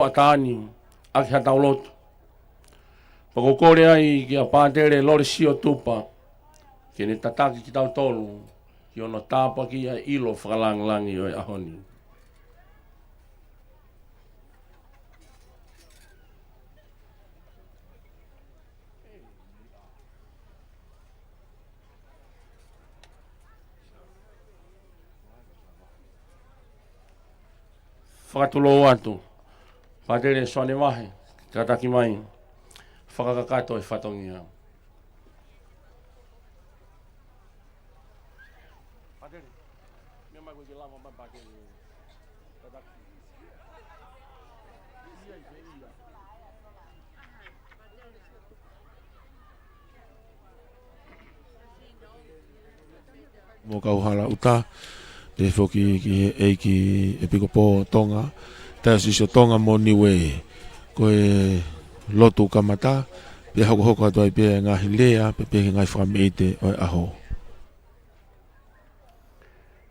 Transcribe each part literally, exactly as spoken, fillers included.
ʻAtani, ʻaki haʻatau lotu. Pea ʻoku ou kole ai kia Pātele Lolesio Tupa, ke ne tataki kitautolu, ki hono tāpuakiʻi ʻa e ʻilo fakalāngilangi ʻo e ʻaho ni. Fakatulou atu. Pātele Soane Vahe, kātaki mai. Fakakakato e fatongia. Mo kau hala ʻuta, pehē foki ki he ʻEiki ʻEpikopō Tonga, Taiosisi ʻo Tonga mo Niue. Ko e lotu kamata, pea hokohoko atu ai pē ngaahi lea, pea pehē ki he ngaahi fakameʻite ʻo e ʻaho.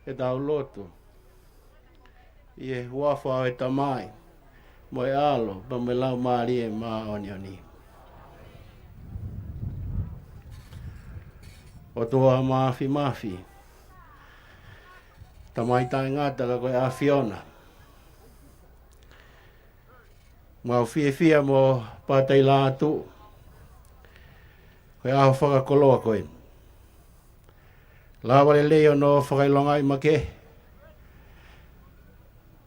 Ke tau lotu. ʻI he huafa ʻo e Tamai, mo e ʻAlo, pea mo e Laumālie Māʻoniʻoni. ʻOtua Māfimafi, Tamai taʻengata ka ko e ʻAfiona. Mau fiefia mo pātai lātu, ko e ʻaho fakakoloa ko eni. Lava lelei hono fakaʻilongaʻi makehe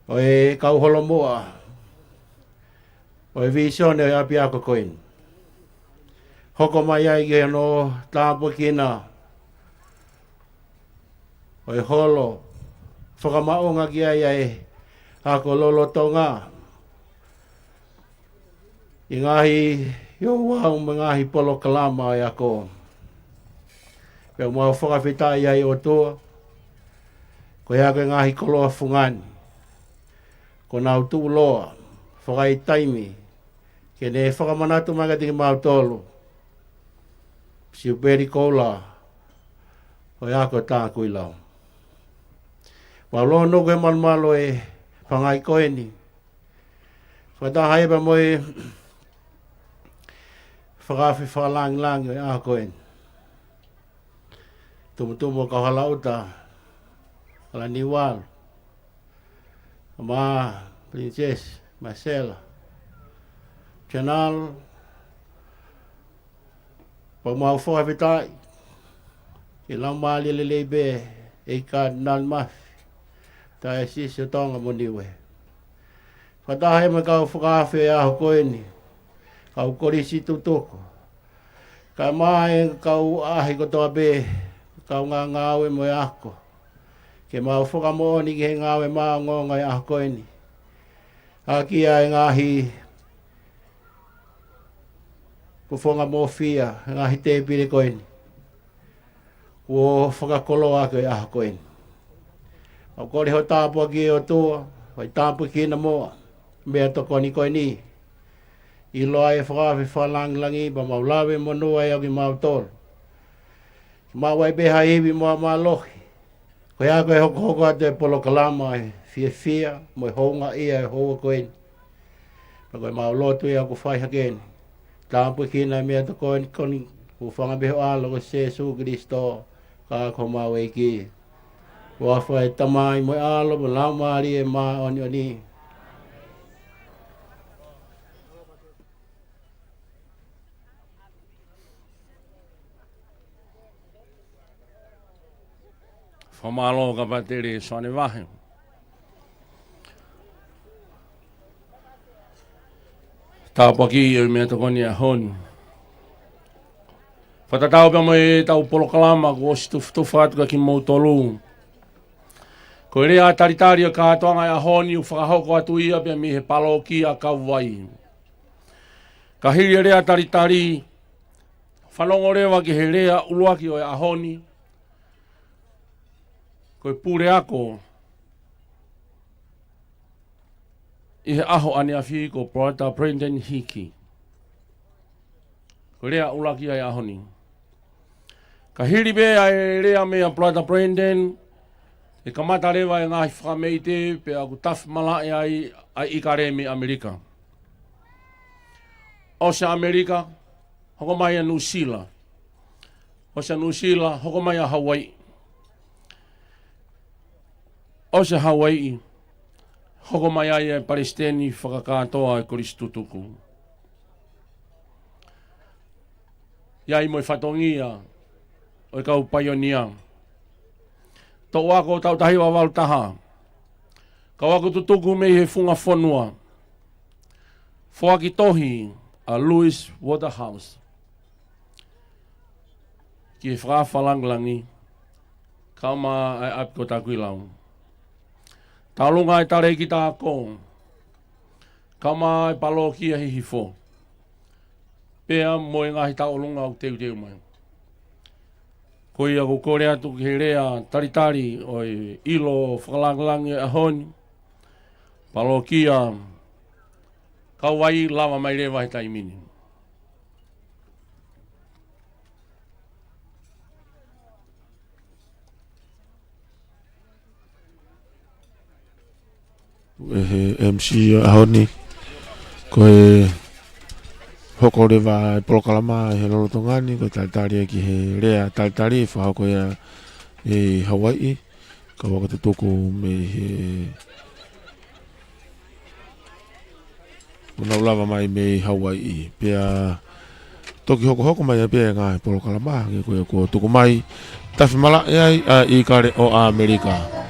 ʻo e kau holomuʻa ʻo e vīsone ʻo e ʻapiako ko eni. Hoko mai ai ki hono tāpuekina ʻo e holo fakamaʻunga ki ai ʻa e ako lolotonga ʻi he ngaahi ouau mo e ngaahi polokalama ʻo e ako. Pea mau fakafetaʻi ai ʻOtua, ko e ako e ngaahi koloa fungani, kuo nau tuʻuloa, fakaʻaitaimi, ke ne fakamanatu mai kiate kimautolu Siupeli Koula ʻo e ako Takuilau. Mau lōnuku e malumalu ʻo e fangai ko eni, fakataha ai pea mo e fakaafe fakalāngilangi ʻo e ʻaho ko eni. Tumutumu ʻo Kauhalaʻuta, Alaniualu, Mā, Princess Marcella, General, pea mau fakafetaʻi ki he laumālie lelei pē ʻa e Cardinal Mafi, Taiosisi ʻo Tonga mo Niue. Fakataha mo e kau fakaafe ʻo e ʻaho ko eni, kau kolisi tutuku, kae ʻumaʻā e kau ʻaʻahi kotoa pē, kau ngāue mo e ako, ke mau fakamoʻoni ki he ngāue maʻongoʻonga ʻo e ʻaho ko eni. ʻAki ʻa e ngaahi kuo fakamoʻui ʻa e ngaahi tēpile ko eni, kuo fakakoloa ʻaki ʻa e ʻaho ko eni. ʻOku kole ho tāpuaki ʻOtua, fai tāpuekina muʻa e meʻatokoni ko eni. ʻIloa e fakaafe fakalāngilangi, pea mau lave monū ai ʻa kimautolu. Mau ʻai pē ha ivi mo ha mālohi, ko e ako ʻe hokohoko atu e polokalama ʻo e fiefia mo e houngaʻia ʻo e houa ko eni. Pea ko e mau lotu ia ʻoku fai hake ni, tāpuekina e meʻatokoni ko eni, ʻi he huafa pē ho ʻAlo ko Sēsū Kilisitō, ka ko homau ʻEiki. Huafa ʻo e Tamai mo e ʻAlo mo e Laumālie Māʻoniʻoni. Fakamālō kia Pātele Soane Vahe. Tāpuaki ʻo e meʻatokoni ʻaho ni. Fakatatau pea mo ʻetau polokalama kuo ʻosi tufutufa atu kia kimoutolu. Ko e lea talitali ʻo e kātoanga ʻo e ʻaho ni ʻoku fakahoko atu ia pea mei he pālōkia Kauvai. Ka hili e lea talitali, fanongo leva ki he lea ʻuluaki ʻo e ʻaho ni, ko e puleako ʻi he ʻaho ʻaneafi ko Brother Brendan Hickey. Ko e lea ʻuluaki ia ʻo e ʻaho ni. Ka hili pē ʻa e lea meia Brother Brendan, ʻe kamata leva e ngaahi fakameʻite pea ʻoku tafi malaʻe ai ʻa e ʻIkale mei ʻAmelika. ʻOsi ʻa ʻAmelika, hoko mai ʻa Nuʻusila. ʻOsi ʻa Nuʻusila, hoko mai ʻa Hauaiʻi. ʻOsi ʻa Hauaiʻi, hoko mai ai ʻa e palesiteni fakakātoa ʻo e Kolisi Tutuku. ʻI ai mo e fatongia ʻo e kau paionia. Toʻu ako taʻu taha hiva valu taha. Kau ako tutuku mei he funga fonua. Foaki tohi ʻa Louis Waterhouse ki he fakaafe langilangi, kau mai ʻa e ʻapi ko Takuilau. Tauʻolunga ʻa e talēkita ako, kau mai ʻa e palokia Hihifo. Pea mo e ngaahi tauʻolunga ʻoku teuteu mai. Ko ia ʻoku ou kole atu ki he lea talitali ʻo e ʻilo fakalangilangi ʻo e ʻaho ni. Palokia Kauaʻi, lava mai leva he taimi ni. ʻE he M C ʻo e ʻaho ni, ko e hoko leva e polokalama ʻi he lolotonga ni, ko e talitali ki he lea talitali, fakahoko ia ʻi Hauaiʻi, kau ako tutuku mei he ʻoku nau lava mai mei Hauaiʻi. Pea toki hokohoko mai ai pē ngaahi polokalama, hangē ko ia kuo tuku mai, tafi malaʻe ai ʻa e ʻIkale ʻo ʻAmelika.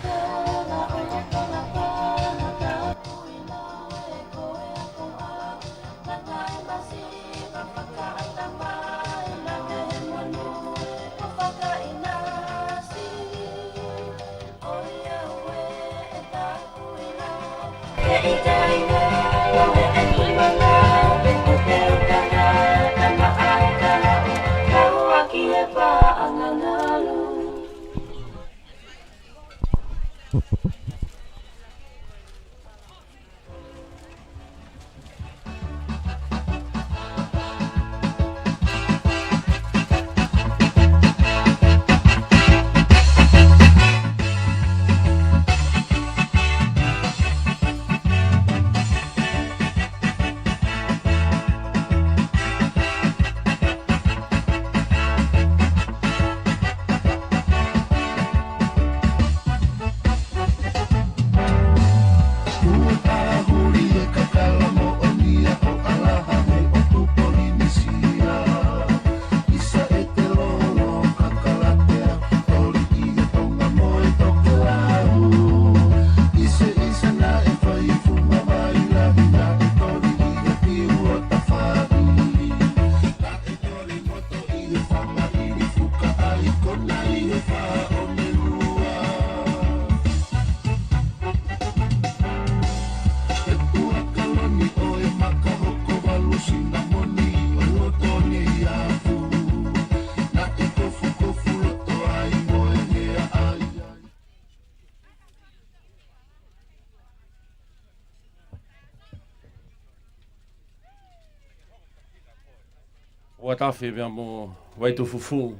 Ua tafe pea mo Vaitufufū.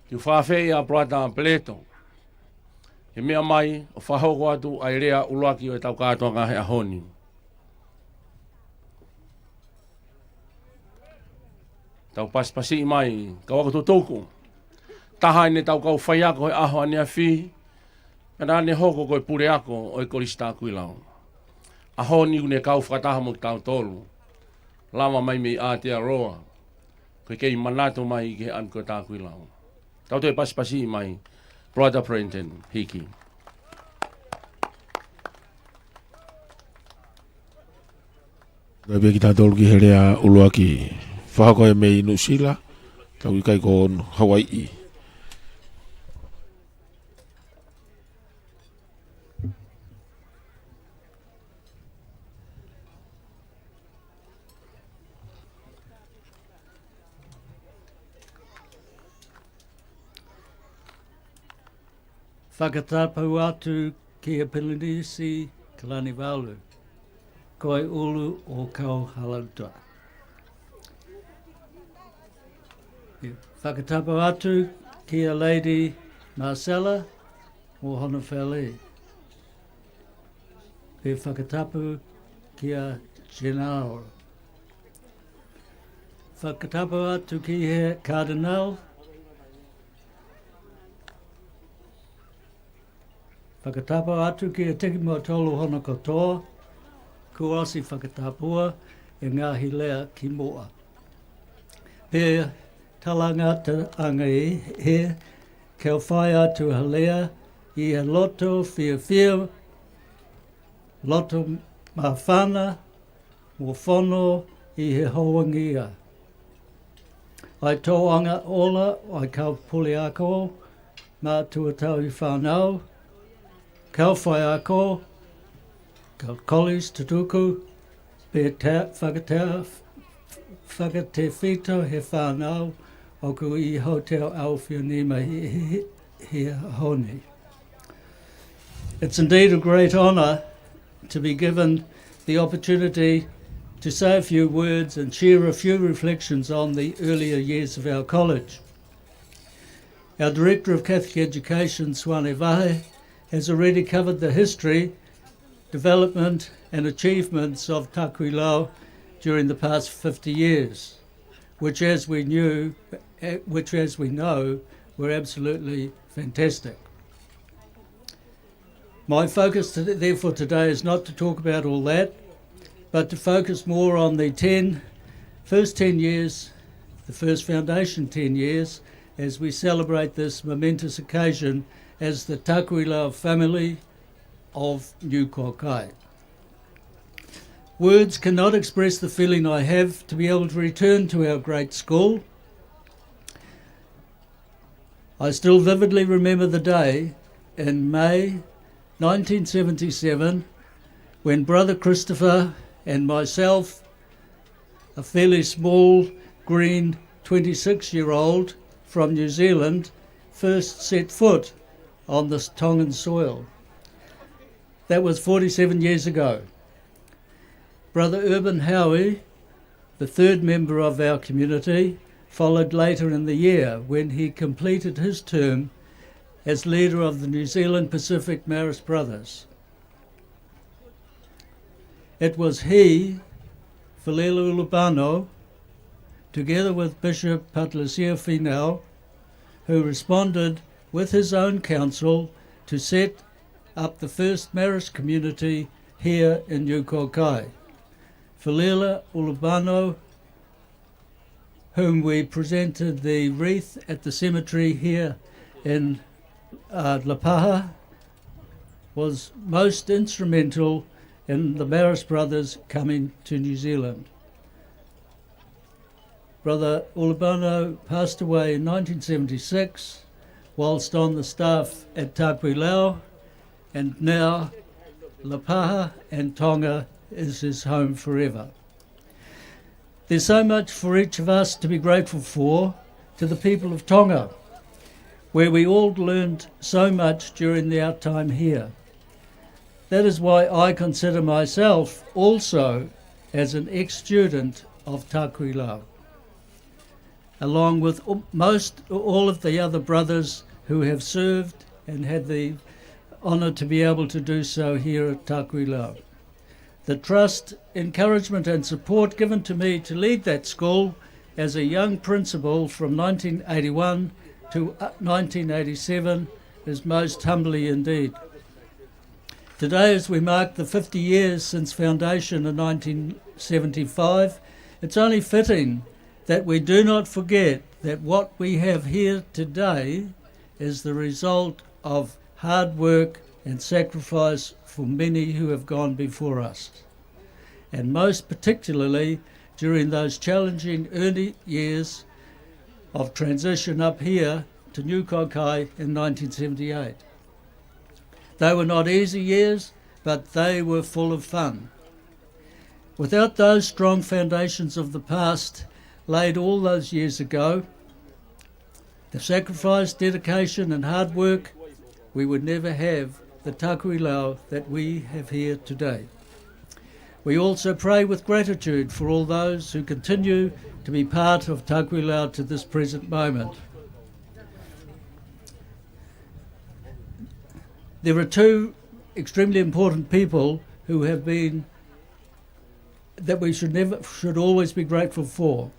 Te u fakaafeʻi ʻa Brother Peleto ke meʻa mai ʻo fakahoko atu ʻa e lea ʻuluaki ʻo ʻetau kātoanga he ʻaho ni. Tau pasipasiʻi mai, kau ako tutuku. Taha ʻene tau kau faiako he ʻaho ʻaneafi, pea naʻa ne hoko ko e puleako ʻo e Kolisi Takuilau. ʻAho ni ʻoku ne kau fakataha mo kitautolu. Lava mai mei Aotearoa, ko e kei manatu mai ki he ʻapi ko Takuilau. Tau toe pasipasiʻi mai, Brother Brenton Hickey. Kae pehē kitautolu ki he lea ʻuluaki. Fakahoko ia mei Nuʻusila, tau ʻikai ko Hauaiʻi. Fakatapu atu kia Pilinisi Kalaniuvalu, ko e ʻulu ʻo Kauhalaʻuta. Fakatapu atu kia Lady Marcella mo hono fale. Pea fakatapu kia Gennaro. Fakatapu atu ki he Cardinal. Fakatapu atu kiate kimoutolu hono kotoa, kuo ʻosi fakatapua e ngaahi lea kimuʻa. Pea talangataʻa ange ē, ke u fai atu ha lea ʻi he loto fiefia, loto māfana, mo fono ʻi he houngaʻia. ʻA e tōʻonga ola ʻa e kau puleako, mātuʻa tauhi fānau, kau faiako, kau kolisi tutuku, pea fakata-, fakatefito he fānau ʻoku ʻi Hotel ʻAfio Nima he, he, he ʻaho ni. It's indeed a great honour to be given the opportunity to say a few words and share a few reflections on the earlier years of our college. Our Director of Catholic Education, Suane Vahe, has already covered the history, development and achievements of Takuilau during the past fifty years, which, as we knew, eh, which, as we know, were absolutely fantastic. My focus to-, therefore, today is not to talk about all that, but to focus more on the ten, first ten years, the first foundation ten years, as we celebrate this momentous occasion as the Takuilau family of New Kokai. Words cannot express the feeling I have to be able to return to our great school. I still vividly remember the day in May nineteen seventy-seven when Brother Christopher and myself, a fairly small, green twenty-six-year-old from New Zealand, first set foot on this Tongan soil. That was forty-seven years ago. Brother Urban Howie, the third member of our community, followed later in the year when he completed his term as leader of the New Zealand Pacific Marist Brothers. It was he, Felila Ulubano, together with Bishop Patalesia Finau, who responded with his own council to set up the first Marist community here in New Kokai. Felila Ulubano, whom we presented the wreath at the cemetery here in, uh, Lapaha, was most instrumental in the Marist Brothers coming to New Zealand. Brother Ulubano passed away in nineteen seventy-six whilst on the staff at Takuilau, and now Lapaha and Tonga is his home forever. There's so much for each of us to be grateful for to the people of Tonga, where we all learned so much during our time here. That is why I consider myself also as an ex-student of Takuilau, along with al-, most all of the other brothers who have served and had the honour to be able to do so here at Takuilau. The trust, encouragement and support given to me to lead that school as a young principal from nineteen eighty-one to, uh, nineteen eighty-seven is most humbly indeed. Today, as we mark the fifty years since foundation in nineteen seventy-five, it's only fitting that we do not forget that what we have here today is the result of hard work and sacrifice for many who have gone before us, and most particularly during those challenging early years of transition up here to New Kokai in nineteen seventy-eight. They were not easy years, but they were full of fun. Without those strong foundations of the past laid all those years ago, the sacrifice, dedication and hard work, we would never have the Takuilau that we have here today. We also pray with gratitude for all those who continue to be part of Takuilau to this present moment. There are two extremely important people who have been, that we should never, should always be grateful for.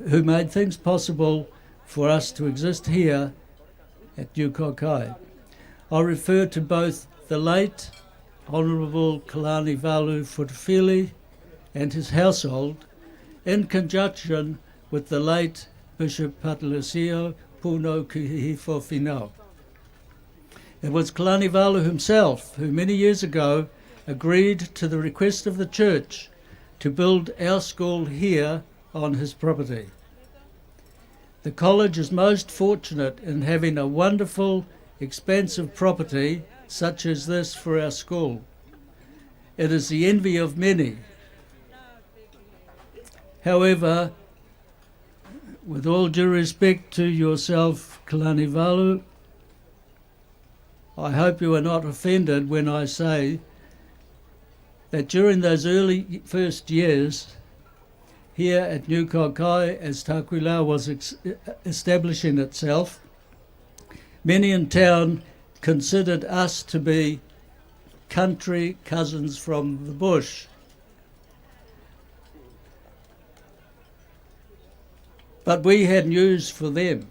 who made things possible for us to exist here at New Kokai. I refer to both the late Honourable Kalanivalu Fotofili and his household, in conjunction with the late Bishop Patelesio Puno Kuhihifo Finau. It was Kalanivalu himself who many years ago agreed to the request of the church to build our school here on his property. The college is most fortunate in having a wonderful, expansive property such as this for our school. It is the envy of many. However, with all due respect to yourself, Kalanivalu, I hope you are not offended when I say that during those early first years here at New Kokai, as Takuilau was ex-, establishing itself, many in town considered us to be country cousins from the bush. But we had news for them.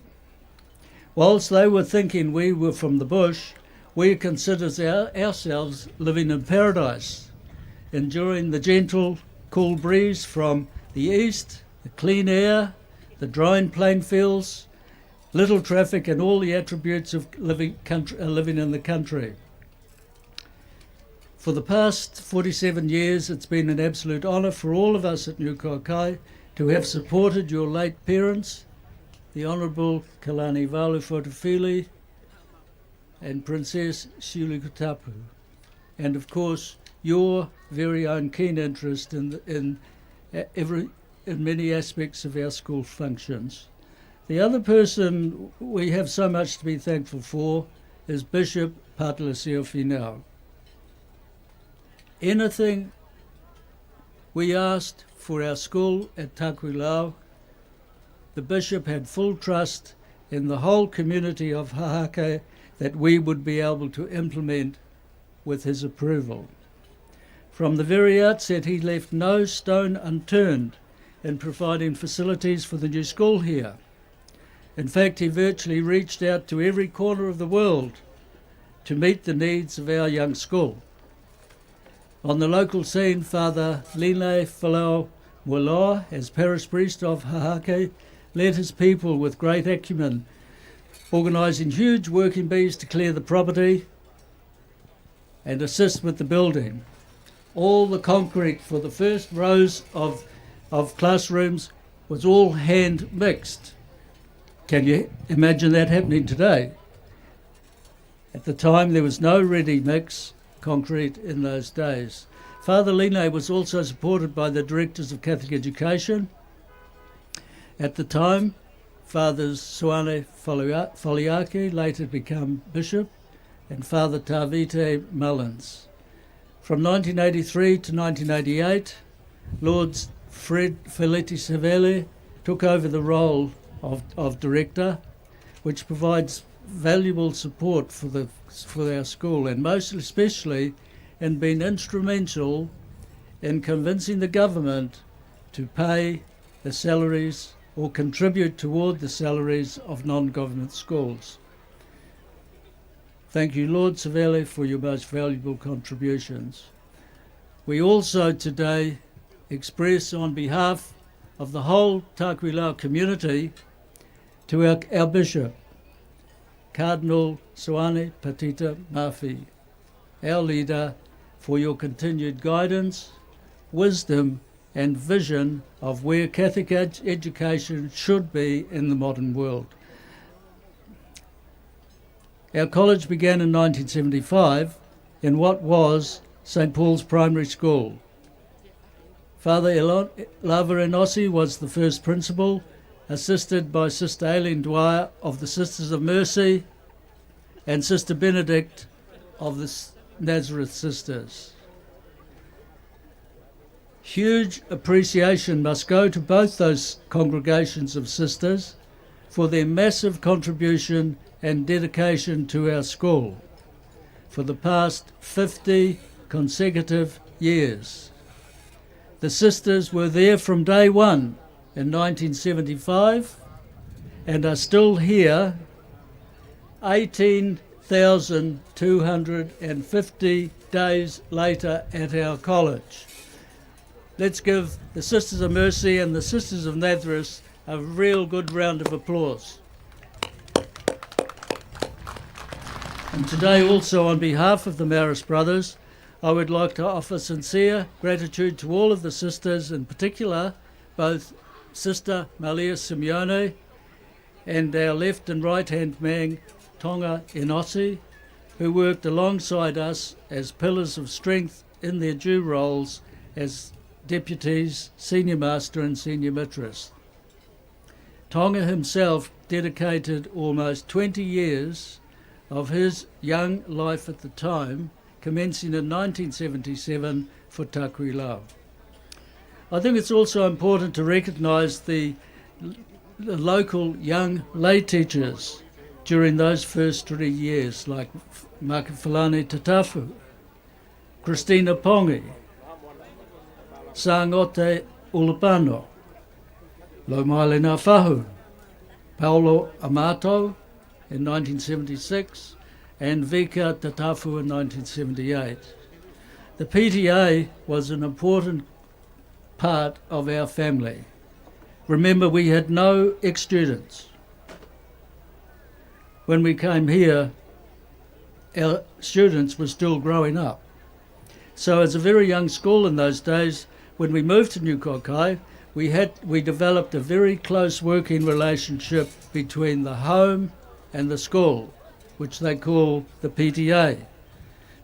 Whilst they were thinking we were from the bush, we considered our, ourselves living in paradise, enjoying the gentle, cool breeze from the east, the clean air, the drying plain fields, little traffic, and all the attributes of living, country, uh, living in the country. For the past forty-seven years, it's been an absolute honour for all of us at New Kokai to have supported your late parents, the Honourable Kalanivalu Fotofili and Princess Siulikutapu, and of course your very own keen interest in, in, uh, every, in many aspects of our school functions. The other person we have so much to be thankful for is Bishop Patelesio Finau. Anything we asked for our school at Takuilau, the Bishop had full trust in the whole community of Hahake that we would be able to implement with his approval. From the very outset, he left no stone unturned in providing facilities for the new school here. In fact, he virtually reached out to every corner of the world to meet the needs of our young school. On the local scene, Father Line Folau Mualoa, as parish priest of Hahake, led his people with great acumen, organising huge working bees to clear the property and assist with the building. All the concrete for the first rows of, of classrooms was all hand mixed. Can you imagine that happening today? At the time, there was no ready mix concrete in those days. Father Line was also supported by the directors of Catholic education at the time, Fathers Soane Foliaki, later become Bishop, and Father Tavite Mullins. From nineteen eighty-three to nineteen eighty-eight, Lord Fred Feleti Savelli took over the role of, of director, which provides valuable support for the, for our school, and most especially in being instrumental in convincing the government to pay the salaries or contribute toward the salaries of non-government schools. Thank you, Lord Savelli, for your most valuable contributions. We also today express on behalf of the whole Takuilau community to our, our Bishop, Cardinal Soane Patita Mafi, our leader, for your continued guidance, wisdom, and vision of where Catholic ed-, education should be in the modern world. Our college began in nineteen seventy-five in what was Saint Paul's Primary School. Father Elon-, Lava Enosi was the first principal, assisted by Sister Aileen Dwyer of the Sisters of Mercy and Sister Benedict of the S-, Nazareth Sisters. Huge appreciation must go to both those congregations of sisters for their massive contribution and dedication to our school for the past fifty consecutive years. The sisters were there from day one in nineteen seventy-five and are still here eighteen thousand two hundred and fifty days later at our college. Let's give the Sisters of Mercy and the Sisters of Nazareth a real good round of applause. And today also, on behalf of the Marist Brothers, I would like to offer sincere gratitude to all of the sisters, in particular both Sister Malia Simeone and our left and right-hand man, Tonga Enosi, who worked alongside us as pillars of strength in their due roles as deputies, senior master and senior mistress. Tonga himself dedicated almost twenty years of his young life at the time, commencing in nineteen seventy-seven for Takuilau. I think it's also important to recognise the, the local young lay teachers during those first three years, like Makifilani Tatafu, Christina Pongi, Sangote Ulupano, Lomaile Nafahu, Paulo Amato in nineteen seventy-six, and Vika Tatafu in nineteen seventy-eight. The P T A was an important part of our family. Remember, we had no ex-students. When we came here, our students were still growing up. So as a very young school in those days, when we moved to New Kokai, we had, we developed a very close working relationship between the home and the school, which they call the P T A.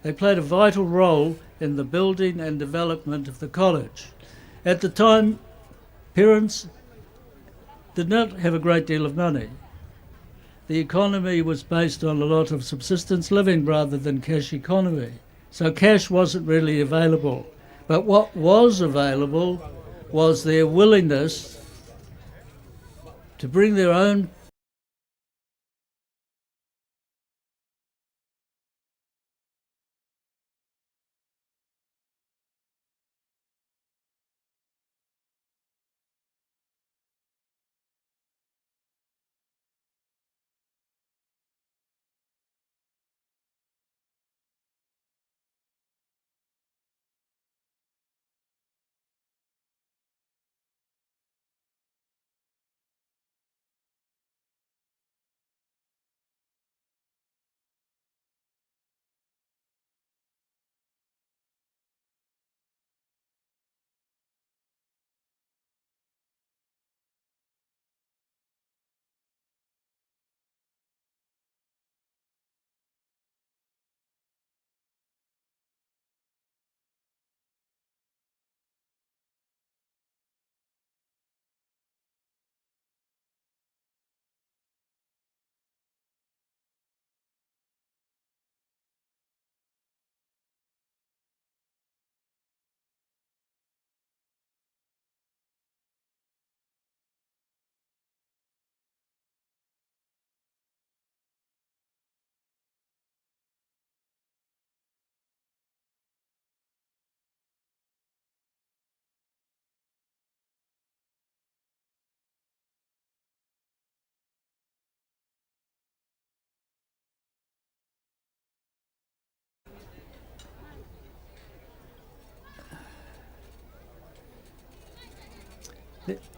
They played a vital role in the building and development of the college. At the time, parents did not have a great deal of money. The economy was based on a lot of subsistence living rather than cash economy. So cash wasn't really available. But what was available was their willingness to bring their own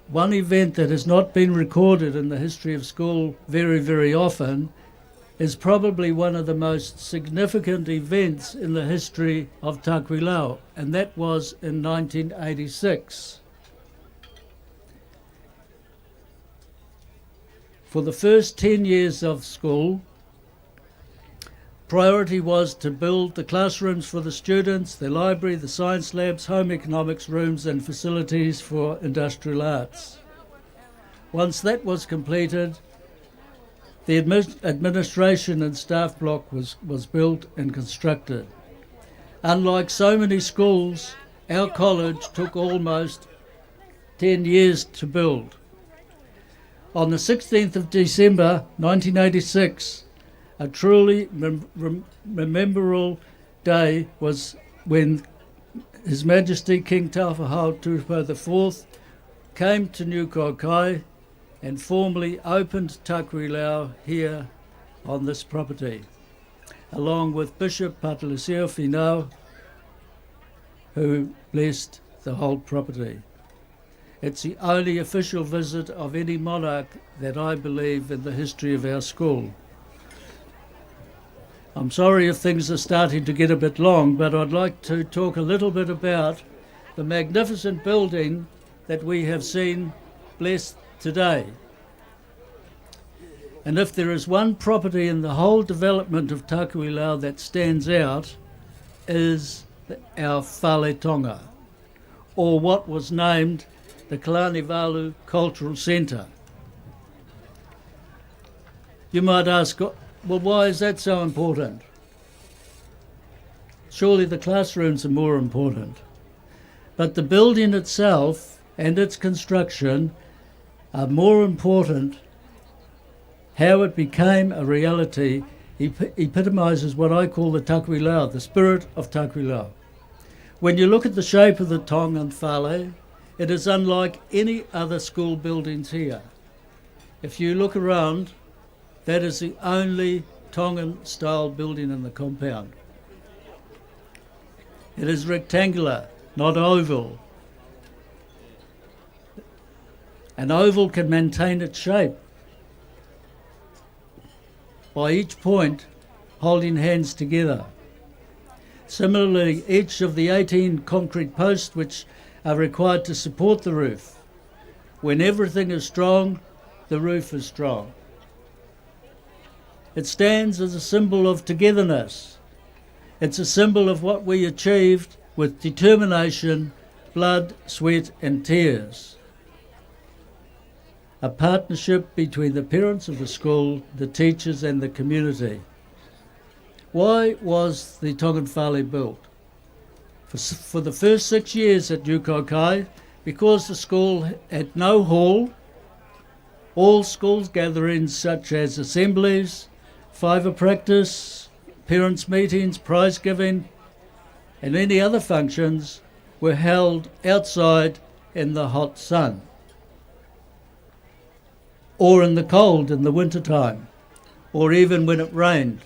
One event that has not been recorded in the history of school very, very often is probably one of the most significant events in the history of Takuilau, and that was in nineteen eighty-six. For the first ten years of school, priority was to build the classrooms for the students, the library, the science labs, home economics rooms, and facilities for industrial arts. Once that was completed, the admi-, administration and staff block was, was built and constructed. Unlike so many schools, our college took almost ten years to build. On the sixteenth of December nineteen eighty-six, a truly mem-, rem-, memorable day was when His Majesty King Taufaha Tupou the fourth came to New Kaukaʻi and formally opened Takuilau here on this property, along with Bishop Patelesio Finau, who blessed the whole property. It's the only official visit of any monarch that I believe in the history of our school. I'm sorry if things are starting to get a bit long, but I'd like to talk a little bit about the magnificent building that we have seen blessed today. And if there is one property in the whole development of Takuilau that stands out, is our Fale Tonga, or what was named the Kalaniʻivalu Cultural Centre. You might ask, "Well, why is that so important?" Surely the classrooms are more important. But the building itself and its construction are more important. How it became a reality ep-, epitomizes what I call the Takuilau, the spirit of Takuilau. When you look at the shape of the Tongan Fale, it is unlike any other school buildings here. If you look around, that is the only Tongan-style building in the compound. It is rectangular, not oval. An oval can maintain its shape by each point holding hands together. Similarly, each of the eighteen concrete posts which are required to support the roof. When everything is strong, the roof is strong. It stands as a symbol of togetherness. It's a symbol of what we achieved with determination, blood, sweat, and tears. A partnership between the parents of the school, the teachers, and the community. Why was the Tongan Fale built? For s-, for the first six years at New Kaukaʻi, because the school had no hall, all schools gatherings such as assemblies, fiver practice, parents' meetings, prize giving, and any other functions were held outside in the hot sun, or in the cold in the winter time, or even when it rained.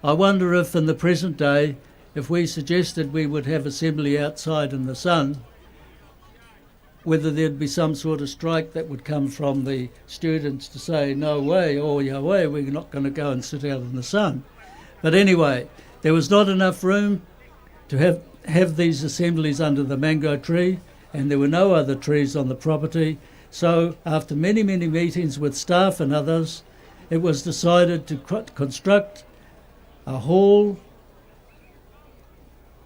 I wonder if in the present day, if we suggested we would have assembly outside in the sun, whether there'd be some sort of strike that would come from the students to say, "No way, or yeah way, we're not gonna go and sit out in the sun." But anyway, there was not enough room to have, have these assemblies under the mango tree, and there were no other trees on the property. So after many, many meetings with staff and others, it was decided to cr-, construct a hall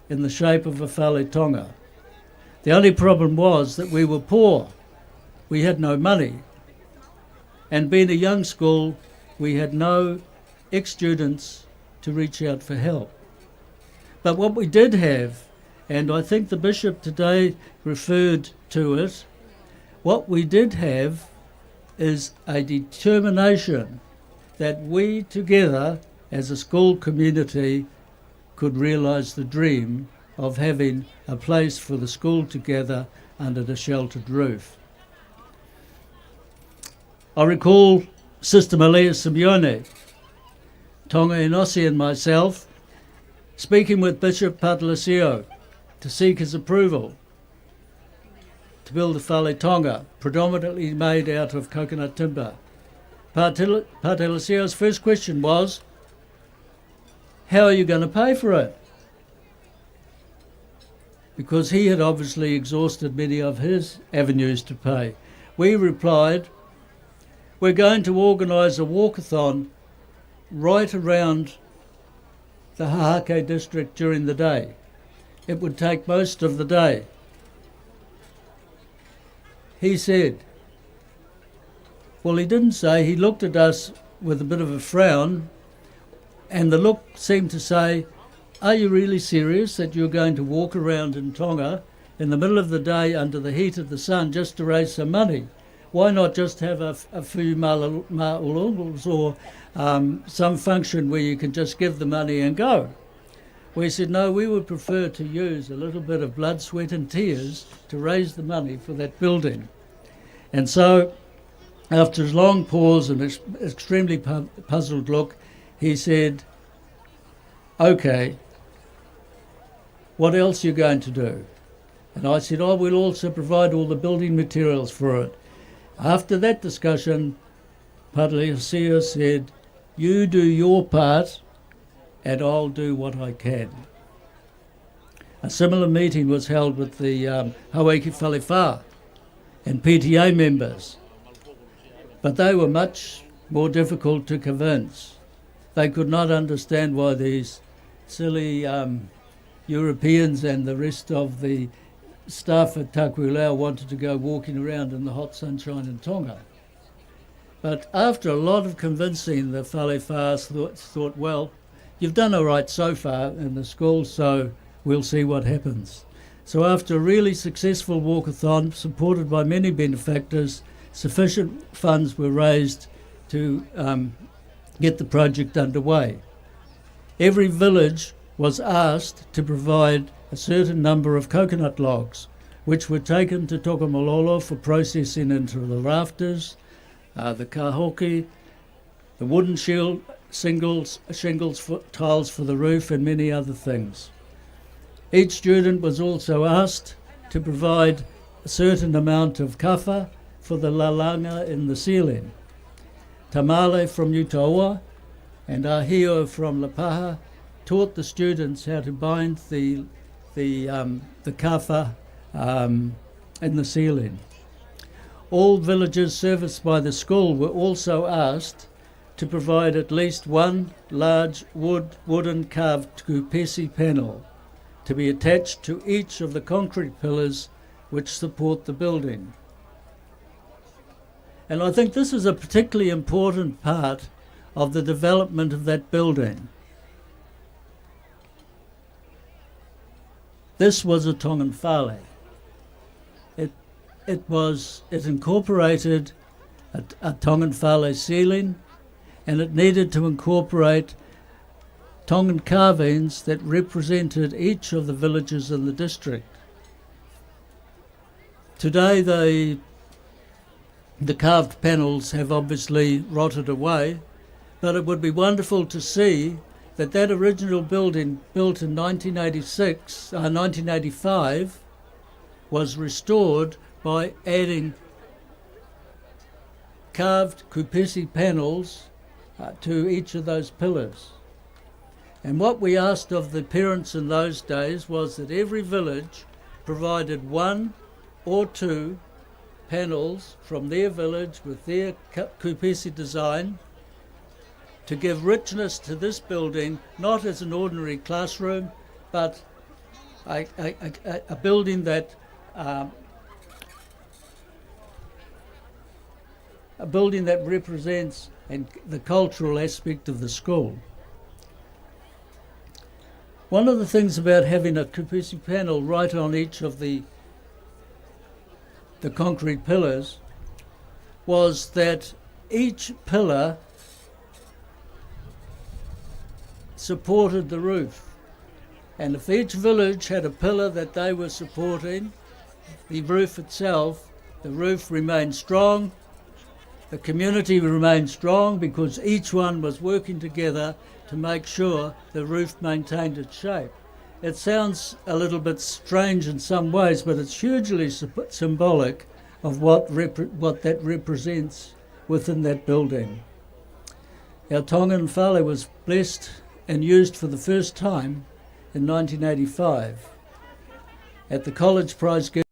in the shape of a Fale Tonga. The only problem was that we were poor. We had no money. And being a young school, we had no ex-students to reach out for help. But what we did have, and I think the Bishop today referred to it, what we did have is a determination that we together as a school community could realise the dream of having a place for the school to gather under the sheltered roof. I recall Sister Malia Simeone, Tonga Inosi and myself speaking with Bishop Patelesio to seek his approval to build a Fale Tonga, predominantly made out of coconut timber. Patel-, Patelesio's first question was, "How are you gonna pay for it?" Because he had obviously exhausted many of his avenues to pay. We replied, "We're going to organise a walkathon right around the Hahake district during the day. It would take most of the day." He said, well, he didn't say, he looked at us with a bit of a frown, and the look seemed to say, "Are you really serious that you're going to walk around in Tonga in the middle of the day under the heat of the sun just to raise some money? Why not just have a, a few mālō-, māʻulungos or, um, some function where you can just give the money and go?" We said, "No, we would prefer to use a little bit of blood, sweat and tears to raise the money for that building." And so, after a long pause and ex-, extremely pu-, puzzled look, he said, "Okay, what else are you going to do?" And I said, "Oh, we'll also provide all the building materials for it." After that discussion, Padre Garcia said, "You do your part and I'll do what I can." A similar meeting was held with the, um, Houʻeiki Falefā and P T A members, but they were much more difficult to convince. They could not understand why these silly, um, Europeans and the rest of the staff at Takuileʻo wanted to go walking around in the hot sunshine in Tonga. But after a lot of convincing, the Falefā thought, thought, "Well, you've done all right so far in the school, so we'll see what happens." So after a really successful walkathon, supported by many benefactors, sufficient funds were raised to, um, get the project underway. Every village was asked to provide a certain number of coconut logs, which were taken to Tokomalolo for processing into the rafters, uh, the kahoki, the wooden shield, shingles, shingles for, tiles for the roof, and many other things. Each student was also asked to provide a certain amount of kafa for the lalanga in the ceiling. Tamale from Utaoa and Ahio from Lapaha taught the students how to bind the, the, um, the kafa, um, in the ceiling. All villages serviced by the school were also asked to provide at least one large wood, wooden carved kupesi panel to be attached to each of the concrete pillars which support the building. And I think this is a particularly important part of the development of that building. This was a Tongan fale. It, it was, it incorporated a, a Tongan fale ceiling, and it needed to incorporate Tongan carvings that represented each of the villages in the district. Today, the, the carved panels have obviously rotted away, but it would be wonderful to see that that original building, built in nineteen eighty-six, uh, nineteen eighty-five, was restored by adding carved kupesi panels, uh, to each of those pillars. And what we asked of the parents in those days was that every village provided one or two panels from their village with their ku-, kupesi design to give richness to this building, not as an ordinary classroom, but a, a, a, a building that, um, a building that represents and the cultural aspect of the school. One of the things about having a kupesi panel right on each of the, the concrete pillars was that each pillar supported the roof. And if each village had a pillar that they were supporting, the roof itself, the roof remained strong, the community remained strong because each one was working together to make sure the roof maintained its shape. It sounds a little bit strange in some ways, but it's hugely symb-, symbolic of what repre-, what that represents within that building. Our Tongan fale was blessed and used for the first time in nineteen eighty-five at the college prize giving.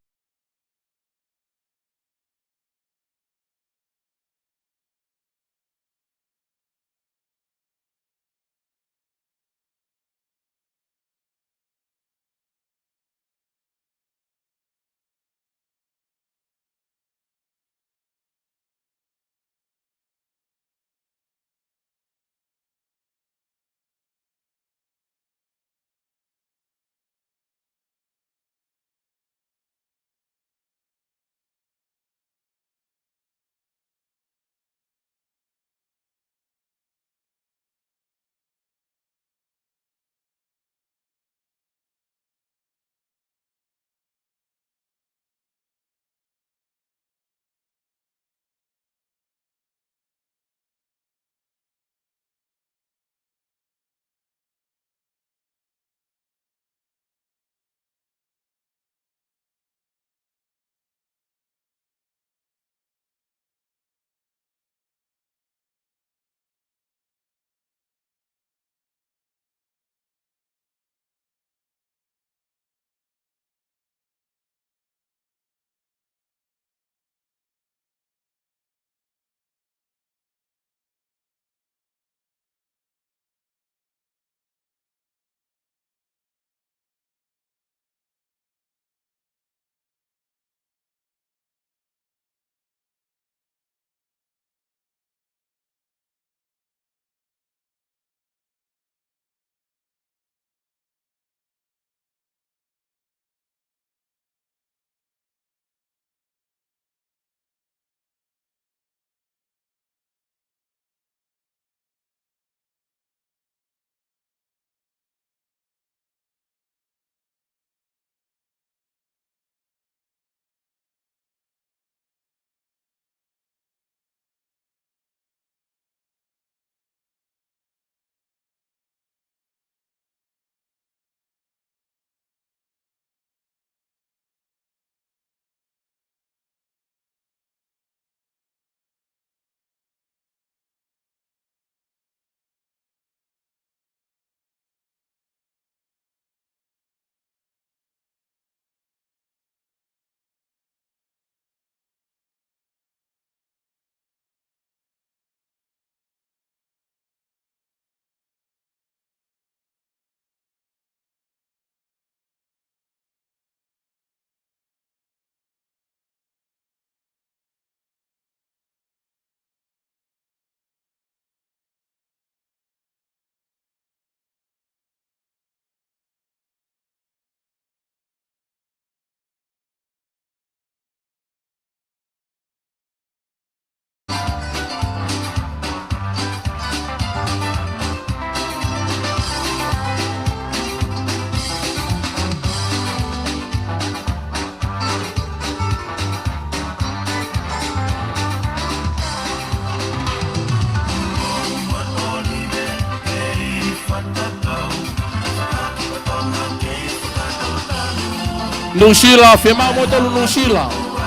Nuʻusila, fiemaʻu moutolu Nuʻusila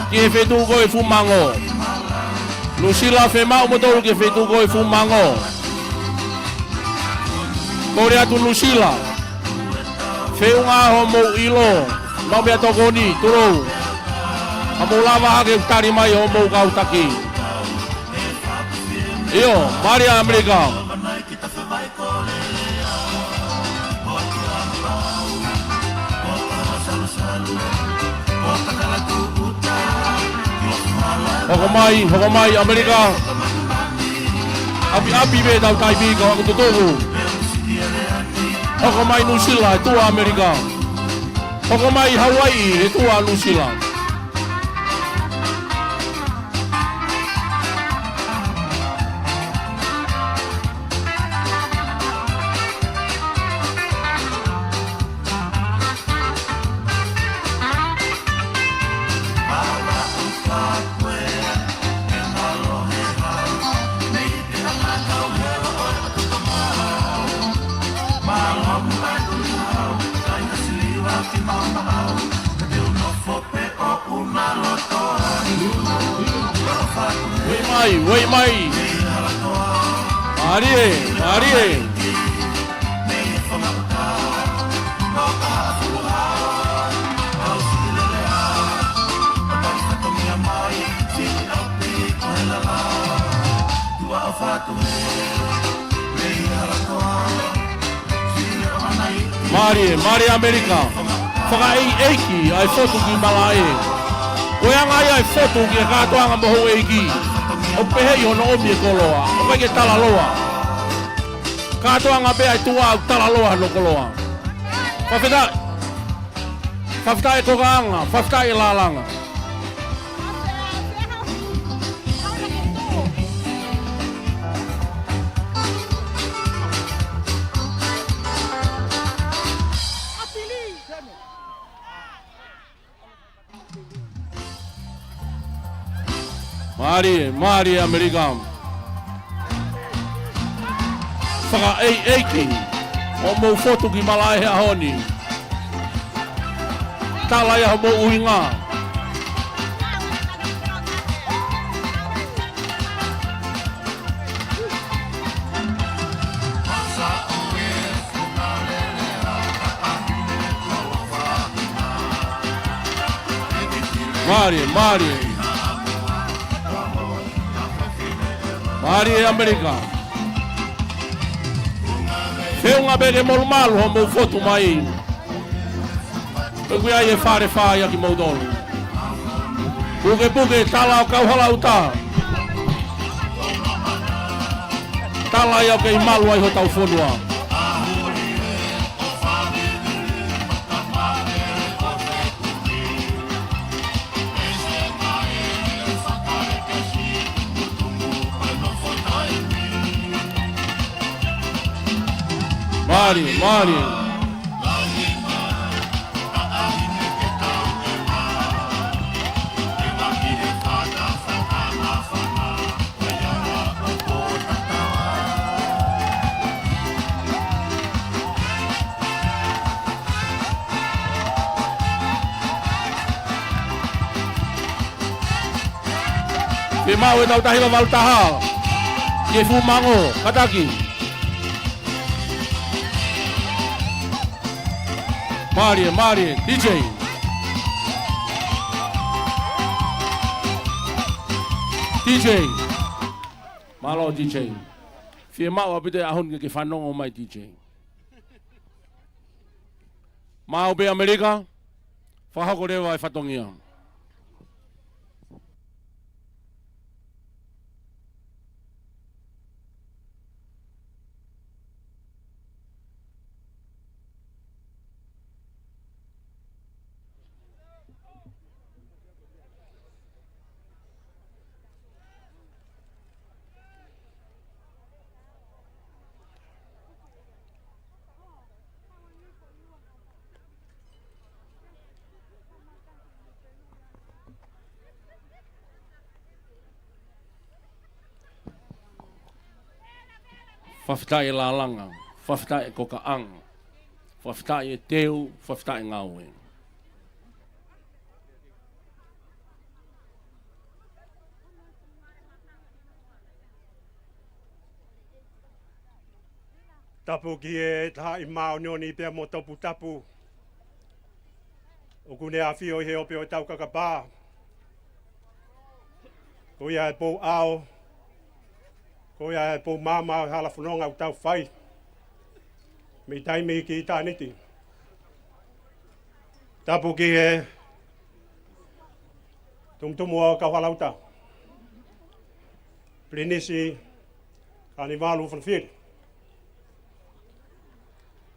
ki he feituʻu ko ē Fuʻu Mango. Nuʻusila, fiemaʻu moutolu ki he feituʻu ko ē Fuʻu Mango. Kole atu Nuʻusila. Feʻunga hoʻomou ʻilo, maʻu meʻatokoni, tulou. Ka mou lava hake ʻo tali mai hoʻomou kau taki. ʻIo, mālie ʻAmelika. Hoko mai, hoko mai ʻAmelika. ʻApiʻapi pē ʻetau taimi ka ʻoku tutuku. Hoko mai Nuʻusila, ʻe tuʻu ʻa ʻAmelika. Hoko mai Hauaiʻi, ʻe tuʻu ʻa Nuʻusila. Ueʻi mai, ueʻi mai. Mālie, mālie. Mālie, mālie ʻAmelika. Fakaʻeiʻeiki ʻa e fotu ki malaʻe. Ko e anga ia ʻa e fotu ki he kātoanga mo houʻeiki. ʻOku pehē ʻi hono ʻomi e koloa. ʻOku ʻikai ke talaloa. Kātoanga pē ʻa e tuʻa ʻoku talaloa hono koloa. Fakafetaʻi. Fakafetaʻi e kokaʻanga. Fakafetaʻi e lalanga. Mālie, mālie ʻAmelika. Fakaʻeiʻeiki hoʻomou fotu ki malaʻe he ʻaho ni. Tala ia hoʻomou ʻuhinga. Mālie, mālie. Mālie ʻAmelika. Feʻunga pē ke molumalu hoʻomou fotu mai. Pea ʻoku ʻi ai e fale fai ʻa kimoutolu. Pukepuke tala ʻo kauhala ʻuta. Tala ia ʻoku kei malu ai hotau fonua. Mālie, mālie. Fiemaʻu ʻetau taha hiva valu taha. Ki he Fuʻu Mango, kātaki. Mālie, mālie, D J. D J. Mālō, D J. Fiemaʻu ʻaupito e ʻaho ni ke ke fanongo mai, D J. Maʻu pē ʻAmelika, fakahoko leva e fatongia. Fakafetaʻi e lalanga, fakafetaʻi e kokaʻanga, fakafetaʻi e teu, fakafetaʻi e ngāue. Tapu ki he Tahaʻi Māʻoniʻoni pea mo Toputapu, ʻoku ne ʻafio ʻi he ope ʻo ʻetau kakapa. Ko ia ʻa e pou ʻao, ko ia ʻa e pou maama ʻo e hala fononga ʻoku tau fai mei taimi ki ʻitāniti. Tapu ki he tumutumu ʻo Kauhalaʻuta, Pilinisi Kanivalu Fonofili,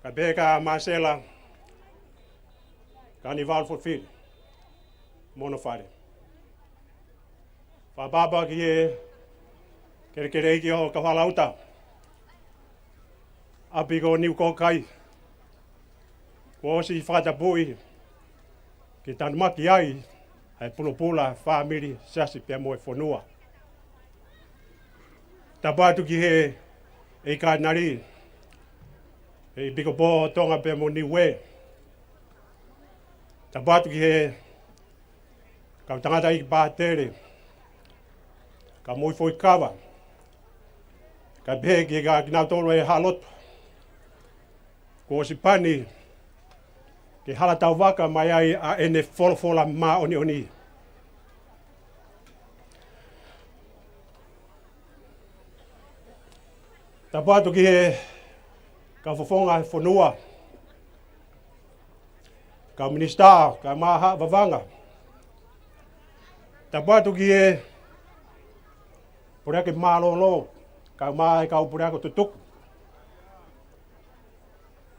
kae pehē kia Masela Kanivalu Fonofili mo hono fale. Fakaʻapaʻapa ki he kelekele ʻeiki ʻo Kauhalaʻuta, ʻapi ko Niukōkai, kuo ʻosi fakatapui ke tanumaki ai ʻa e pulopula, fāmili, siasi pea mo e fonua. Tapu atu ki he ʻEiki Katinali, ʻEpikopō Tonga pea mo Niue. Tapu atu ki he kau tangataʻeiki pātele, kau moʻui fuakava, kae pehē kia kinautolu ʻa e Hala Lotu kuo ʻosi pani ke hala tauvaka mai ai ʻa ʻene folofola māʻoniʻoni. Tapu atu ki he kau fofonga fonua, kau minisitā, kau mahaʻa vavanga. Tapu atu ki he puleako mālōlō, kae ʻumaʻā e kau puleako tutuku.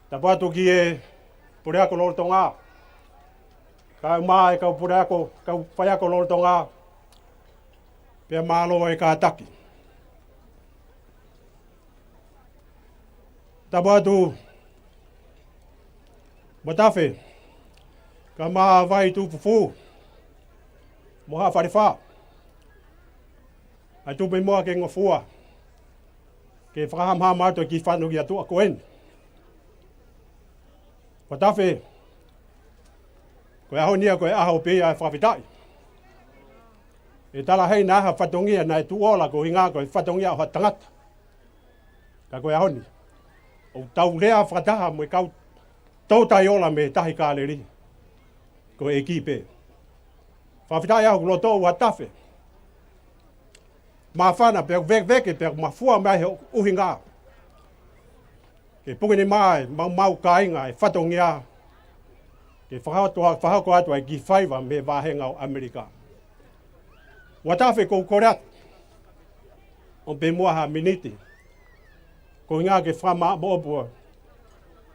Tapu atu ki he puleako lolotonga, kae ʻumaʻā e kau puleako, kau faiako lolotonga, pea mālō e kātaki. Tapu atu Matafe, kae ʻumaʻā Vaitufufu mo Haʻa Falefā, ʻa e tupu ʻi muʻa ke ngofua ke fakahamahama atu e kiʻi fatongia tuʻa ko eni. Matafe, ko e ʻaho ni ia ko e ʻaho pē ia ʻo e fakafetaʻi. ʻE talaʻehai naʻa ha fatongia naʻe tuʻu ola koeʻuhinga ko e fatongia ʻo ha tangata. Ka ko e ʻaho ni, ʻoku tau lea fakataha mo e kau toutai ola mei he Tahi Kāleli, ko e ʻEiki pē. Fakafetaʻi ʻaho ʻoku loto ʻoku ha tafe māfana pea vekeveke pea mafua mai he ʻuhinga ke puke nima e maumau kāinga e fatongia ke fakahoko, fakahoko atu ai e kiʻi faiva mei he vāhenga ʻo ʻAmelika. Matafe, ʻoku ou kole atu ʻo pē muʻa ha miniti, koeʻuhinga ke fakamāʻopoʻopo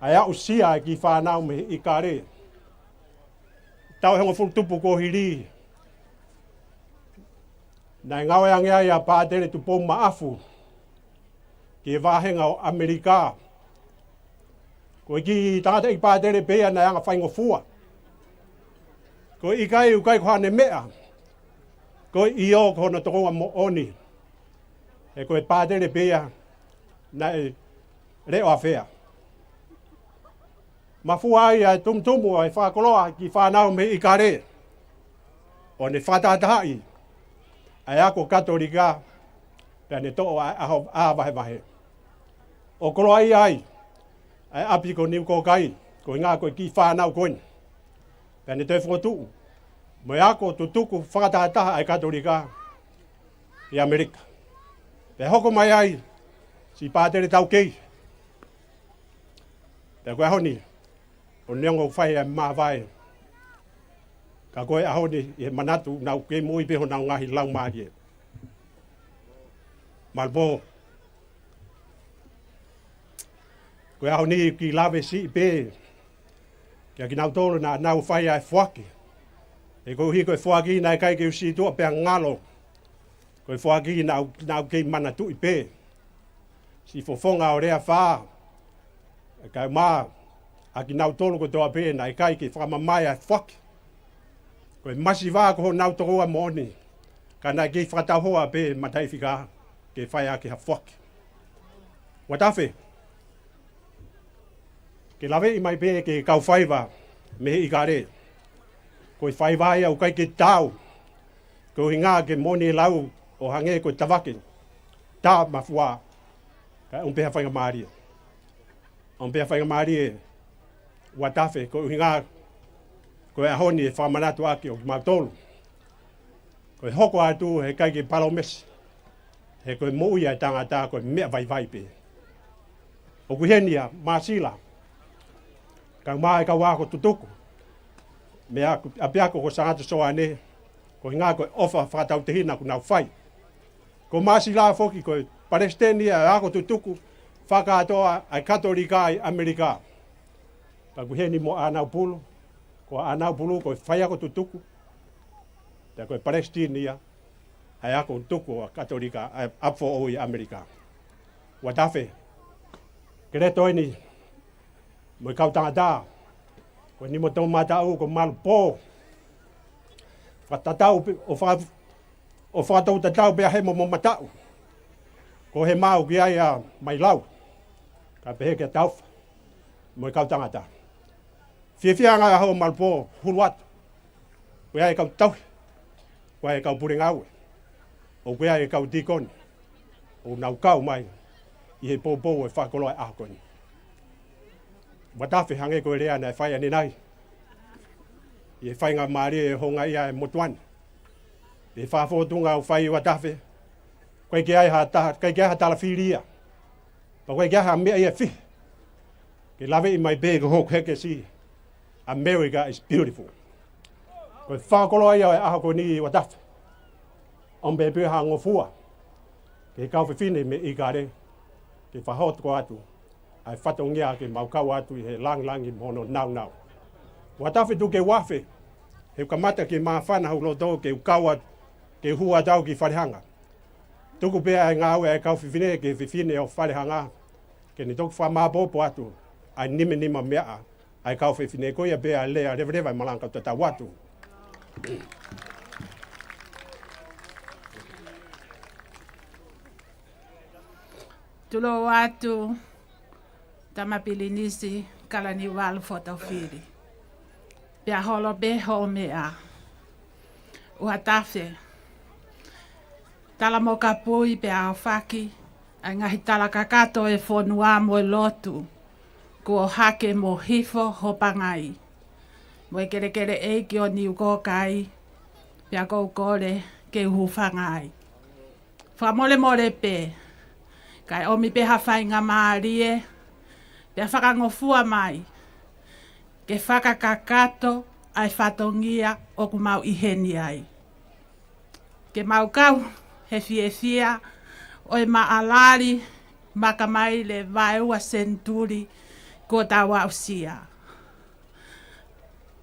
ʻa e aʻusia e kiʻi fānau mei he ʻIkale. Taʻu ʻe hongofulu tupu kuo hili, naʻe ngāue ange ai ʻa Pātele Tupou Maʻafu ki he vāhenga ʻo ʻAmelika. Ko e kiʻi tangataʻeiki pātele pē ia naʻe anga faingofua. Ko e ʻikai, ʻoku ʻikai ko haʻane meʻa, ko e ʻio ko hono tokoua moʻoni. He ko e pātele pē ia naʻe leʻo afea. Mafua ai ʻa e tumutumu ʻo e fakakoloa ki he fānau mei ʻIkale, ʻo ne fakatahatahaʻi ʻa e ako Katolika, pea ne toʻo ʻa e ʻaho ʻā vahevahe ʻo koloaʻia ai ʻa e ʻapi ko Niukōkai, koeʻuhinga ko e kiʻi fānau ko eni. Pea ne toe fokotuʻu mo e ako tutuku fakatahataha ʻa e Katolika ʻi ʻAmelika. Pea hoko mai ai siʻi pātele taukei. Pea ko e ʻaho ni, ʻoku ne ongo fai ʻa e māvae. Ka ko e ʻaho ni, ʻi he manatu, naʻa ku kei moʻui pē honau ngaahi laumālie. Malupō. Ko e ʻaho ni kiʻi lave siʻi pē kiate kinautolu naʻa nau fai ʻa e foaki. He koeʻuhi ko e foaki naʻe ʻikai ke u sītuʻa pea ngalo. Ko e foaki naʻa, naʻa ku kei manatuʻi pē siʻi fofonga ʻo Lea Fā, kae ʻumaʻā ʻa kinautolu kotoa pē naʻe ʻikai ke fakamamae ʻa e foaki. Ko e masiva ko honau tokoua moʻoni, ka naʻe kei fakatauhoa pē mataʻifika ke fai ʻaki ha foaki. Matafe, ke laveʻi mai pē ki he kau faiva mei he ʻIkale, ko e faiva ia ʻoku ʻikai ke taau, koeʻuhinga ke moʻoni e lau ʻo hangē ko e tavake tā mafua, kae ʻumaʻā pē ha faingamālie. ʻOmi pē ha faingamālie ʻa Uatafe, ko e ʻuhinga ko e ʻaho ni ʻe fakamanatu ʻaki ʻo kimautolu ko e hoko atu he ʻikai ke palōmesi, he ko e moʻui ʻa e tangata ko e meʻa vaivai pē. ʻOku ʻi heni ʻa Māsila, kae ʻumaʻā e kau ako tutuku, meʻa ʻapiako ko Sangata Soane, ko e ʻuhinga ko e ʻofa fakatautehina ʻoku nau fai. Ko Māsila foki ko e palesiteni ʻa e ako tutuku fakakātoa ʻa e Katolika ʻi ʻAmelika. Pea ʻoku ʻi heni mo ʻAnaupulu, ko ʻAnaupulu ko e faiako tutuku, pea ko e palesiteni ia ʻa e ako tutuku ʻa e Katolika ʻa e ʻApifoʻou ʻi ʻAmelika. Uatafe, Keletoeni, mo e kau tangata, ko eni mo toʻomataʻu ko Malupō. Fakatatau pē, ʻo faka-, ʻo fakatou tatau pē ʻa hemo mo mataʻu. Ko e hema ʻoku ʻi ai ʻa Mailau, kae pehē kia Taufa, mo e kau tangata. Fiefia ange ʻa ho Malupō, hulu atu. ʻOku ʻi ai e kau tauhi, ʻoku ʻi ai e kau pule ngāue, ʻoku ʻi ai e kau tīkoni, ʻoku nau kau mai ʻi he poupou ʻo e fakakoloa ʻo e ʻaho ko eni. Uatafe, hangē ko e lea naʻe fai ʻanenai, ʻi he faingamālie ʻo e houngaʻia ʻa e motuʻa ni. ʻI he fakafofonga ʻoku fai, Uatafe, ʻikai ke ʻi ai ha taha, ʻikai ke ʻi ai ha tala fili ia. Pea ʻikai ke ʻi ai ha meʻa ia ʻe fihi ke laveʻi mai pē ko hoku hekesi, America is beautiful. Ko e fakakoloa ia ʻo e ʻaho ko eni, Uatafe, ʻomi pē ha ngofua ki he kau fefine mei ʻIkale, ke fakahoko atu ʻa e fatongia ke mau kau atu ʻi he langilangi mo hono nāunau. Uatafe, tuku ke u afe, he ʻoku kamata ke māfana hoku loto ke u kau atu, ke u hū atu au ki Falehanga. Tuku pē ʻa e ngāue ʻa e kau fefine ki he fefine ʻo Falehanga, ke ne toki fakamāʻopoʻopo atu ʻa e nimanima meaʻa ʻa e kau fefine. Ko ia pē ʻa e lea leveleva ʻa e malanga, kau tatau atu. Tulou atu, Tama Pilinisi Kalaniuvalu Fotofili. Pea holo pē hoʻo meʻa. Uatafe, tala mo kapui pea aofaki ʻa e ngaahi tala kakato ʻo e fonua mo e lotu kuo hake mo Hifo Hopangai, mo e kelekele ʻeiki ʻo Niukōkai, pea ʻoku ou kole ke u hūfanga ai. Fakamolemole pē, kae ʻomi pē ha faingamālie, pea fakangofua mai ke fakakakato ʻa e fatongia ʻoku mau ʻi heni ai. Ke mau kau he fiefia ʻo e maʻalali makamaile vaeua senituli kuo tau aʻusia.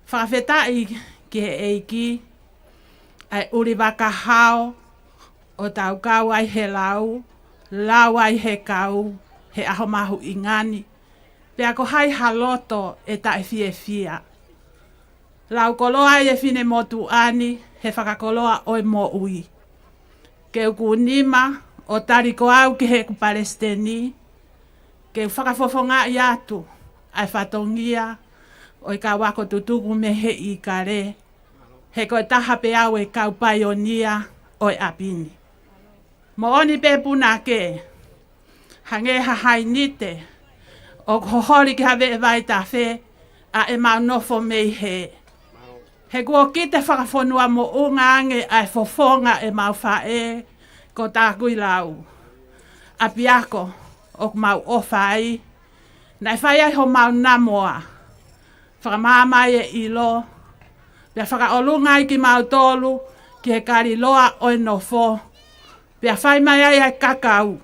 Fakafetaʻi ki he ʻEiki, ʻa e ʻuli vakahao ʻo tau kau ai he lau, lau ai he kau, he ʻaho mahuʻinga ni, pea ko hai ha loto ʻe taʻefiefia. Lau koloa ai e finemotuʻa ni he fakakoloa ʻo e moʻui. Ke u kū nima ʻo tali ko au ki heʻeku palesiteni, ke u fakafofongaʻi atu ʻa e fatongia ʻo e kau ako tutuku mei he ʻIkale, he ko e taha pē au e kau paionia ʻo e ʻapi ni. Moʻoni pē punake, hangē ha hainite ʻoku hoholi ki ha veʻe vaitafe ʻa ʻemau nofo mei hē. He kuo kite fakafonua moʻunga ange ʻa e fofonga ʻemau faʻē ko Takuilau, ʻapiako ʻoku mau ʻofa ai. Naʻe fai ai homau namoa, fakamaama ai e ʻilo, pea fakaʻolunga ai kimautolu ki he kaliloa ʻo e nofo, pea fai mai ai ʻa e kakau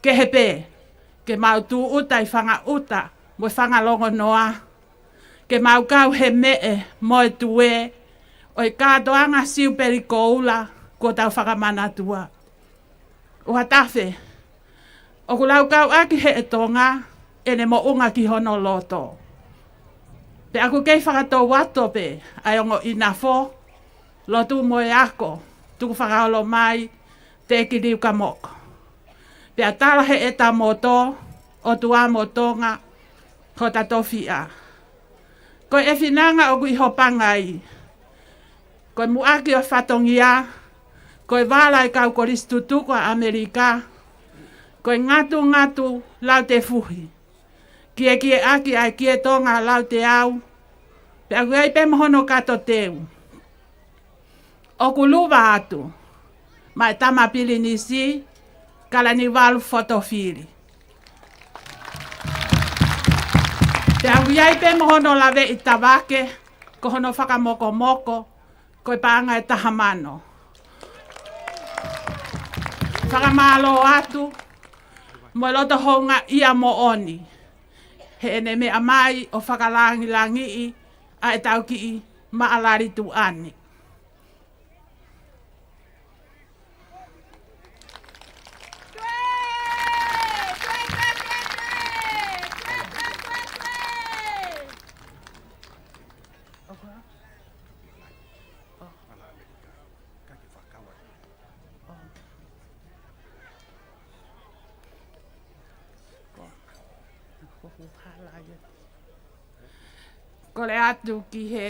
kehe pē, ke mau tūʻuta ʻi fanga ʻuta mo e fanga longonoa, ke mau kau he meʻe mo e tuē ʻo e kātoanga Siupeli Koula kuo tau fakamanatua. Uatafe, ʻoku laukau ʻaki ʻe he Tonga ʻene moʻunga ki hono loto. Pea ʻoku kei fakatouato pē ʻa e ongo inafo, lotu mo e ako, tukufakaholo mai, Tēkiliukamoko. Pea tala he ʻeta moto, ʻOtua mo Tonga, hota tofiʻa. Ko e finanga ʻoku ʻi Hopangai, ko e muʻaki ʻo e fatongia, ko e vala ʻa e kau kolisi tutuku ʻa ʻAmelika, ko e ngatungatu lautefuhi, Kiekieʻaki ʻa e Kie Tonga Lauteau, pea ʻoku ʻi ai pē mo hono kato teu. ʻOku luva atu maʻa e Tama Pilinisi, Kalaniuvalu Fotofili. Pea ʻoku ʻi ai pē mo hono laveʻi tavake, ko hono fakamokomoko, ko e paʻanga ʻe taha mano. Fakamālō atu, mo e loto houngaʻia moʻoni, heʻene meʻa mai ʻo fakalangilangiʻi ʻa e tau kiʻi maʻalali tuʻa ni. Kole atu ki he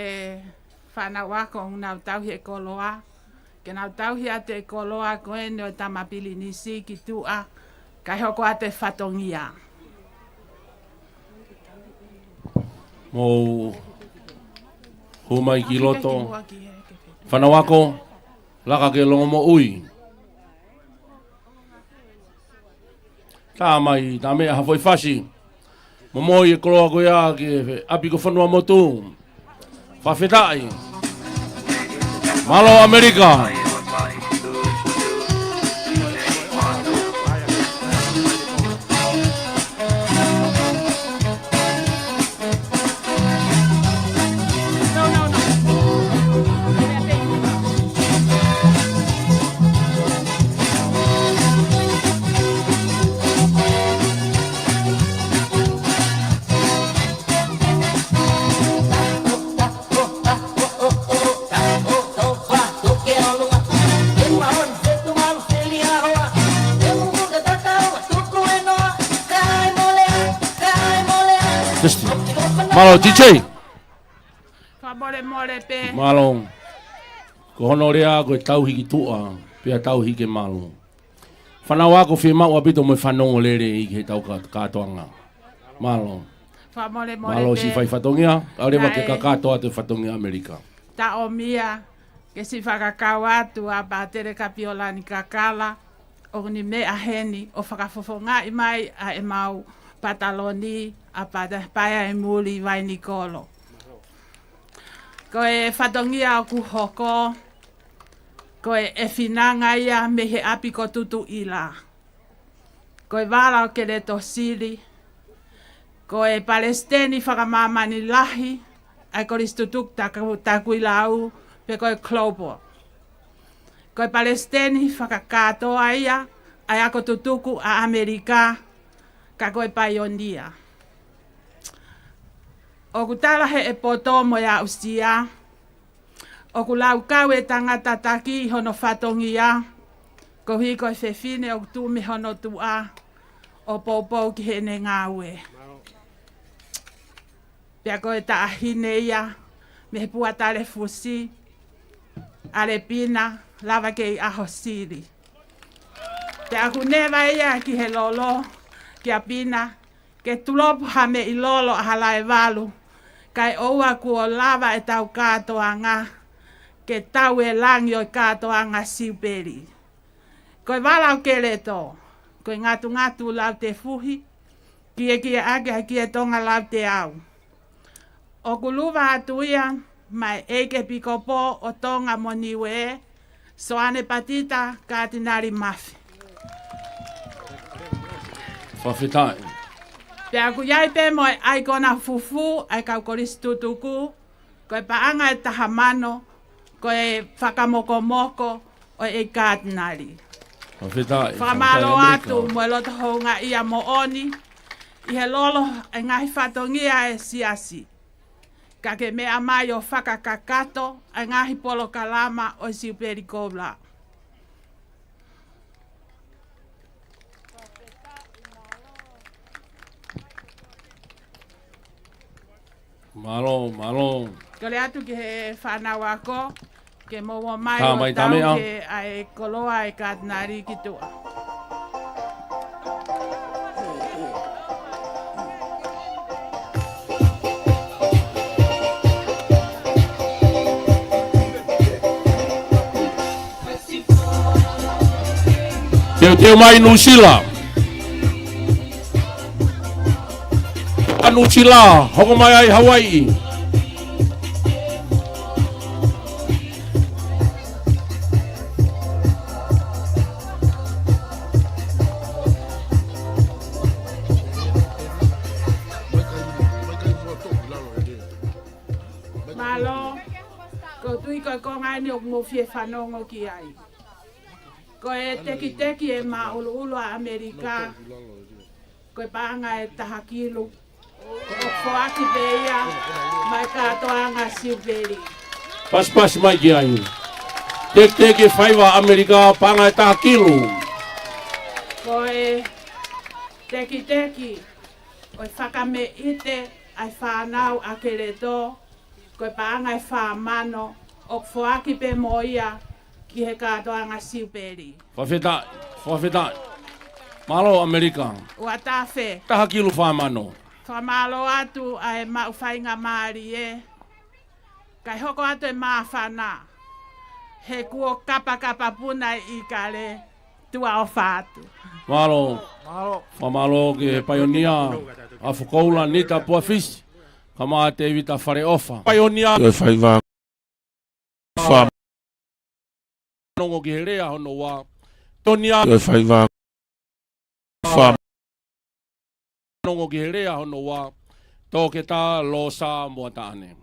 fānau ako ʻoku nau tauhi e koloa, ke nau tauhi atu e koloa ko eni ʻo e Tama Pilinisi ki tuʻa, kae hoko atu e fatongia. Mou hū mai ki loto. Fānau ako, laka ke longomoʻui. Tā mai, tā meʻa ha foʻi fasi. Momoi e koloa ko ia ki he ʻapi ko Fonuamotu. Fakafetaʻi. Mālō ʻAmelika. Testi. Mālō, D J. Fakamolemole pē. Mālō. Ko hono lea ko e tauhi ki tuʻa, pea tauhi ke malu. Fānau ako, fiemaʻu ʻaupito mo e fanongo lelei ki he tau ka-, kātoanga. Mālō. Fakamolemole pē. Mālō siʻi fai fatongia, ʻalu leva ke kakato atu e fatongia ʻAmelika. Taʻomia, ke siʻi fakakau atu ʻa Pātele Kapiolani Kakala, ʻoku ne meʻa heni ʻo fakafofongaʻi mai ʻa e mau pataloni ʻa Pata-, Paea ʻi Muli Vainikolo. Ko e fatongia ʻoku hoko, ko e ʻEfinanga ia mei he ʻapi ko Tutuʻila. Ko e vala ʻo Keletosili, ko e palesiteni fakamāmani lahi ʻa e Kolisi Tutuku Taku-, Takuilau, pe ko e Global. Ko e palesiteni fakakātoa ia ʻa e ako tutuku ʻa ʻAmelika, ka ko e paionia. ʻOku tala heʻe poto mo e aʻusia, ʻoku laukau e tangata taki ʻi hono fatongia, koeʻuhi ko e fefine ʻoku tuʻu mei hono tuʻa ʻo poupou ki heʻene ngāue. Pea ko e taʻahine ia mei he Puatalefusi, ʻAlepina, lava kei ʻaho sili. Pea ʻoku neva ia ki he lolo, kia Pina, ke tulopu ha meʻi lolo ʻa Halaevalu, kae ʻoua kuo lava e tau kātoanga, ke tau e langi ʻo e kātoanga Siupeli. Ko e vala ʻo Keleto, ko e ngatungatu lautefuhi, kiekieʻaki ʻa e Kie Tonga Lauteau. ʻOku luva atu ia maʻa e ʻEiki Epikopo ʻo Tonga mo Niuē, Soane Patita Katinali Mafi. Fakafetaʻi. Pea ʻoku ʻi ai pē mo e ʻaikona fufū ʻa e kau kolisi tutuku, ko e paʻanga ʻe taha mano, ko e fakamokomoko ʻo e Katinali. Fakafetaʻi, fakamālō atu mo e loto houngaʻia moʻoni ʻi he lolo e ngaahi fatongia e siasi, ka ke meʻa mai ʻo fakakakato e ngaahi polokalama ʻo e Siupeli Koula. Mālō, mālō. Kole atu ki he fānau ako, ke mou ō mai ʻo tau ki he ʻa e koloa e Katinali ki tuʻa. Teuteu mai Nuʻusila. ʻA Nuʻusila, hoko mai ai Hawaiʻi. Mālō, ʻoku ou tui ko e konga eni ʻoku mou fie fanongo ki ai. Ko e tekiteki ʻe Māʻuluʻulu ʻa ʻAmelika, ko e paʻanga ʻe taha kilu. ʻOku foaki pē ia maʻa e kātoanga Siupeli. Pasipasi mai ki ai. Tekiteki ʻe faiva ʻAmelika, paʻanga ʻe taha kilu. Ko e tekiteki ʻo e fakameʻite ʻa e fānau ʻa Keletō, ko e paʻanga ʻe fā mano, ʻoku foaki pē mo ia ki he kātoanga Siupeli. Fakafetaʻi, fakafetaʻi. Mālō ʻAmelika. Ua tafe. Taha kilu fā mano. Fakamālō atu ʻa e maʻu faingamālie. Kae hoko atu e māfana. He kuo kapakapa puna ʻi kale, tuʻa ʻofa atu. Mālō. Mālō. Fakamālō ki he paionia, ʻa Fukoula Nita Puafisi, kae ʻumaʻā Tevita Faleʻofa. Paionia. Ko e faiva. Fa. Nongo ki he lea hono ua. Tonia. Ko e faiva. Fa. Nongo ki he lea hono ua. Toketā Losa Moataʻane.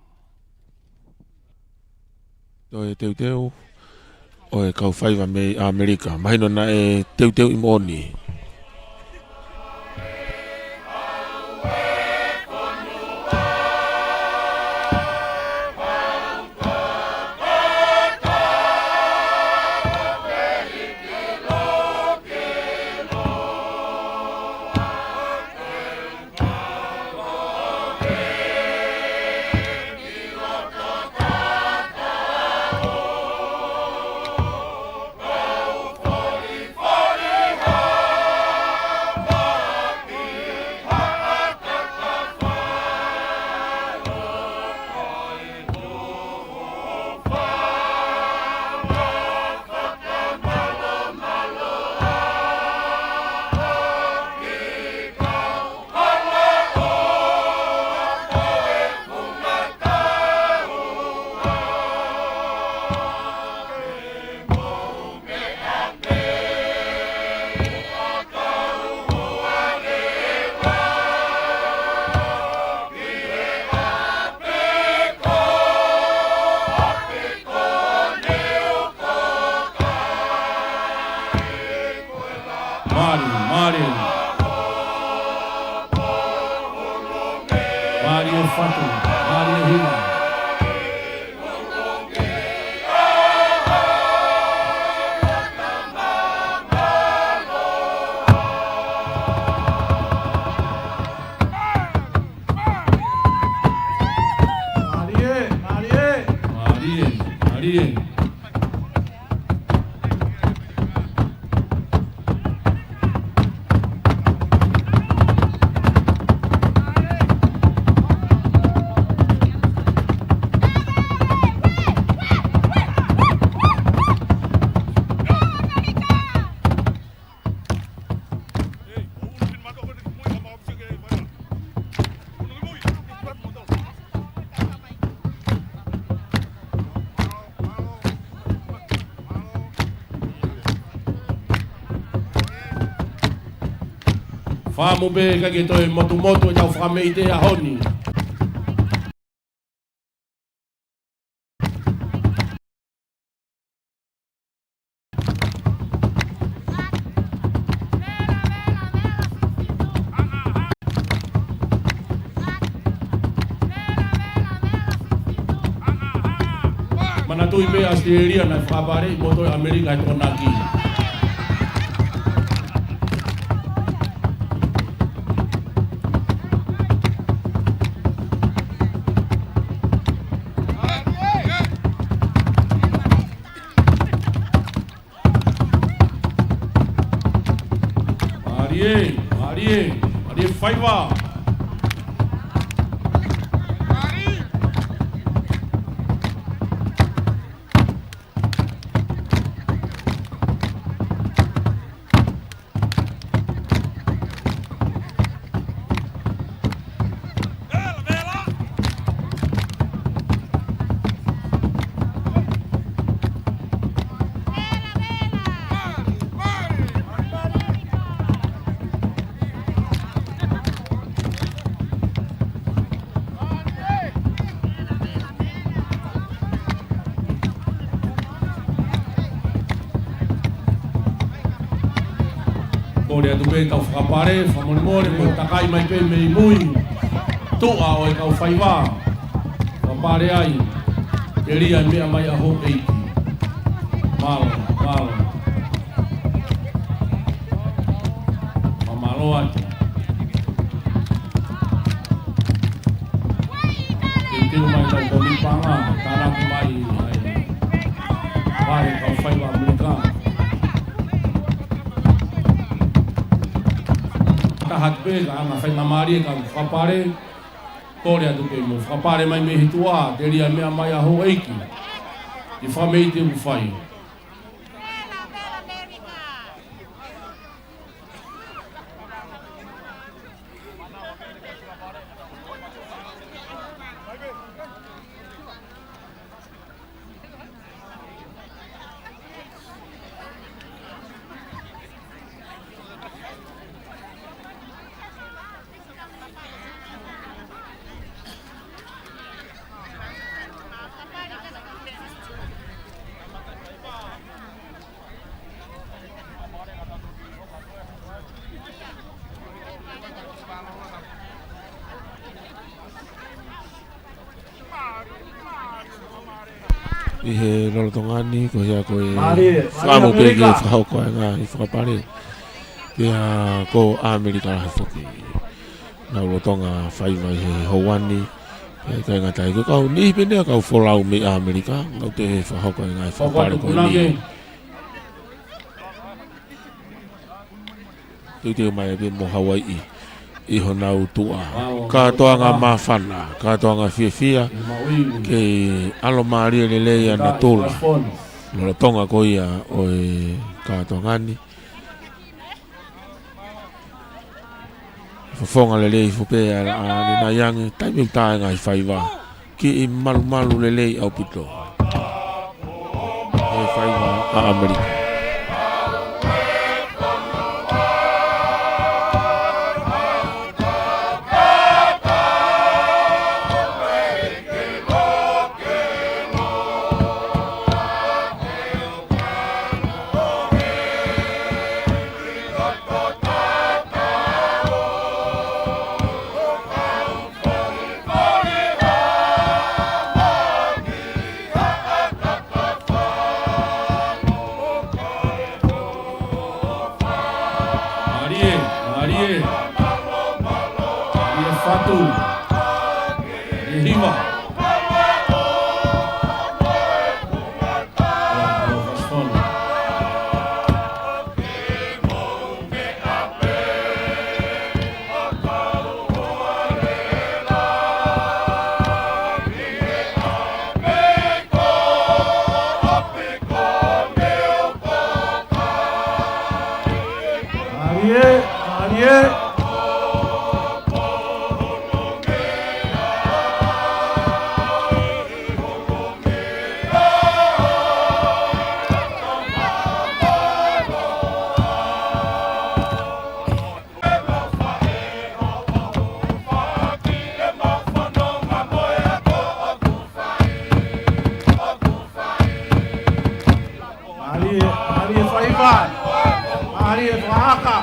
Toe teuteu ʻo e kau faiva mei ʻAmelika. Mahino naʻe teuteuʻi moʻoni. Mālie, mālie. Mālie Fatu, mālie Hila. Mālie, mālie. Mālie, mālie. Fakamolemole pē, ʻikai ke toe motumotu ʻetau fakameʻite he ʻaho ni. Manatuʻi pē ʻAositelēlia naʻe fakapale ʻi motu ʻAmelika ʻi he Tokonaki. Mālie, mālie, mālie faiva. Kole atu pē kau fakapale, fakamolemole, mo takai mai pē mei mui. Tuʻa ʻo e kau faiva. Fakapale ai, telia e meʻa mai ʻa houʻeiki. Mālō, mālō. Fakamālō atu. Teuteu mai kau kōmiti paʻanga, tānaki mai ai. Pale kau faiva ʻAmelika. Taha atu pē, ka anga faingamālie kau fakapale, kole atu pē mo fakapale mai mei he tuʻa, telia e meʻa mai ʻa houʻeiki. ʻI he fakameʻite ʻoku fai. ʻI he lolotonga ni, ko ia ko e Mālie, mālie fakaʻamu pē ke Amerika. Fakahoko ai e ngaahi fakapale. Pea ko ʻAmelika lahi foki. Nau lolotonga faiva ʻi he houa ni. Pea ʻikai ngata ai ko e kau niʻihi pē eni ʻa e kau folau mei ʻAmelika. Nau toe fakahoko e ngaahi fakapale ko eni. Teuteu mai pē mo Hauaiʻi ʻi honau tuʻa. Kātoanga māfana, kātoanga fiefia, kei ʻalomālie lelei ʻa natula. Lolotonga ko ia ʻo e kātoanga ni. Fofonga lelei foki pē ʻa, ʻa Nīnai ange, taimi ʻoku tā e ngaahi faiva. Kiʻi malumalu lelei ʻaupito. ʻE faiva ʻa ʻAmelika. Mālie, mālie. Mālie Fatu. Mālie Hiva. Mālie, mālie. Mālie, mālie faiva. Mālie fakaʻaka.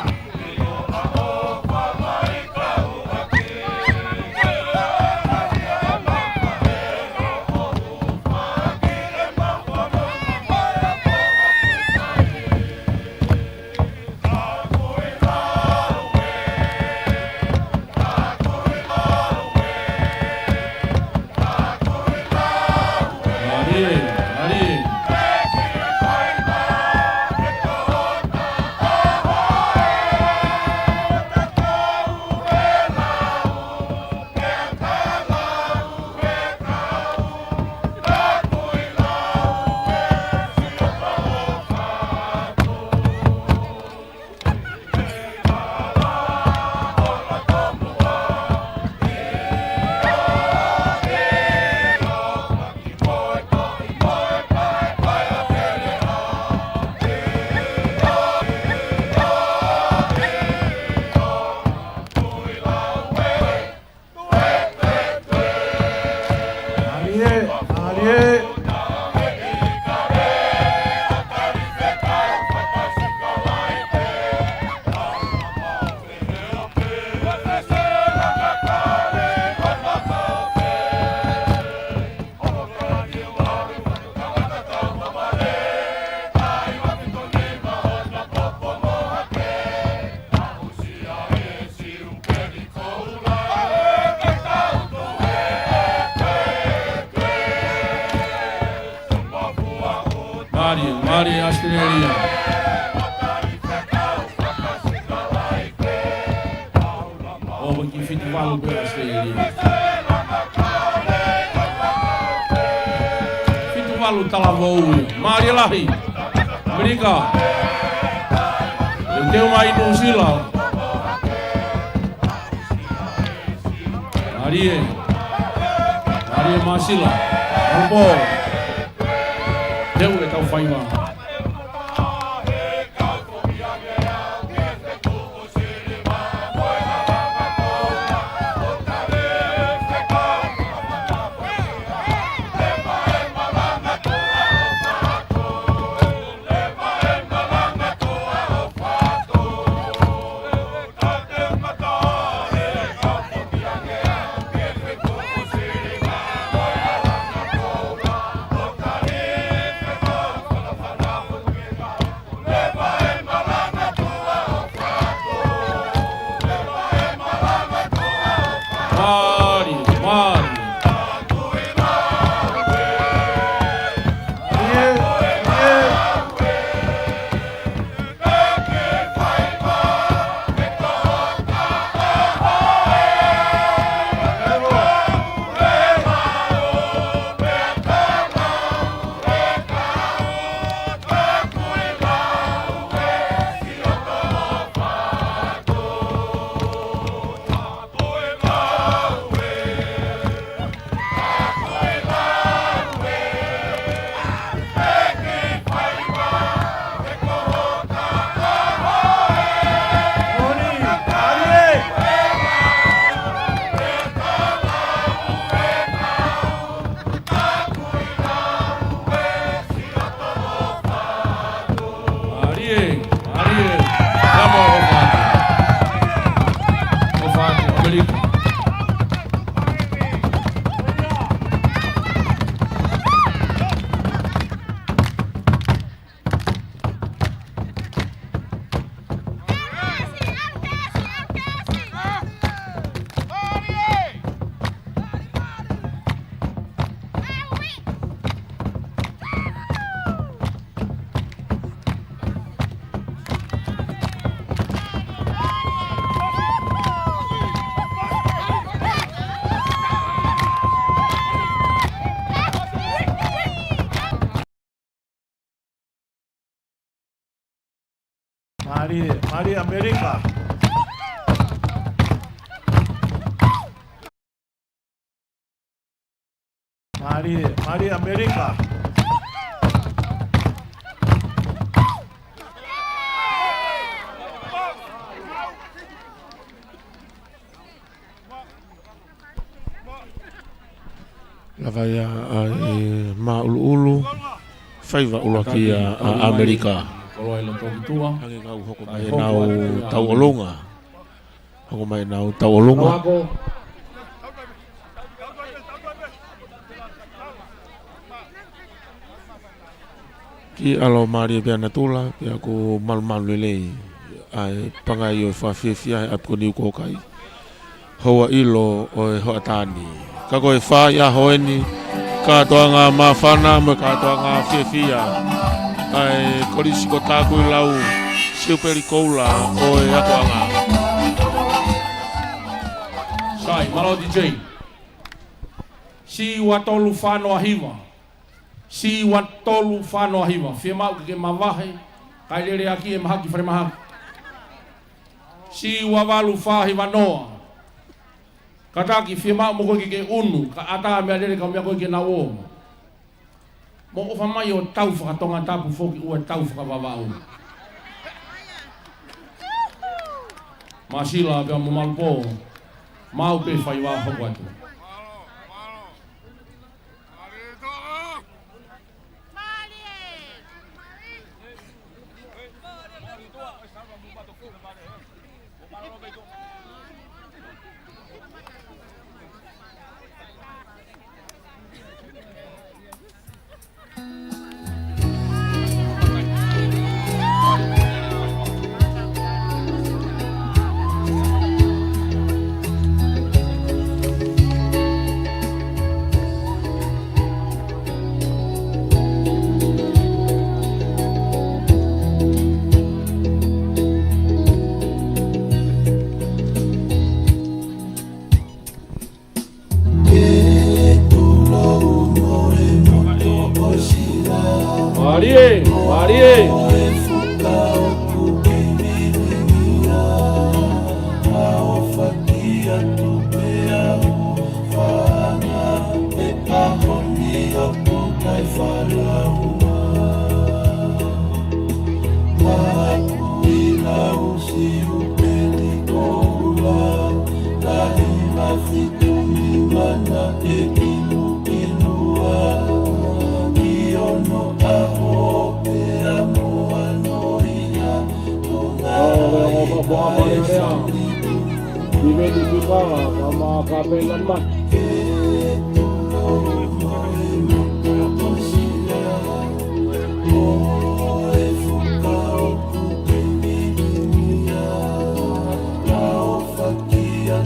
ʻAositelēlia. ʻO ki fitu valu pē ʻAositelēlia. Fitu valu talavou ia. Mālie lahi. ʻAmelika. ʻE teu mai Nuʻusila. Mālie. Mālie Māsila. Malupō. Teu ʻetau faiva. Mālie, mālie. Mālie, mālie. Samoa ʻofa atu. ʻOfa atu, ʻAmelika. Mālie, mālie ʻAmelika. Mālie, mālie ʻAmelika. Lava ia ʻa e māʻuluʻulu, faiva ʻuluaki ia ʻa ʻAmelika. Hangē kau hoko mai ʻenau tauʻolunga. Hoko mai ʻenau tauʻolunga. Kiʻi ʻalu mālie pea natula, pea ʻoku malumalu lelei ʻa e pangai ʻo e fakafiefia he ʻapi ko Niu ko Kai. Houa ʻilo ʻo e hoʻatā ni. Ka ko e fā ʻi he ʻaho ni, kātoanga māfana mo e kātoanga fiefia ʻa e Kolisi ko Takuilau, Siupeli Koula ʻo e akoʻanga. Sai, mālō D J. Siʻi ua tolu fā noa hiva. Siʻi ua tolu fā noa hiva. Fiemaʻu ke ke mavahe, kae lele ʻaki e mahaki fale mahaki. Siʻi ua valu fā hiva noa. Kātaki, fiemaʻu mo koe ke ke ʻunu, ka ʻatā meʻalele ka meʻa ko ē ke nau ō. Mou ʻofa mai ʻo tau fakatongatapu foki ʻo tau fakavavau. Māsila pea mo Malupō, maʻu pē faiva hoko atu. Mālie.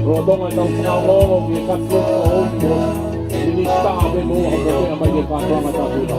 Lolotonga ʻetau fanongo ki he kakai ʻo e ʻOtu, minisitā pē mo ha kotea mai ke kātoanga tapu ina.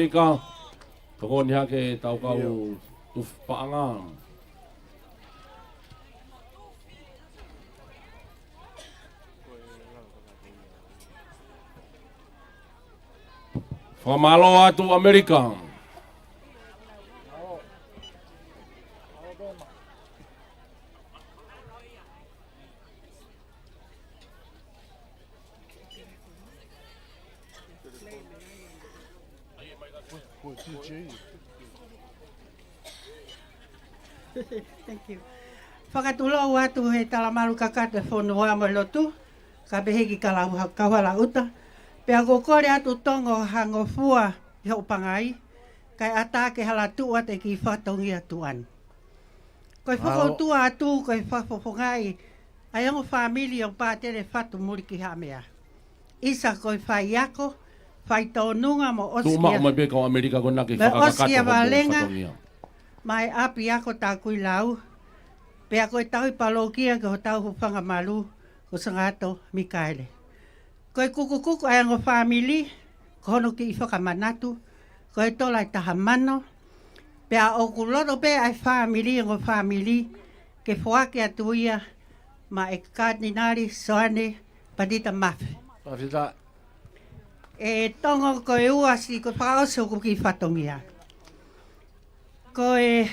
ʻAmelika, tokoni hake ʻetau kau tufa paʻanga. Fakamālō atu ʻAmelika. Thank you. Fakatulou atu he talamalu kakato e fonua mo e lotu, kae pehē ki he kau hala ʻuta. Pea ʻoku ou kole atu Tonga ʻo hangofua ʻi hoʻo pangai, kae ʻatā ke hala tuʻu atu e kiʻi fatongia tuʻa ni. Ko e fakautua atu, ko e fakafofongaʻi ʻa e ongo fāmili ʻo Pātele Fatu muli ki Haʻamea. ʻIsa ko e faiako, faitōnunga mo ʻosi kia. Tuʻu maʻu mai pē kau ʻAmelika ko ena ke fakakakato ʻo valenga. Mai ʻapiako Takuilau, pea ko e tauhi palokia ki hotau hūfanga malū, ko Sangato Mikaele. Ko e kukukuku ʻa e ongo fāmili, ko hono kiʻi fakamanatu, ko e tola ʻe taha mano, pea ʻoku loto pē ʻa e fāmili, ongo fāmili, ke foaki atu ia maʻa e Katinali Soane Patita Mafi. Fakafetaʻi. ʻE Tonga, ko e ua siʻi, ko e fakaʻosi hoku kiʻi fatongia. Ko e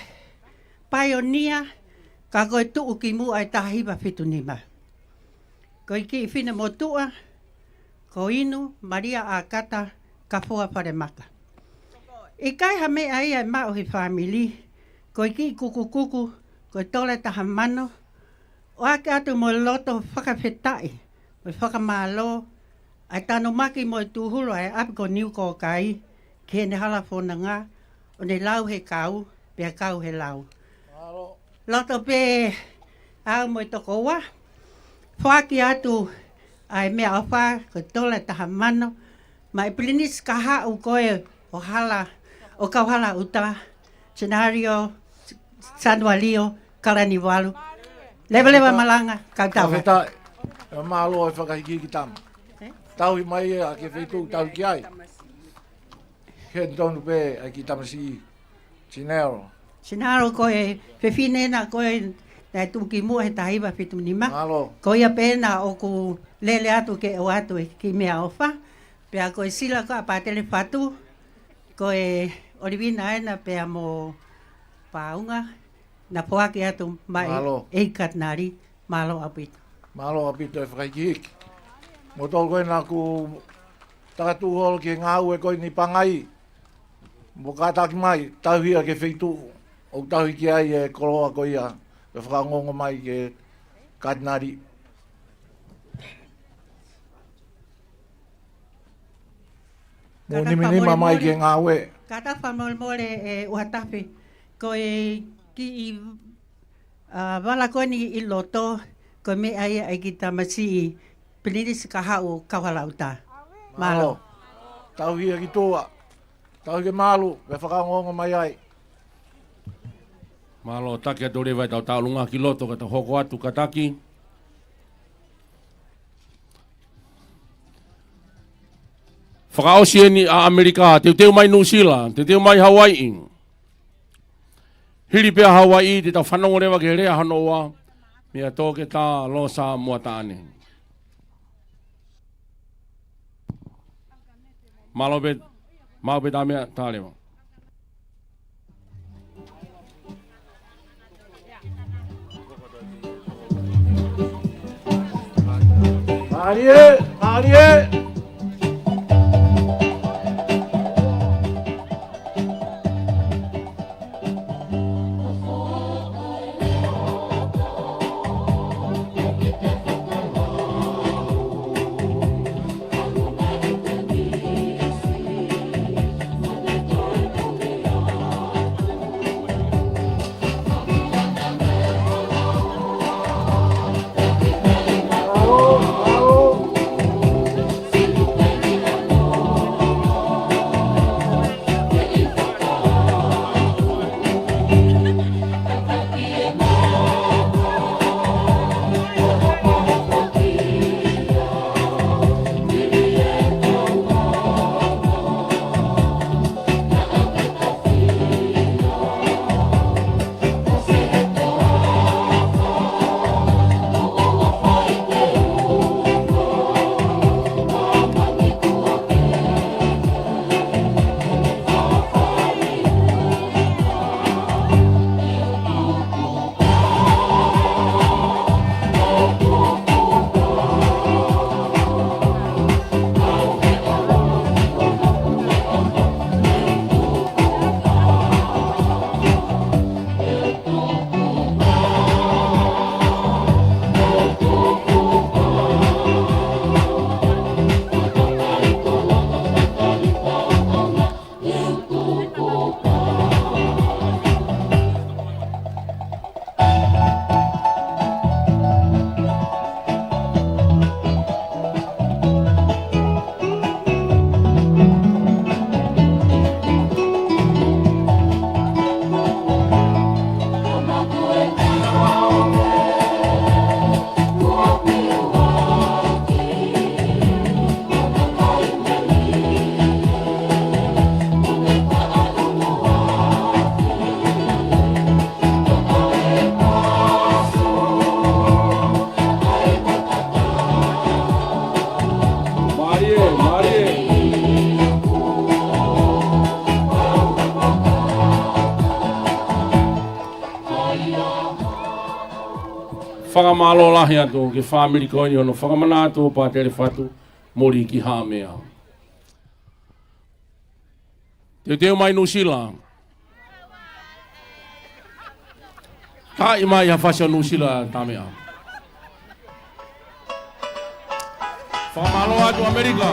paionia, ka ko e tuʻukimuʻa ʻo e taha hiva fitu nima. Ko e kiʻi finemotuʻa, ko Inu Malia ʻAkata Kafua Falemaka. ʻIkai ha meʻa ia ʻe maʻu he fāmili, ko e kiʻi kukukuku, ko e tola ʻe taha mano, ʻoatu atu mo e loto fakafetaʻi, mo e fakamālō, ʻa e tanumaki mo e tūhulu ʻa e ʻapi ko Niu ko Kai, ki heʻene hala fononga, ʻo ne lau he kau, pea kau he lau. Mālō. Loto pē au mo e tokoua, foaki atu ʻa e meʻaʻofa, ko e tola ʻe taha mano, maʻa e Pilinisi Kahaʻu ko ē ʻo hala, ʻo kau hala ʻuta, Senario, Sanualio, Kalaniuvalu. Levaleva malanga, kau tau. Fakafetaʻi. Mālō e fakahikihiki tama. Eh? Tauhi mai ia ki he feituʻu tauhi ki ai. Ke tonu pē ʻa e kiʻi tamasiʻi Sinero. Sinero ko e fefine ena ko ē naʻe tuʻukimuʻa he taha hiva fitu nima. Mālō. Ko ia pē ena ʻoku lele atu ke ʻoatu e kiʻi meʻaʻofa. Pea ko e sila ko ē ʻa Pātele Fatu, ko e ʻolivina ena pea mo Paunga, naʻe foaki atu maʻa e Katinali. Mālō ʻaupito. Mālō ʻaupito e fakahikihiki. Mo tolu ko ena ʻoku takatuʻu holo ki he ngāue ko eni pangai. Mo kātaki mai, tauhi ia ki he feituʻu ʻoku tauhi ki ai e koloa ko ia, ʻe fakaongoongo mai ki he Katinali. Mo nima nima mai ki he ngāue. Kātaki fakamolemole e ʻUhatafe, ko e kiʻi ʻa, vala ko eni ʻi loto, ko e meʻa ia ʻa e kiʻi tamasiʻi Pilinisi Kahaʻu ʻo kau hala ʻuta. Mālō. Mālō. Tauhi ia ki tuʻa. Tauhi ke malu, pea fakaongoongo mai ai. Mālō, taki atu leva ʻetau tauʻolunga ki loto ka tau hoko atu kātaki. Fakaʻosi eni ʻa ʻAmelika, teuteu mai Nuʻusila, teuteu mai Hauaiʻi. Hili pē ʻa Hauaiʻi, te tau fanongo leva ki he lea hono ua, meia Toketā Losa Moataʻane. Mālō pē, maʻu pē tā meʻa, tā leva. Mālie, mālie. Fakamālō lahi atu ki he fāmili ko eni hono fakamanatu ʻo Pātele Fatu Moli ki Haʻamea. Teuteu mai Nuʻusila. Taaʻi mai ha fasi ʻo Nuʻusila, Tāmea. Fakamālō atu ʻAmelika.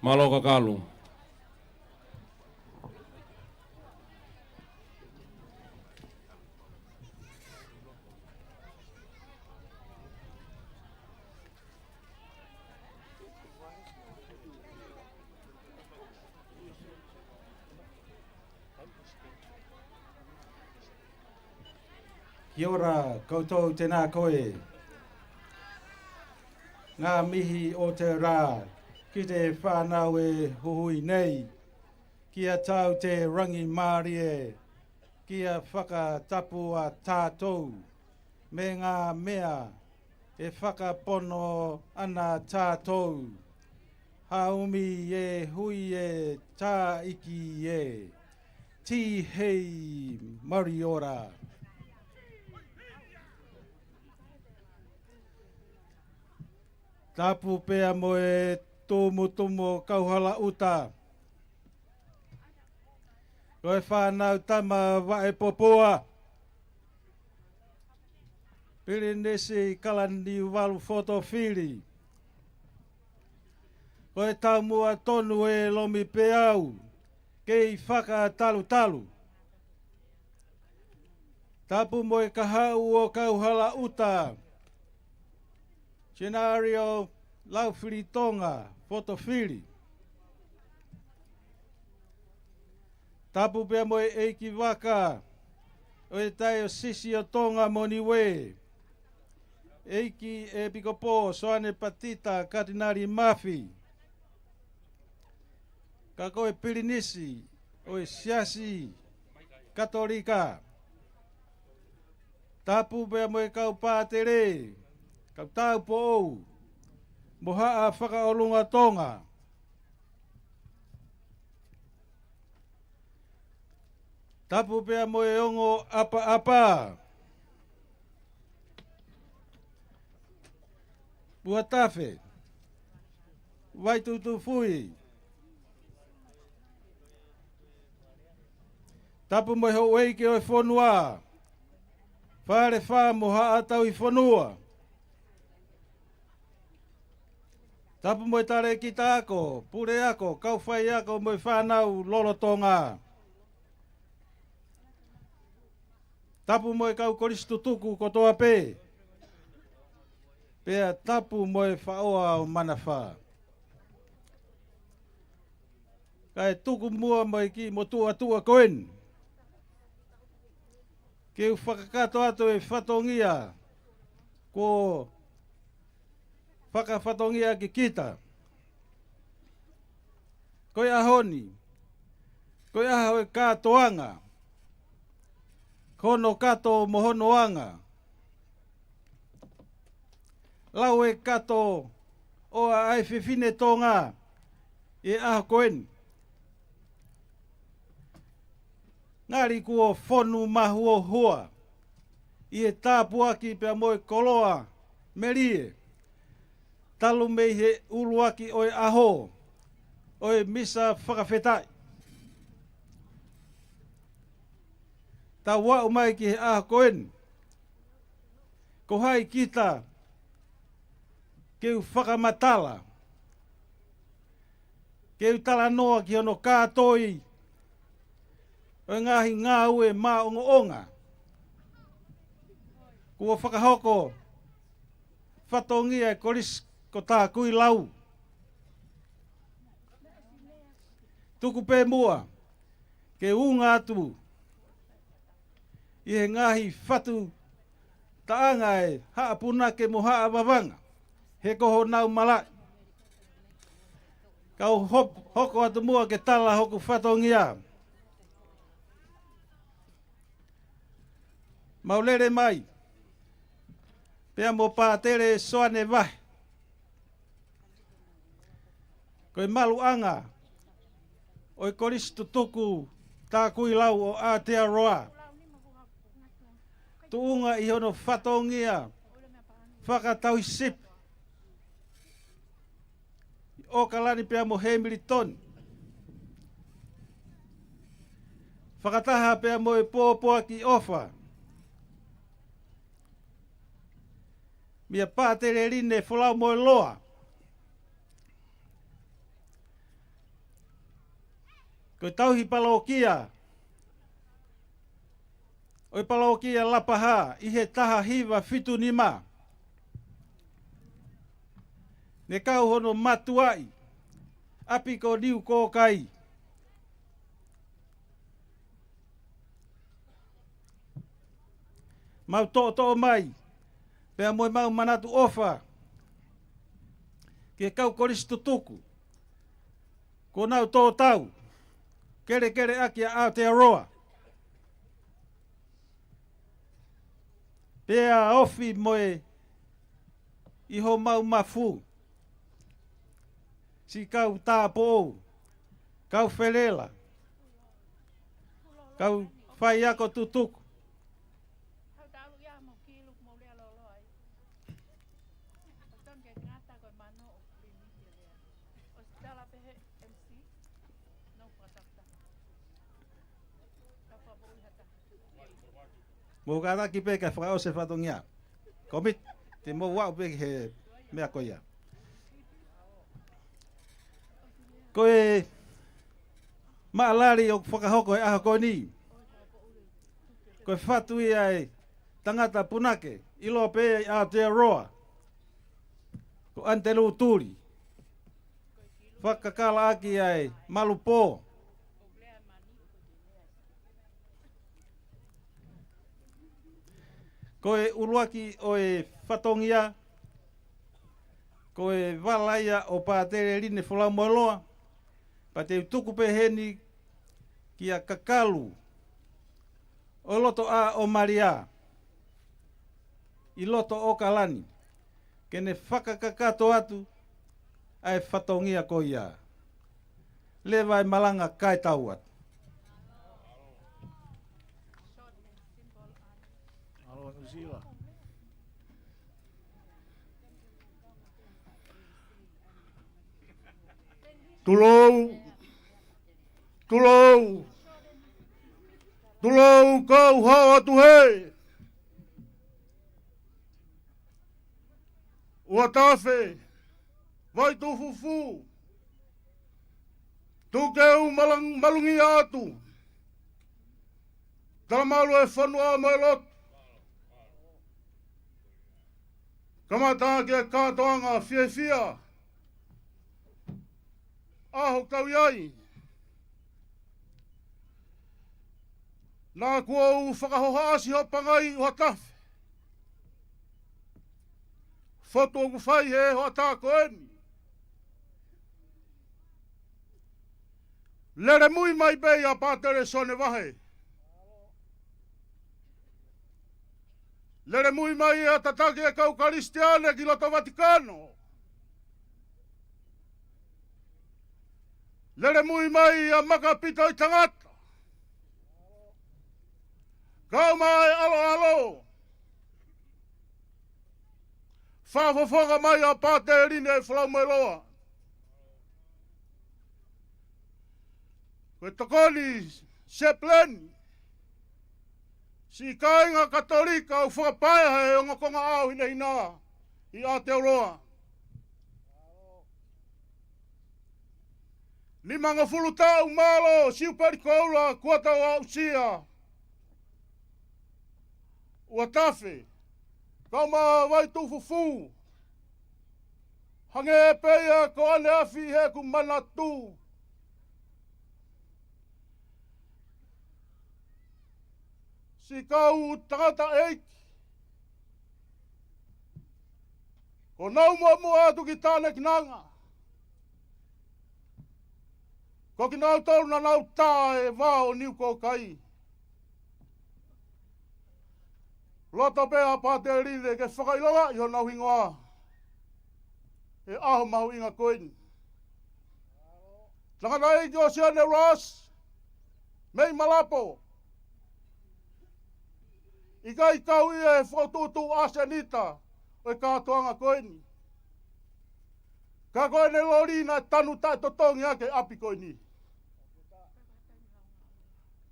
Mālō Kakalu. Kia ora koutou tēnā koe. Ngā mihi ʻo te rā ki te fānau ʻe huhui nei, kia tau te rangi mālie, kia fakatapu ʻa tātou, me ngā meʻa ʻe fakapono ana tātou. Haumi e hui e tāiki e. Tihei Mariora. Tapu pea mo e tumutumu ʻo Kauhalaʻuta. Ko e fānau tama Vaʻepopua. Pilinisi Kalaniuvalu Fotofili. Ko e taumuʻa tonu ʻe Lomipeau, kei fakatalutalu. Tapu mo e kahaʻu ʻo Kauhalaʻuta. Senario Laufilitonga Fotofili. Tapu pea mo e ʻeikivaka ʻo e Taiosisi ʻo Tonga mo Niue, ʻEiki ʻEpikopō Soane Patita Katinali Mafi, ka ko e pilinisi ʻo e Siasi Katolika. Tapu pea mo e kau pātele, kau tāupoʻou, mo Haʻa Fakaʻolunga Tonga. Tapu pea mo e ongo ʻapaʻapa. Puatafe, Vaitutufui. Tapu mo e houʻeiki ʻo e fonua, Falefā mo Haʻa Tauhi Fonua. Tapu mo e talēkita ako, puleako, kau faiako mo e fānau lolotonga. Tapu mo e kau kolisi tutuku kotoa pē. Pea tapu mo e faʻoa ʻo Manafā. Kae tuku muʻa mai ki mo tuʻatuʻa ko eni. Ke u fakakakato atu e fatongia kuo fakafatongia ʻaki kita. Ko e ʻaho ni, ko e ʻaho e kātoanga, ko hono kato mo hono anga. Lau e kato ʻo ʻa e fefine Tonga ʻi he ʻaho ko eni. Ngali kuo fonu mahuohua ʻi he tāpuaki pea mo e koloa melie, talu mei he ʻuluaki ʻo e ʻaho ʻo e misa fakafetaʻi. Tau aʻu mai ki he ʻaho ko eni. Ko hai kita ke u fakamatala, ke u talanoa ki hono kātoi ʻo e ngaahi ngāue maʻongoʻonga kuo fakahoko fatongia e kolisi ko Takuilau. Tuku pē muʻa ke u unga atu ʻi he ngaahi fatu taʻanga e Haʻa Punake mo Haʻa Vavanga, he ko honau malaʻe. Kau hop-, hoko atu muʻa ke tala hoku fatongia. Mau lele mai pea mo Pātele Soane Vahe. Ko e maluʻanga ʻo e kolisi tutuku Takuilau ʻo Aotearoa. Tuʻunga ʻi hono fatongia fakatauhisipi ʻi ʻOkalani pea mo Hemilitoni. Fakataha pea mo e pōpoaki ʻofa meia Pātele Line Folau Moeloa. Ko e tauhi palokia ʻo e palokia Lapahā ʻi he taha hiva fitu nima. Ne kau hono mātuʻaʻi ʻapi ko Niukōkai. Mau toʻotoʻo mai pea mo e mau manatu ʻofa ki he kau kolisi tutuku kuo nau tō tau kelekele ʻaki ʻa Aotearoa. Pea ofi mo e ʻi homau mafu, siʻi kau tāupoʻou, kau felela, kau faiako tutuku. Mou kātaki pē kae fakaʻosi e fatongia. Komiti, te mou aʻu pē ki he meʻa ko ia. Ko e maʻalali ʻoku fakahoko he ʻaho ko eni, ko e fatu ia e tangata punake ʻiloa pē ʻi Aotearoa ko ʻAnitelū Tuli, fakakakala ʻaki ʻa e malu pō. Ko e ʻuluaki ʻo e fatongia, ko e vala ia ʻo Pātele Line Folau Moeloa, pea te u tuku pē heni kia Kakalu ʻo Lotoʻā ʻo Malia ʻi loto ʻOkalani, ke ne fakakakato atu ʻa e fatongia ko ia. Leva e malanga kae tau atu. Tulou, tulou, tulou, kau hao atu hē. Uatafe, Vaitufufu, tuku ke u malang-, malungia atu. Talamalu e fonua mo e lotu. Kamata ki he kātoanga fiefia ʻa hoʻo kau ai. Naʻa kuo u fakahohaʻasi hoʻo pangai ʻUhatafe. Fotu ʻoku fai he hoʻatā ko eni. Lele mui mai pē ʻa Pātele Sone Vahe. Lele mui mai ʻa tataki e kau Kalisitiane ki loto Vatikano. Lele mui mai ʻa Makapito ʻi Tangata. Kau mai ʻaloʻalo. Fakafofonga mai ʻa Pātele Line Folau Moeloa. Ko e tokoni Sepuleni. Siʻi kāinga Katolika ʻoku fakapaea he ongo konga ʻao hinehina ʻi Aotearoa. Nimangofulu taʻu mālō Siupeli Koula kuo tau aʻusia. ʻUhatafe, kau mai Vaituʻufufū. Hangē pē ia ko ʻaneafi heʻeku manatu. Siʻi kau tangataʻeiki. Ko nau muʻomuʻa atu ki Tānekinanga. Ko kinautolu naʻa nau tā e vao ʻo Niukōkai. Loto pē ʻa Pātele Line ke fakaʻilongaʻi honau hingoa he ʻaho mahuʻinga ko eni. Tangataʻeiki ʻo Sione Ross, mei Malapo. ʻIkai kau ia he fokotuʻutuʻu ʻasenita ʻo e kātoanga ko eni. Ka ko ʻene loli naʻe tanu taʻetotongi ʻaki e ʻapi ko eni.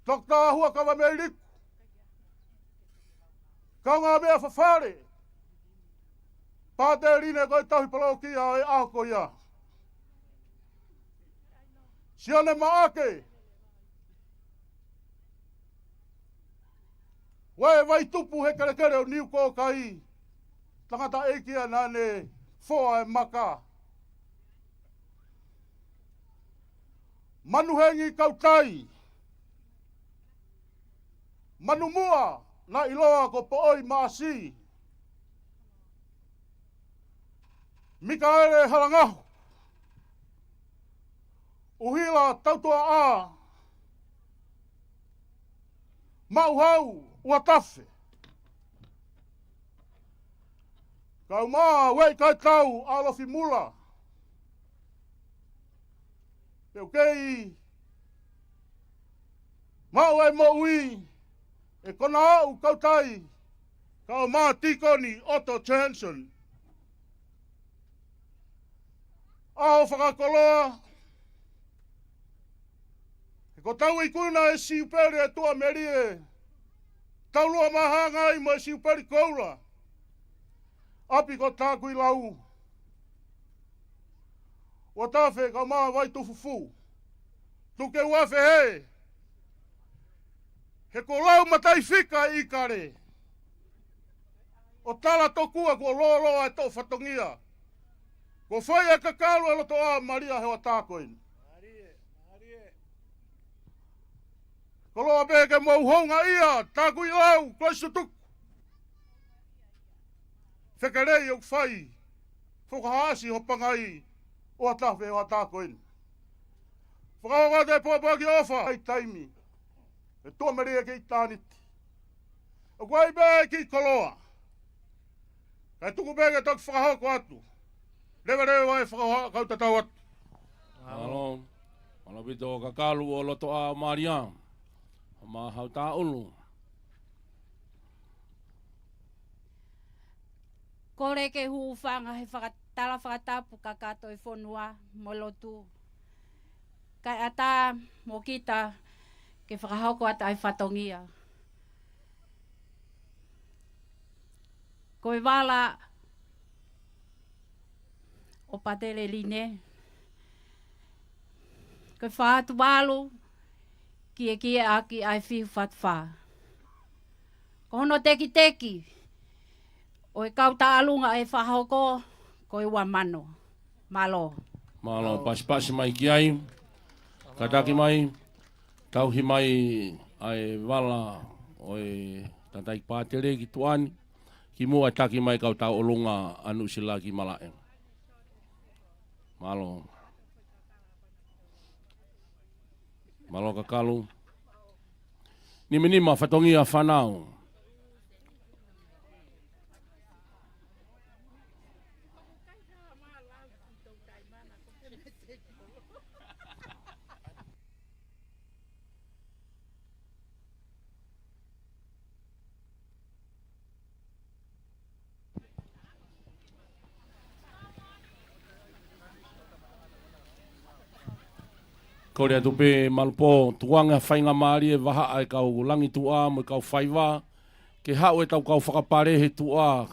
Toketā Huʻakavameiliku. Kaungāmeʻa Fafale. Pātele Line ko e tauhi palokia ʻo e ʻaho ko ia. Sione Maʻake. Vai, Vaitupu he kelekele ʻo Niukōkai. Tangataʻeiki ia naʻa ne foa e maka. Manuhengi Kautai. Manumuʻa naʻe ʻiloa ko Poʻoi Maʻasi. Mikaele Halangahu. ʻUhila Tautuaʻā. Maʻuhau ʻUhatafe. Kau mai Ueʻi Kaitau ʻAlofi Mula. Pea u kei maʻu e moʻui ʻe kona aʻu Kautai, kau mai Tīkoni ʻOto Johnson. ʻAho fakakoloa, he ko e tau ikuna e Siupeli e tuʻamelie, taulua māhanga ai mo e Siupeli Koula. ʻApi ko Tākuilau. ʻUhatafe kau mai Vaituʻufufū. Tuku ke u afe hē. He ko lau mataifika ʻi kale. ʻO tala tokua kuo lōloa e toʻo fatongia. Kuo fai e kakalu e lotoʻā Malia he ʻatā ko eni. Koloa pē ke mou houngaʻia, Tākuilau, Kalaisi Tutuku. Fekelei ʻoku fai, fakahohaʻasi hoʻo pangai ʻUhatafe he ʻatā ko eni. Fakahoko atu e pōpoaki ʻofa ʻi taimi. ʻE tuʻamelie ki ʻitāniti. ʻOku ʻi ai pē kiʻi koloa. Kae tuku pē ke toki fakahoko atu. Leveleva e fakahohaʻa kau tatau atu. Mālō. Mālō ʻaupito kakalu ʻo lotoʻā Malia. Maʻa Hautaʻulu. Kole ke hūfanga he fakatala fakatapu kakato e fonua mo lotu. Kae ʻatā mo kita ke fakahoko atu ai fatongia. Ko e vala ʻo Pātele Line. Ko e fā atu valu, kiekie ʻaki ai fiu fatu fā. Hono tekiteki ʻo e kau taʻalunga ʻe fakahoko ko e ua mano. Mālō. Mālō, pasipasi mai ki ai. Kātaki mai, tauhi mai ʻa e vala ʻo e tangataʻeiki pātele ki tuʻa ni, kimuʻa taki mai kau taʻalunga ʻa Nuʻusila ki malaʻe. Mālō. Mālō kakalu. Nimanima fatongia fānau. Kole atu pē Malupō, tukuange ha faingamālie vahaʻa e kau langi tuʻa mo e kau faiva, ke haʻu ʻetau kau fakapale he tuʻa.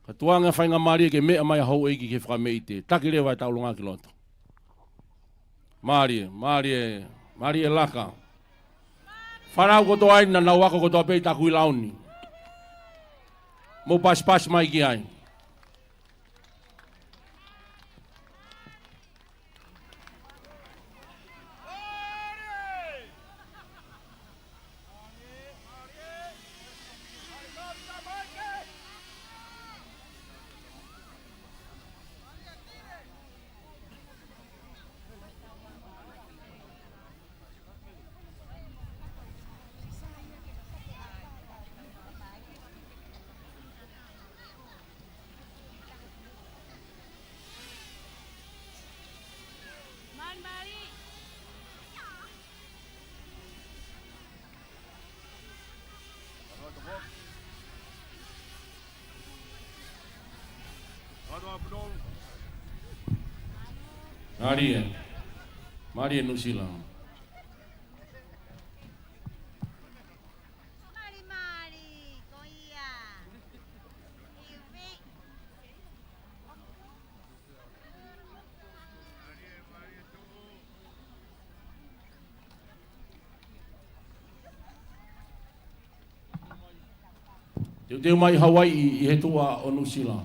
Ka tukuange ha faingamālie ke meʻa mai ʻa houʻeiki ke fakameʻite. Taki leva e taʻalunga ki loto. Mālie, mālie, mālie laka. Fānau kotoa ʻeni naʻa nau ako kotoa pē ʻi Takuilauni. Mou pasipasi mai ki ai. Mālie. Mālie Nuʻusila. Teuteu mai Hawaiʻi ʻi he tuʻa ʻo Nuʻusila.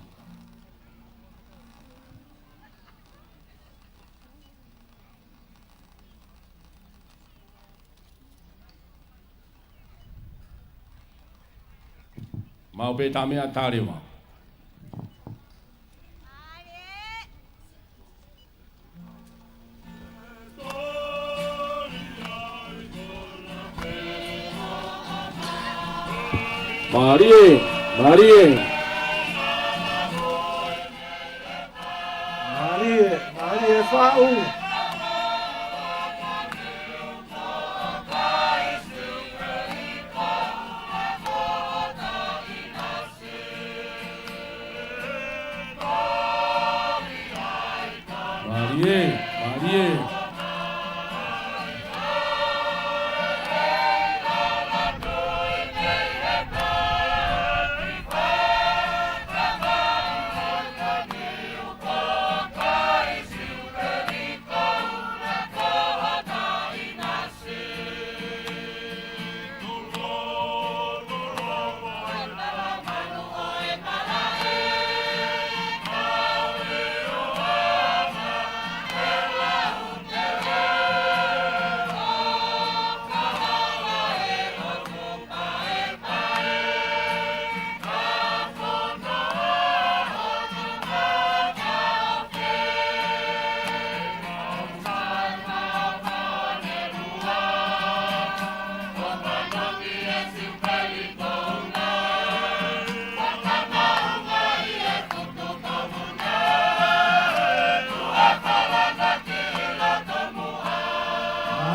Maʻu pē tā meʻa tā leva. Mālie, mālie. Mālie, mālie Faʻu. Mālie, mālie.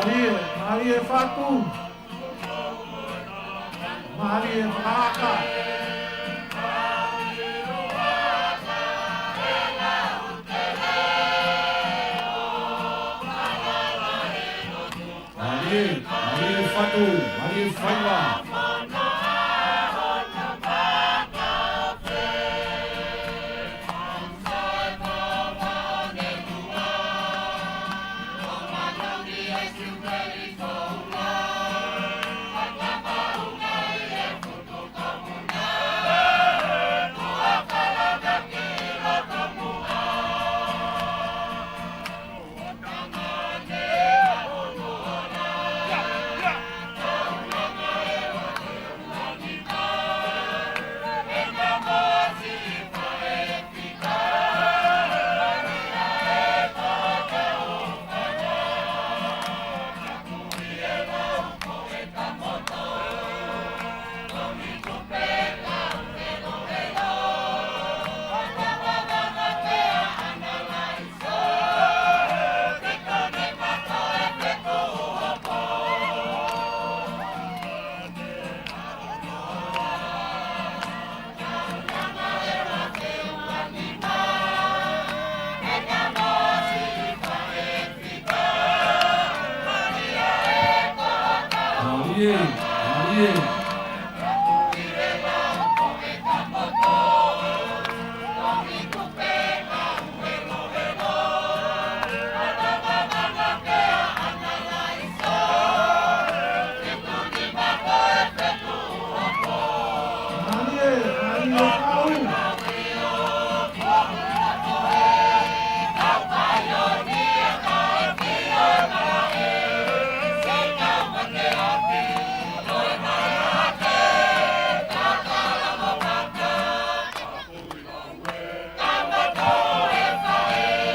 Mālie, mālie Fatu. Mālie Faka. Mālie, mālie Fatu, mālie Faiva.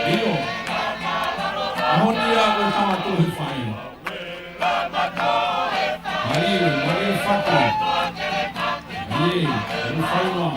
ʻIo. ʻAho ni ʻa ko e tama tohi fai. Mālie, mālie fatu. Mālie, mālie fai wa.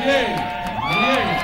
Mālie, mālie.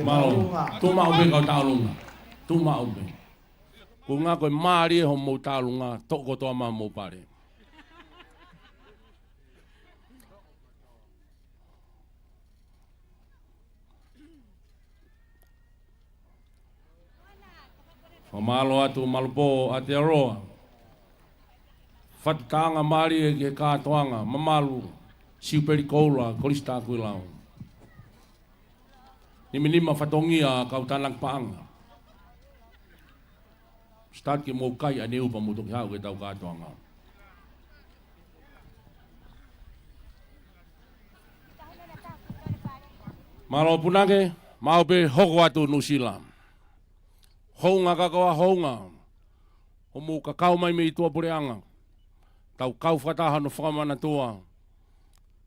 Mālō. Taulunga. Tuʻu maʻu pē kau Taulunga. Tuʻu maʻu pē. Ko e ʻuhinga ko e mālie hoʻomou Taulunga, toʻo kotoa mai homou pale. Fakamālō atu Malupō Aotearoa. Fatu taʻanga mālie ki he kātoanga, mamalu, Siupeli Koula, Kolisi Takuilau. Nimanima fatongia kau tānaki paʻanga. Start ke mou kai ʻaneupa mou toki haʻu ki heʻetau kātoanga. Mālō punake, maʻu pē hoko atu Nuʻusila. Hounga kātoa hounga, hoʻomou kakau mai mei tuʻapuleʻanga. Tau kau fakataha hono fakamanatua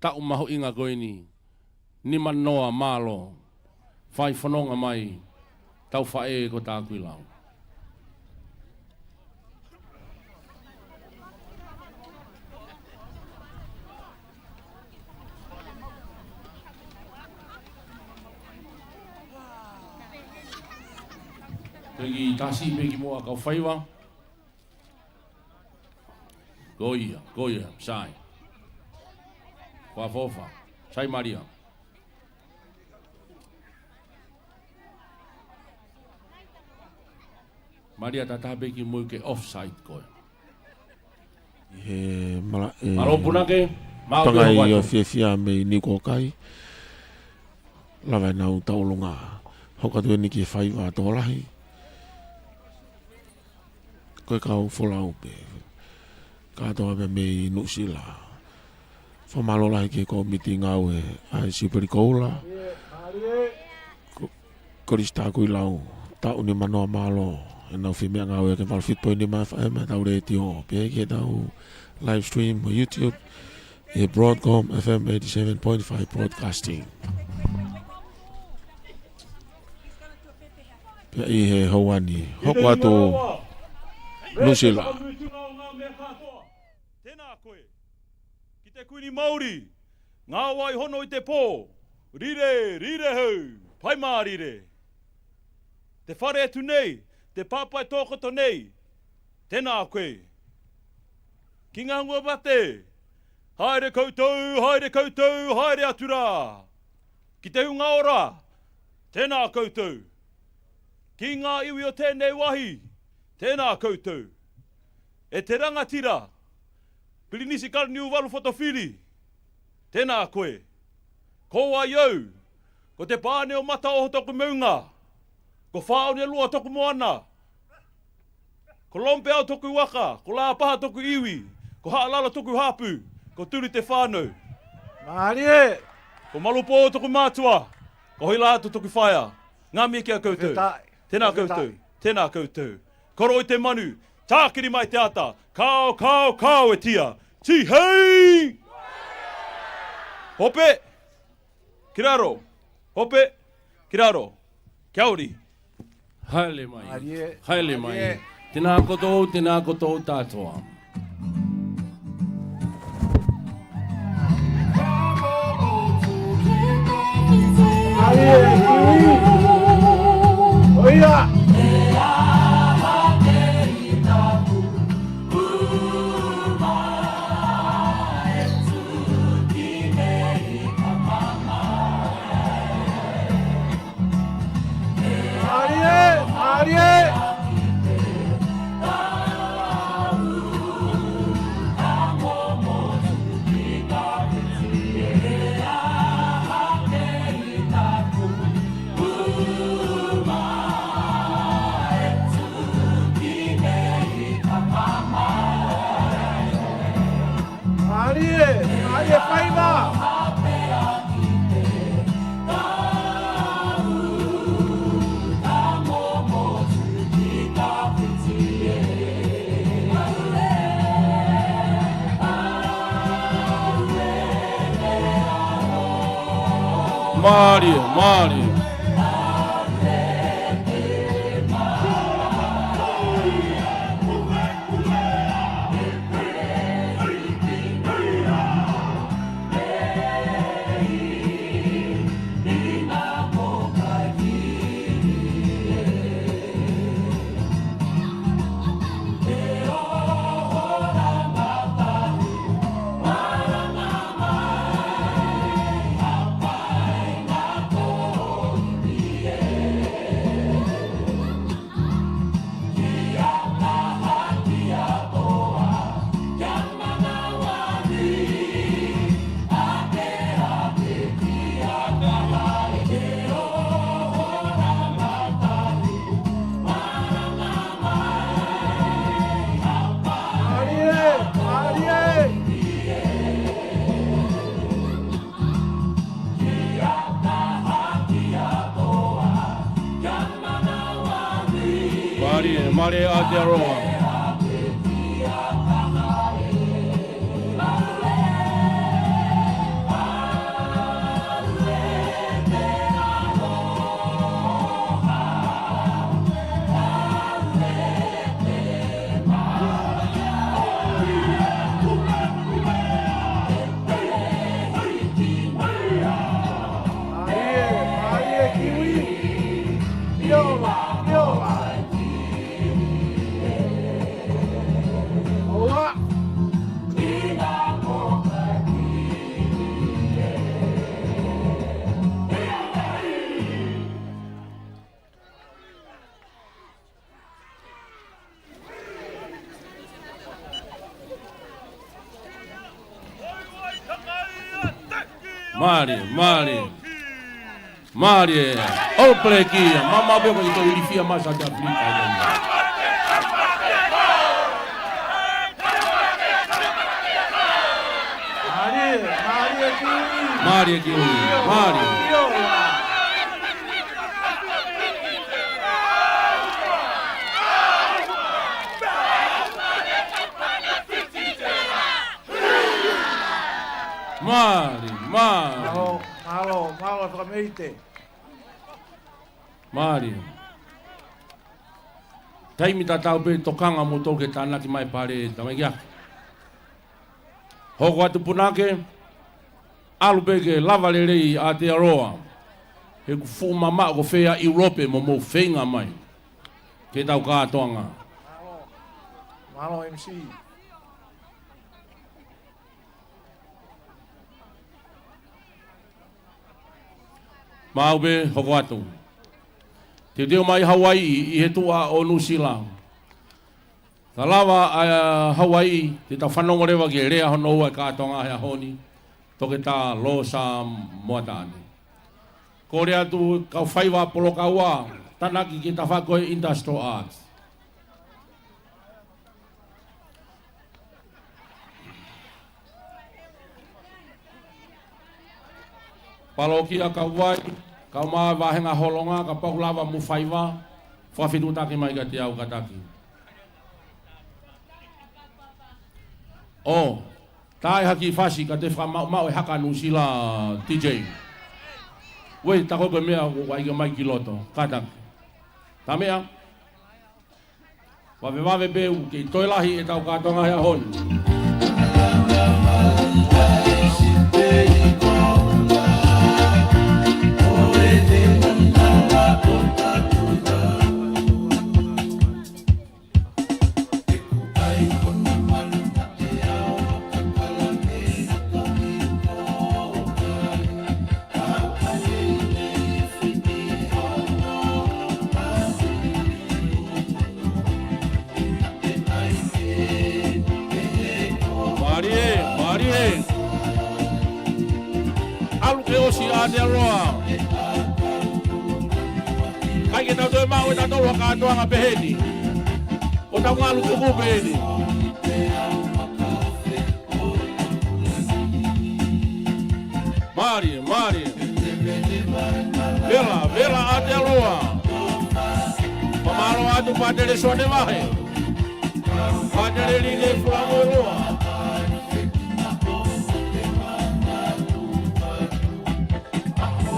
taʻu mahuʻinga ko eni. Nimanoa mālō. Fai fononga mai, tau faʻē ko Takuilau. Peki tasi peki moa kau faiva. Ko ia, ko ia, sai. Fakaʻofoʻofa. Sai Malia. Malia, tatau pē ki mui ke offside koe. He mala, e, Mālō punake, maʻu pē Pangai hoko atu. ʻO fiefia mei Niukokai. Lava ʻenau Taulunga. Hoko atu eni ki he faiva tokolahi. ko e kau folau pē kātoa pē mei Nuʻusila. Fakamālō lahi ki he kōmiti ngāue ʻa e Siupeli Koula. Ko, Kolisi Takuilau, taʻu nimanoa mālō ʻenau fai meʻangāue ki he valu fitu poini nima F M ʻa e tau letiō. Pea ki he tau live stream ʻo YouTube, ʻi he Broadcom F M eighty-seven point five Broadcasting. Pea ʻi he houa ni, hoko atu Nuʻusila. Tēnā koe. Ki te Kuini Mauli, ngāue ʻi hono ʻi te pō, rire, rire hou, pai mā rire. Te fale atu nei, te papa ʻe tōkoto nei, tēnā koe. Ki ngā ngua vate, haere koutou, haere koutou, haere atu rā. Ki te hunga ora, tēnā koutou. Ki ngā iwi ʻo tēnei vahi, tēnā koutou. ʻE te rangatira, Pilinisi Kalaniuvalu Fotofili, tēnā koe. Ko wai au, ko te pane ʻo Mataʻoho toku meʻunga, ko Faʻonelua toku moana, ko Lomipeau toku vaka, ko Lapaha toku iwi, ko Haʻalala toku hapu, ko Tuli te fānau. Mālie. Ko Malupō toku mātuʻa, ko Hoilato toku faʻē. Ngāue kia koutou. Tēnā koutou, tēnā koutou. Koro ʻi te manu, tākiri mai te ata, kao, kao, kao e tia. Tihei! Hope, ki raro. Hope, ki raro. Kia uri. Haere mai. Haere mai. Tēnā koutou, tēnā koutou tātoa. Mālie, mālie faiva. Mālie, mālie. Mālie, mālie Aotearoa. Mālie, mālie. Mālie, All Black ia, mama pē ko ito ilifia masa te Afrika. Mālie ki ui, mālie. Mālie, mālie. Mālō, mālō, mālō, fakameite. Mālie. Taimi tatau pē tokanga mo tō ke tānaki mai pale, tamaiki ake. Hoko atu punake, ʻalu pē ke lava lelei Aotearoa. He ʻoku fuʻu mamaʻo ko fē ʻa ʻIulope mo mou feinga mai. Ke tau kātoanga. Mālō M C. Maʻu pē hoko atu. Teuteu mai Hauaiʻi ʻi he tuʻa ʻo Nuʻusila. Ka lava ʻa Hauaiʻi, te tau fanongo leva ki he lea hono ua ʻa e kātoanga he ʻaho ni. Toketā Losa Moataʻane. Kole atu kau faiva polokaua, tānaki ki he tafaʻaki ko e Industrial Arts. Palōkia Kauvai, kau mai vāhenga Holonga, kapau ʻoku lava mo faiva, fakafetuʻutaki mai kiate au kātaki. ʻO, tā e haki fasi ka te fakamaʻumaʻu e haka Nuʻusila T J. Uei, tā ko e meʻa ʻoku ʻai ke mai ki loto, kātaki. Tā meʻa, vavevave pē ʻoku kei toe lahi ʻetau kātoanga he ʻaho ni. Mālie, mālie. ʻAlu ke ʻosi Aotearoa. ʻIkai ke tau toe maʻu ʻe tautolu ha kātoanga pehē ni. ʻO tau ngalu tuku pehē ni. Mālie, mālie. Vela, vela Aotearoa. Fakamālō atu Pātele Soane Vahe. Pātele Line Fulamoeloa.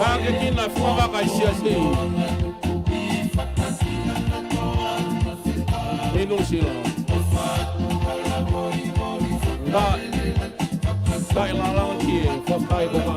Tākekina Fuavaka ʻi Siasi. ʻI Nuʻusila. Nā, tai lālanga ki he fakaʻekoka.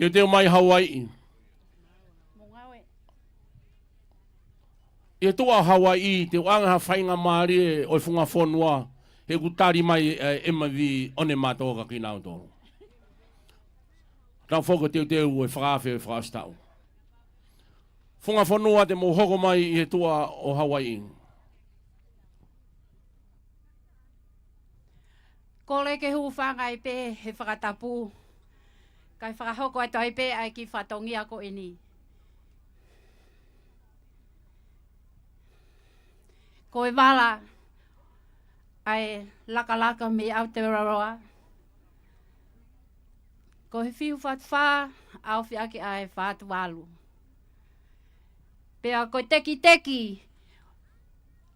Teuteu mai Hauaiʻi. ʻI he tuʻa Hauaiʻi, te u ʻoange ha faingamālie ʻo e funga fonua, he ʻoku tali mai ʻe M V ʻo ne mātō ka kinautolu. Tau foki ʻo teuteu e fakaafe ʻo e fakaʻosi taʻu. Funga fonua te mou hoko mai ʻi he tuʻa ʻo Hauaiʻi. Kole ke hūfanga ai pē he fakatapu, kae fakahoko atu ai pē ʻa e kiʻi fatongia ko eni. Ko e vala ʻa e lakalaka mei Aotearoa. Ko e fiu fā fā, ʻaofi ʻaki ʻa e fā valu. Pea ko e tekiteki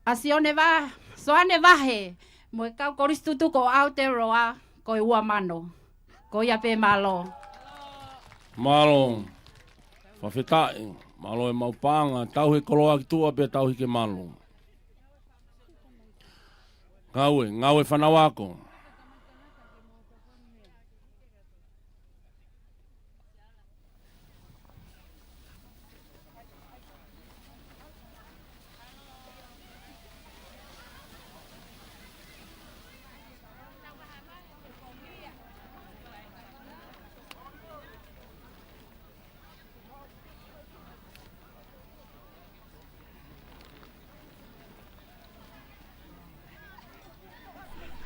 ʻa Sione Va-, Soane Vahe, mo e kau kolisi tutuku ʻo Aotearoa, ko e ua mano. Ko ia pē, mālō. Mālō. Fakafetaʻi. Mālō e maʻu paʻanga, tauhi e koloa ki tuʻa pea tauhi ke malu. Ngāue, ngāue fānau ako.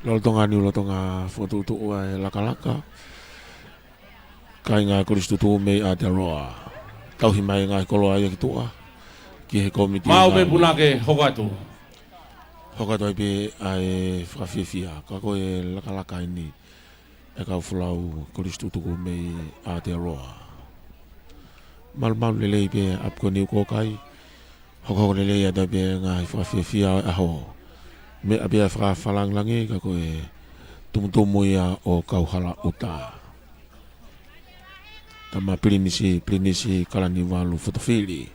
Lolotonga ni, lolotonga fokotuʻutuʻu ʻa e lakalaka. Kāinga Kolisi Tutuku mei Aotearoa. Tauhi mai e ngaahi koloa ia ki tuʻa. Ki he kōmiti. Maʻu pē ngāue. Punake, hoko atu. Hoko atu ai pē ʻa e fakafiefia. Ka ko e lakalaka eni ʻa e kau folau Kolisi Tutuku mei Aotearoa. Malumalu lelei pē ʻapi ko eni ʻoku kai. Hokohoko lelei atu pē ngaahi fakafiefia ʻo e ʻaho. Meʻa pē ʻa e fakafalanglangi ka ko e tumutumu ia ʻo Kauhala ʻUta. Tama Pilinisi, Pilinisi Kalaniuvalu Fotofili.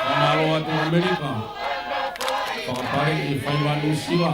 Fakamālō atu ʻAmelika. Fakapale ʻi he faiva Nuʻusila.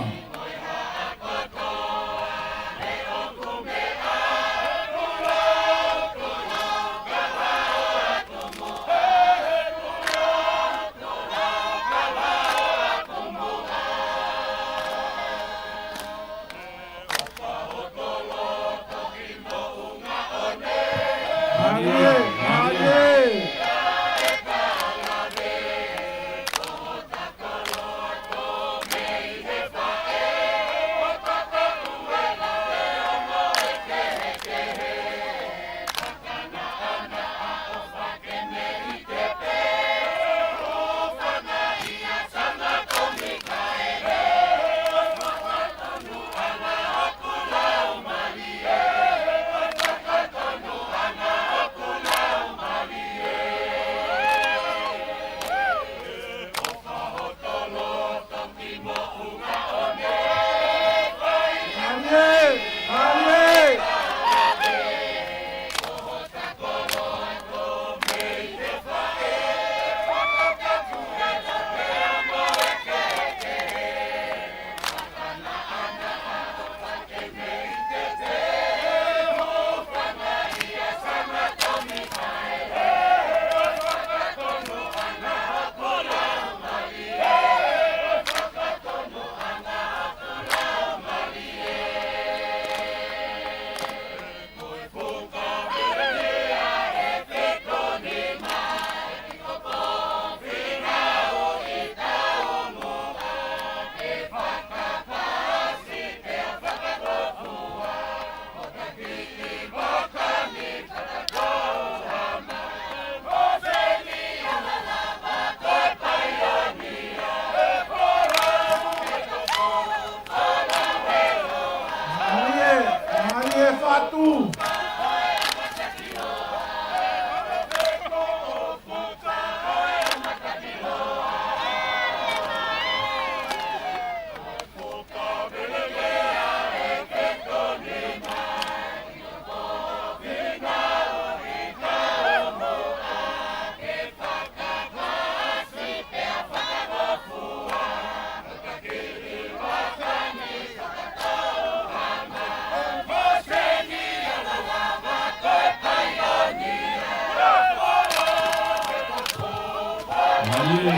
Mālie,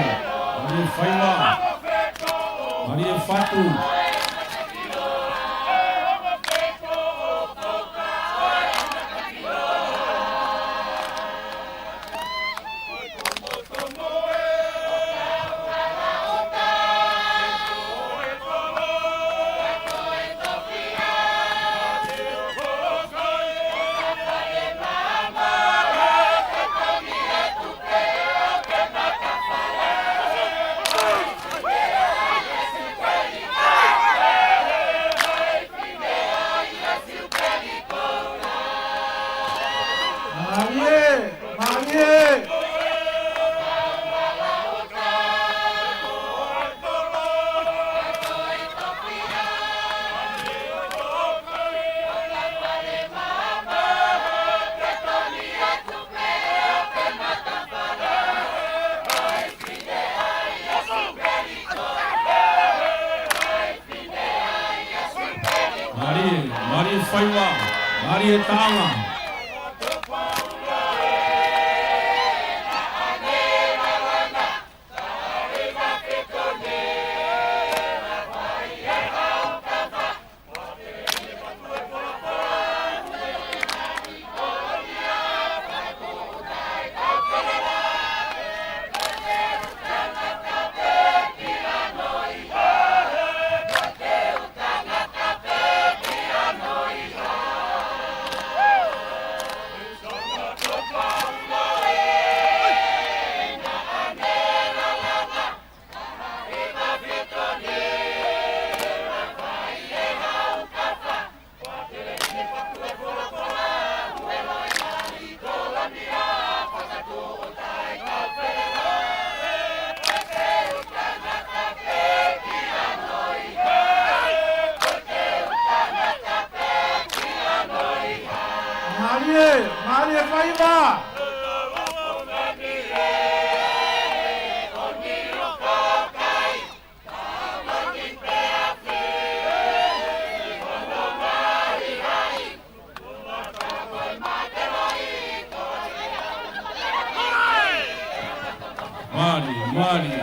mālie Faiva. Mālie Fatu. Mālie, mālie. Mālie, mālie Faiva, mālie Taʻanga. Mālie, mālie Faiva. Mālie, mālie.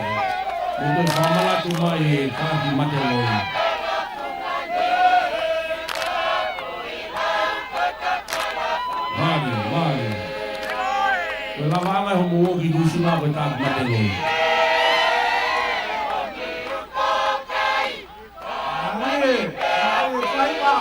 Ko e fakamanatu mai ʻe Kāti Mateloi. Mālie, mālie. Ko e lavaʻanga ʻo hoʻomou ʻoki tuʻusi mai ko e Kāti Mateloi. Mālie, mālie Faiva.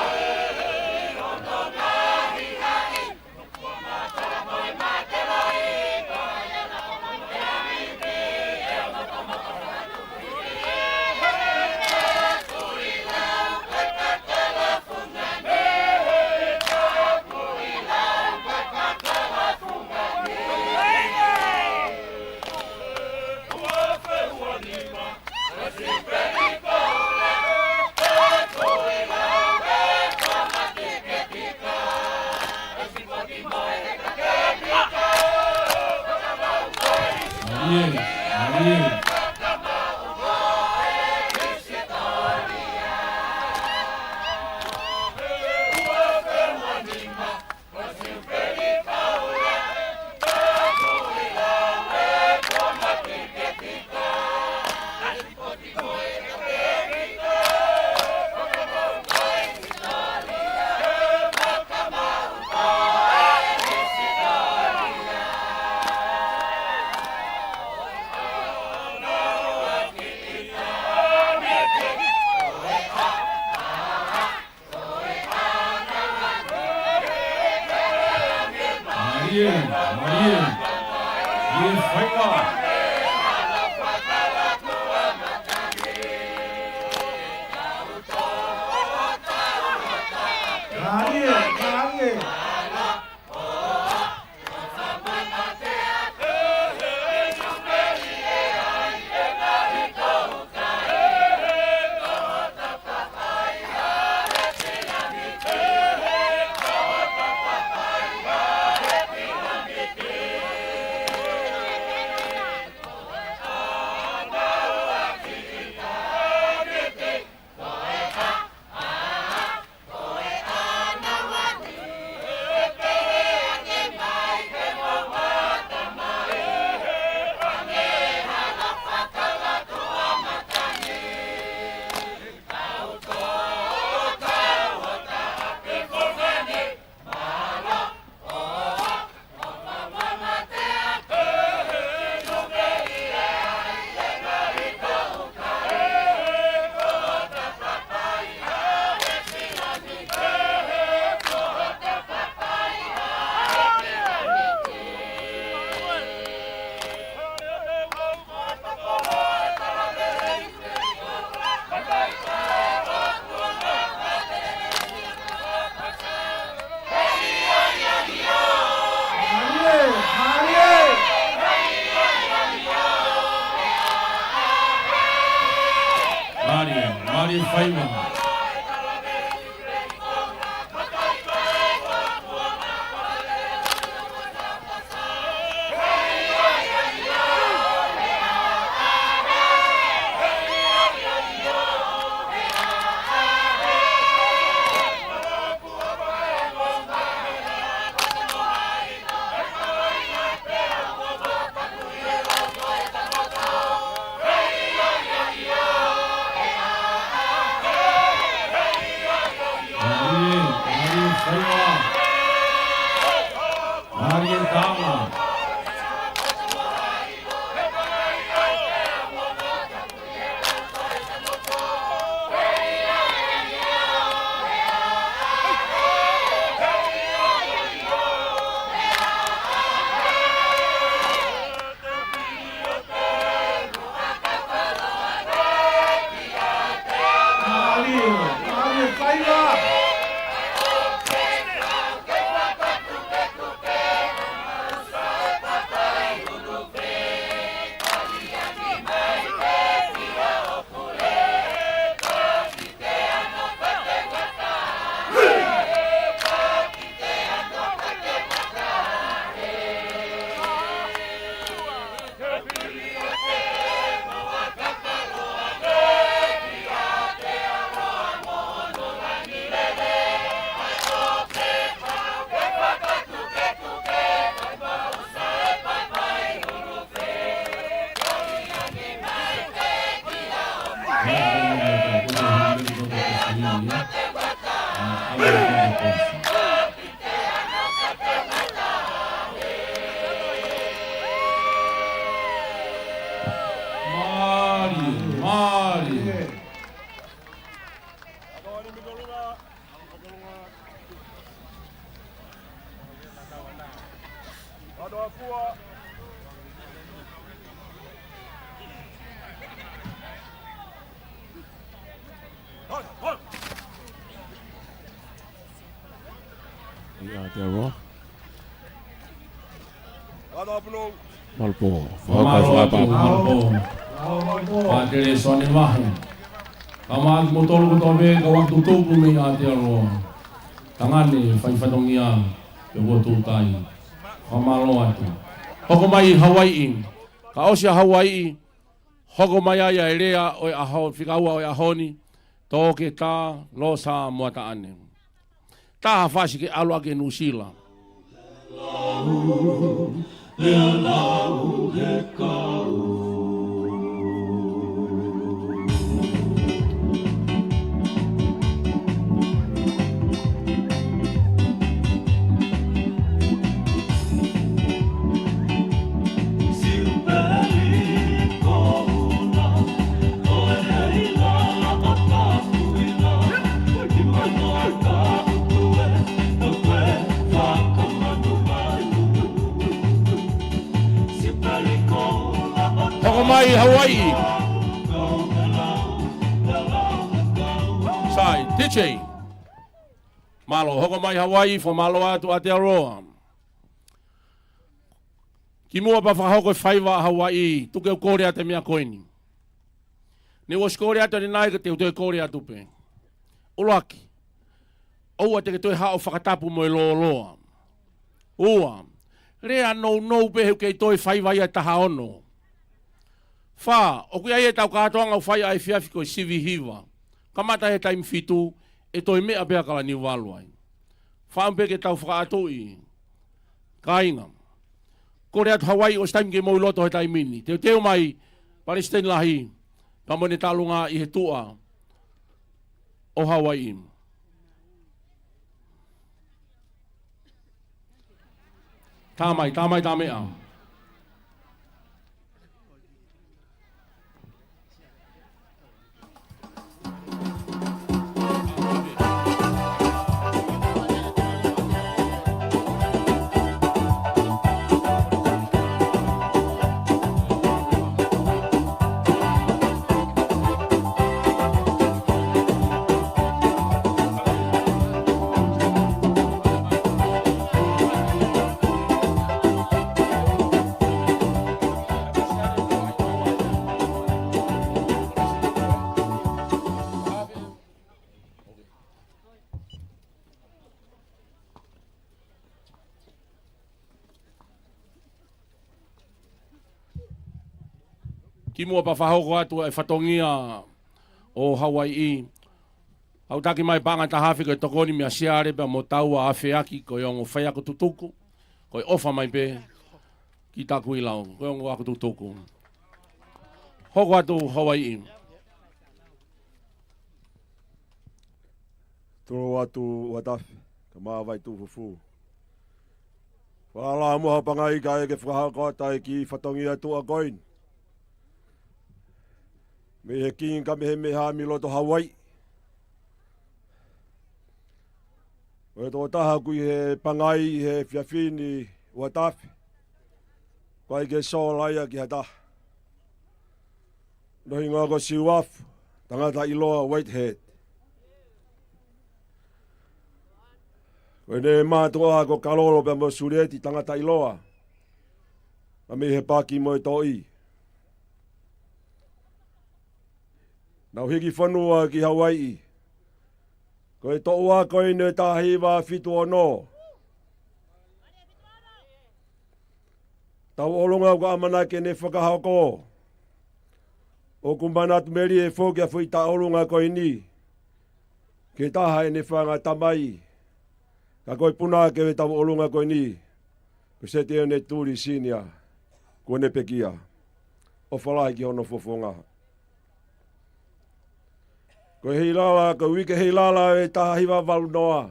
Mālie, mālie. Mālie, mālie. Mālie Faiva. Mālie, mālie. Faiva. Mālie, mālie. ʻIo, Aotearoa. Mālō pō. Mālō pō. Mālō pō. Pātele Soane Vahe. Ka mālō mo tolu kotoa pē, kau atu tutupu mei Aotearoa. Tangane, fai fatongia, pe ko Tūtai. Fakamālō atu. Hoko mai Hawaiʻi. Ka ʻosi ʻa Hawaiʻi, hoko mai ai ʻa e lea ʻo e ʻaho, fika ua ʻo e ʻaho ni, Toketā Losa Moataʻane. Taha fasi ke ʻalu ʻaki ʻa Nuʻusila. Hoko mai Hawaiʻi. Sai, D J. Mālō, hoko mai Hawaiʻi, fakamālō atu Aotearoa. Kimuʻa pea fakahoko e faiva ʻa Hawaiʻi, tuku ke u kole atu e meʻa ko eni. Ne u ʻosi kole atu ʻanenai, ka te u toe kole atu pē. ʻUluaki, ʻoua te ke toe haʻu ʻo fakatapu mo e lōloa. Ua, lea nounou pē he ʻoku kei toe faiva ia ʻe taha ono. Fā, ʻoku ʻi ai ʻetau kātoanga ʻoku fai ʻa e efiafi ko e sivi hiva. Kamata he taimi fitu, ʻe toe meʻa pē ʻa Kalaniuvalu ai. Fakaʻamu pē ke tau fakaʻatuʻi. Kāinga. Kole atu Hawaiʻi ʻosi taimi ke mou ʻi loto he taimi ni. Teuteu mai, Palesiteni Lahi, pea mo ʻene tālunga ʻi he tuʻa ʻo Hawaiʻi. Tā mai, tā mai, tā meʻa. Kimuʻa pea fakahoko atu ʻa e fatongia ʻo Hauaiʻi, ʻoku taki mai paʻanga taha afe ko e tokoni meia Siale pea mo Taua Afeaki, ko e ongo faiako tutuku, ko e ʻofa mai pē ki Takuilau, ko e ongo ako tutuku. Hoko atu Hauaiʻi. Tolo atu ua tafe, ka mā vai tu fufu. Wala mo ha pangai ka e ke fakahoko atu ai ki fatongia tuʻa ko eni. Mei he kingi ka mei he meha mi loto Hauaiʻi. Ko e tokotaha ʻoku ʻi he pangai he efiafi ni ua tafe. Ko ai ke sola ia ki ha taha. Ko hono hingoa ko Siuafu, tangata ʻiloa Whitehead. Ko ʻene mātuʻa ko Kalolo pea mo Sulieti, tangata ʻiloa. Ka mei he paki mo e toʻi. Nau hiki fonua ki Hauaiʻi. Ko e toʻu ako eni ʻo e taha hiva fitu ono. Tauʻolunga ʻoku ʻamanaki ke ne fakahoko. ʻOku manatu melie foki ʻa e foʻi tauʻolunga ko eni ki he taha ʻene fanga tamai. Ka ko e punake ʻo e tauʻolunga ko eni, ko Setione Tuli Sinia, kuo ne pekia. ʻOfa lahi ki hono fofonga. Ko e heilala, ko e uike heilala ʻo e taha hiva valu noa,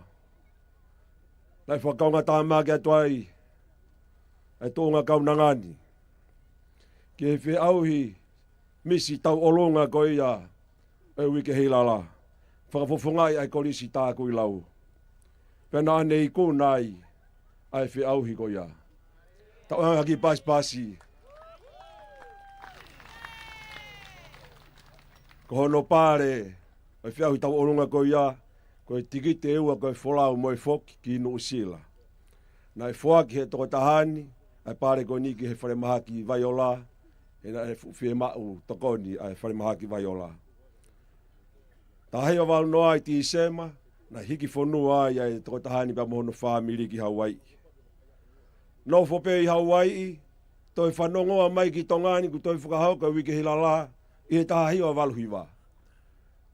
naʻe fakakaungātāmaki atu ai ʻa e tuʻunga kaunanga ni ki he feʻauhi misi tauʻolunga ko ia ʻo e uike heilala. Fakafofongaʻi ʻa e Kolisi Takuilau. Pea naʻa ne ikuna ai ʻa e feʻauhi ko ia. Tau ʻoange ha kiʻi pasipasi. Ko hono pale ʻo e feʻauhi tauʻolunga ko ia, ko e tikite ʻe ua ko e folau mo e foki ki Nuʻusila. Naʻe foaki he tokotaha ni ʻa e pale ko eni ki he falemahaki Vaiola, he naʻe fuʻu fiemaʻu tokoni ʻa e falemahaki Vaiola. Taha hiva valu noa ʻi Tīsema, naʻe hiki fonua ai ʻa e tokotaha ni pea mo hono fāmili ki Hauaiʻi. Nofo pē ʻi Hauaiʻi, toe fanongoa mai ki Tonga ni kuo toe fakahoko ʻa e uike heilala ʻi he taha hiva valu hiva.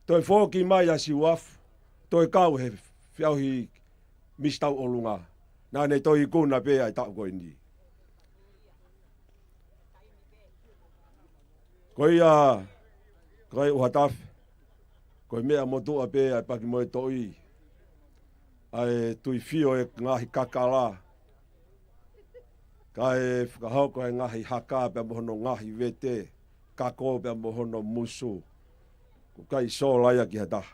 Toe foki mai ʻa Siuafu, toe kau he feʻauhi misi tauʻolunga. Naʻa ne toe ikuna pē ʻa e taʻu ko eni. Ko ia, ko e ua tafe, ko e meʻa motuʻa pē ʻa e paki mo e toʻi, ʻa e tuifio e ngaahi kakala, kae fakahoko e ngaahi haka pea mo hono ngaahi vete, kako pea mo hono musu. ʻOku ʻikai sola ia ki ha taha.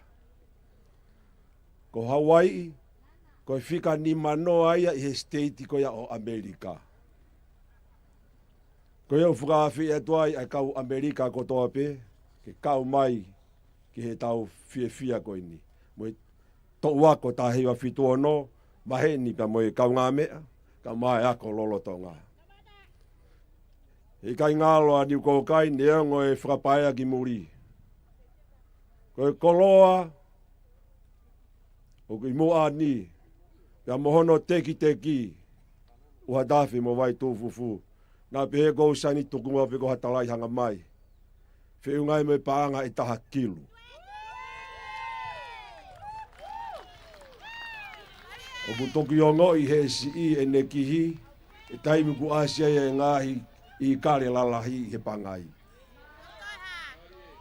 Ko Hauaiʻi, ko e fika nimanoa ia ʻi he siteiti ko ia ʻo ʻAmelika. Ko ia ʻoku fakaafe atu ai ʻa e kau ʻAmelika kotoa pē ke kau mai ki heʻetau fiefia ko eni. Mo e toʻu ako taha hiva fitu ono, maheni pea mo e kaungāmeʻa, kae ʻumaʻā e ako lolotonga. He ʻikai ngalo ʻa Niukoukai neongo e fakapaea ki muli. Ko e koloa ʻoku ʻi muʻa ni, pea mo hono tekiteki, ua tafe mo Vaitufufu. Naʻa pehē ko Sani tukunga pe ko ha talai hanga mai. Feʻunga ai mo e paʻanga ʻe taha kilu. ʻOku toki ongoʻi he siʻi ʻene kihi, ʻi he taimi kuo ʻasi ai e ngaahi ʻīkale lalahi ʻi he pangai.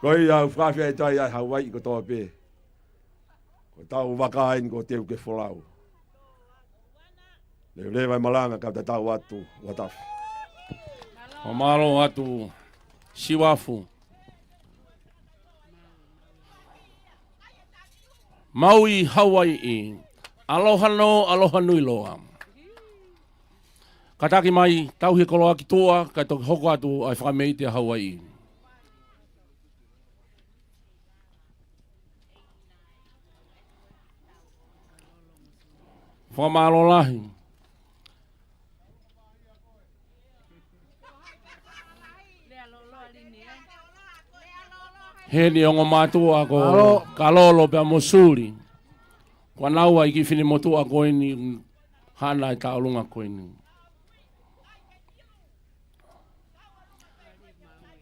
Ko ia ʻoku fakaafe atu ai ʻa Hauaiʻi kotoa pē. Ko ʻetau vaka eni kuo teu ke folau. Leveleva e malanga ka tatau atu, ua tafe. Fakamālō atu, Siuafu. Maui Hauaiʻi, aloha nō, aloha nui loa. Kātaki mai, tauhi e koloa ki tuʻa, kae toki hoko atu ʻa e fakameʻite ʻa Hauaiʻi. Fakamālō lahi. Heni ongo mātuʻa ko Kalolo pea mo Suli. Ko ʻenau ʻai kiʻi finemotuʻa ko eni, hana e tauʻolunga ko eni.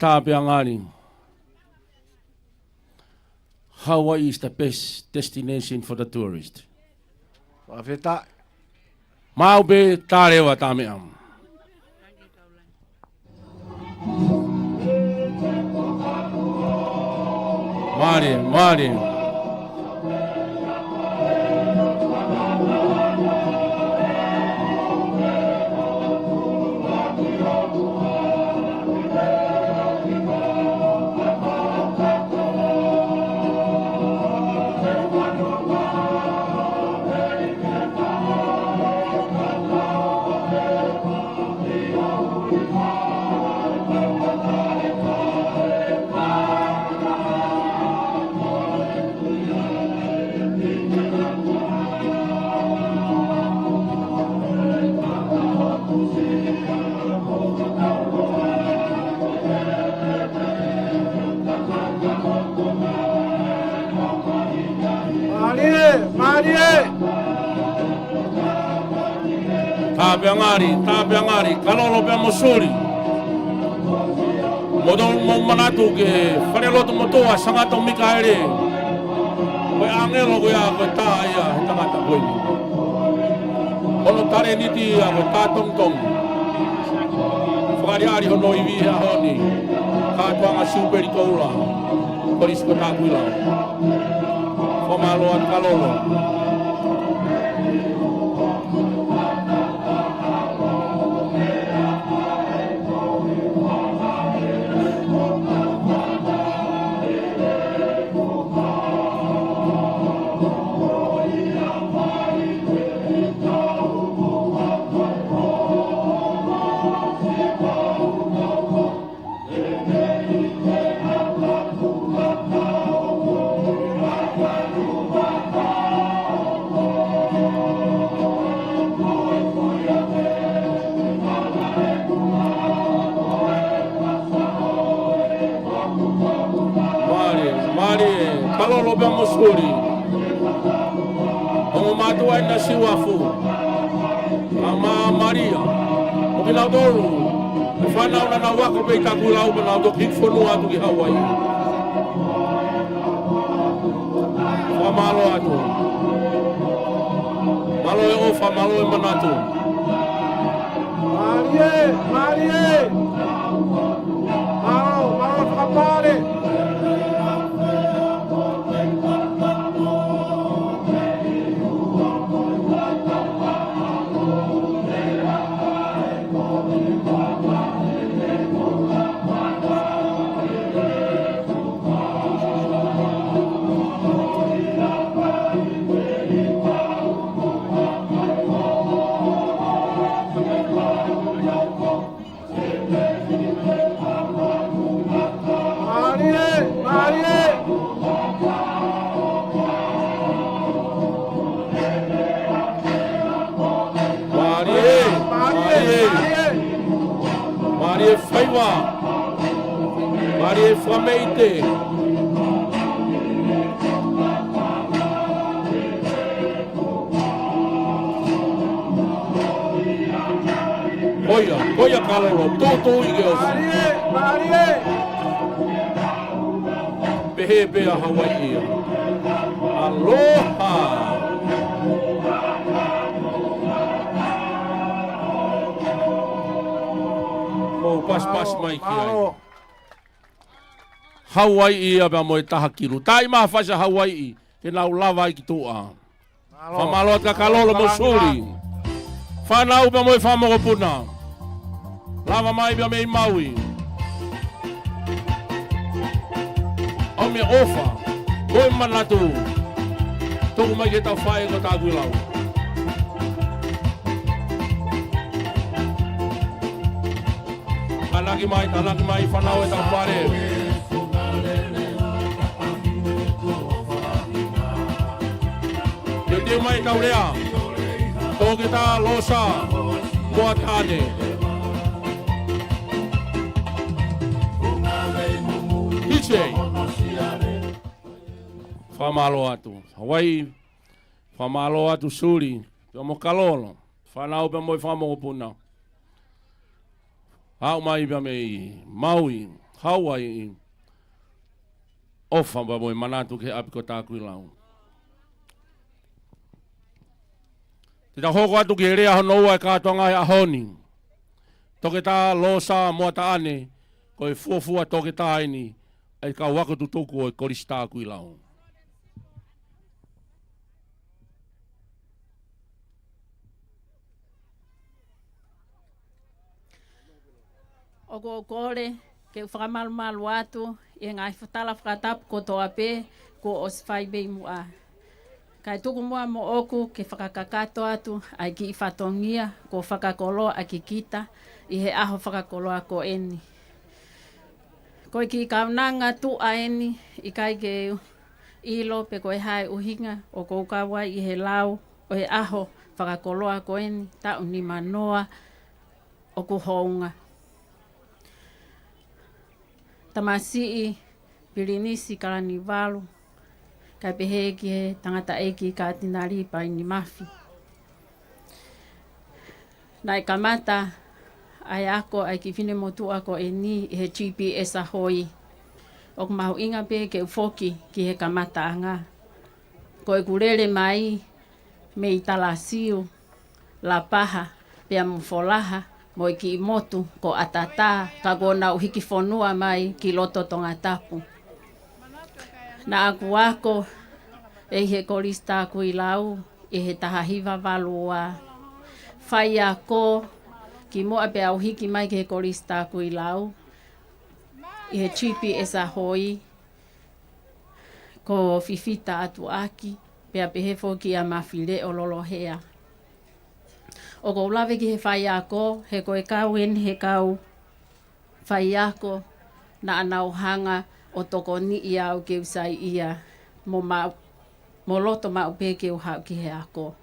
Tā pē ʻa ngali. Hawaii is the best destination for the tourist. Fakafetaʻi. Maʻu pē tā leva tā meʻa. Mālie, mālie. Mālie, mālie. Tā pē ʻa ngali, tā pē ʻa ngali, Kalolo pea mo Suli. Mo tau mo manatu ki he falelotu motuʻa Sangato Mikaele. Ko e ʻāngelo ko ia, ko e tā ia he tangata ko eni. Hono talēniti ia ko e tā tongitongi. Fakaʻaliʻali hono ivi he ʻaho ni. Kātoanga Siupeli Koula. Kolisi ko Takuilau. Fakamālō atu Kalolo. Mālie, mālie, Kalolo pea mo Suli. Ongo mātuʻa ʻi Siuafu. ʻA Mā Malia. ʻO kinautolu. ʻE fānau naʻa nau ako pē ʻi Takuilau pea nau toki hiki fonua atu ki Hawaii. Fakamālō atu. Mālō e ʻofa, mālō e manatu. Mālie, mālie. Mālō, mālō fakapale. Mālie, mālie. Mālie, mālie, mālie. Mālie faiva. Mālie fakameʻite. Ko ia, ko ia Kalolo, tōtōiʻi ke ʻosi. Mālie, mālie. Pehē pē ʻa Hawaii ia. Aloha. ʻO pasipasi mai ki ai. Mālō. Hawaii ia pea mo e taha kilu. Tāʻi mai ha fasi ʻa Hawaii, ke nau lava ai ki tuʻa. Mālō. Fakamālō atu kia Kalolo mo Suli. Fānau pea mo e fanga mokopuna. Lava mai pea mei Maui. ʻOmi e ʻofa. Ko e manatu. Tuku mai ki heʻetau faʻē ko Takuilau. Tānaki mai, tānaki mai, fānau ʻetau fale. Teuteu mai ʻetau lea. Toketā Losa Moatane. D J. Fakamālō atu. Hawaii. Fakamālō atu Suli. Pea mo Kalolo. Fānau pea mo e fanga mokopuna. Aʻu mai pea mei Maui, Hauaiʻi, ʻofa pea mo e manatu ki he ʻapi ko Takuilau. Te tau hoko atu ki he lea hono ua e kātoanga he ʻaho ni. Toketā Losa Moataʻane, ko e fuofua toketā eni ʻa e kau ako tutuku ʻo e Kolisi Takuilau. ʻOku ou kole ke u fakamalumalu atu ʻi he ngaahi tala fakatapu kotoa pē kuo ʻosi fai mei muʻa. Kae tuku muʻa moʻoku ke fakakakato atu ʻa e kiʻi fatongia kuo fakakoloa ʻaki kita ʻi he ʻaho fakakoloa ko eni. Ko e kiʻi kaunanga tuʻa eni, ʻikai ke u ʻilo pe ko e hā e ʻuhinga ʻoku ou kau ai ʻi he lau ʻo e ʻaho fakakoloa ko eni, taʻu nimanoa ʻoku hounga. Tamasiʻi Pilinisi Kalaniuvalu, kae pehē ki he tangataʻeiki Katinali Paini Mafi. Naʻe kamata ʻa e ako ʻa e kiʻi finemotuʻa ko eni ʻi he G P S ʻa Hoi. ʻOku mahuʻinga pē ke u foki ki he kamataʻanga. Ko ʻeku lele mai mei Talasiu, Lapaha, pea mo Folaha, mo e kiʻi motu ko ʻAtatā, ka kuo nau hiki fonua mai ki loto Tongatapu. Naʻa ku ako ʻi he Kolisi Takuilau ʻi he taha hiva valu ua. Faiako kimuʻa pea u hiki mai ki he Kolisi Takuilau ʻi he G P S ʻa Hoi, ko Fifita Atuaki, pea pehē foki ʻa Mafileʻo Lolohea. ʻOku ou lave ki he faiako, he ko e kau eni he kau faiako naʻa nau hanga ʻo tokoniʻi au ke u saiʻia mo ma-, mo loto maʻu pē ke u haʻu ki he ako.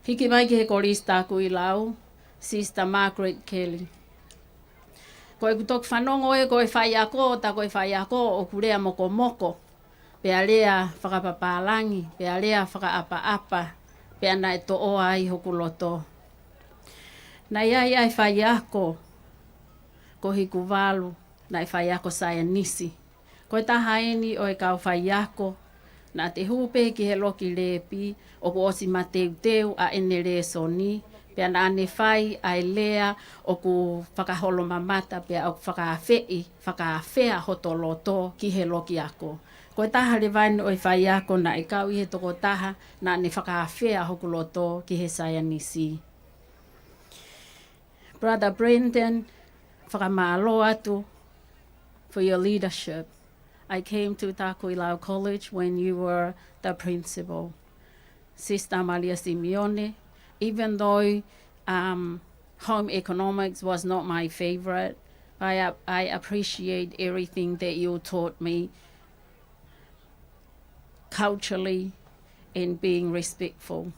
Hiki mai ki he Kolisi Takuilau, Sister Margaret Kelly. Ko ʻeku toki fanongo ē ko e faiako, tā ko e faiako ʻoku lea mokomoko, pea lea fakapapālangi, pea lea fakaʻapaʻapa, pea naʻe toʻoa ai hoku loto. Naʻe ʻi ai ʻa e faiako ko Hikuvalu, naʻe faiako saienisi. Ko e taha eni ʻo e kau faiako, naʻa te hū pē ki he loki lēpi, ʻoku ʻosi mateuteu ʻa ʻene lēsoni, pea naʻa ne fai ʻa e lea ʻoku fakaholomamata, pea ʻoku fakaafeʻi, fakaafea hoto loto ki he loki ako. Ko e taha leva eni ʻo e faiako naʻe kau ʻi he tokotaha naʻa ne fakaafea hoku loto ki he saienisi. Brother Brendan, fakamālō atu for your leadership. I came to Takuilau College when you were the principal. Sister Malia Simeone, even though, um, home economics was not my favorite, I ap-, I appreciate everything that you taught me culturally and being respectful.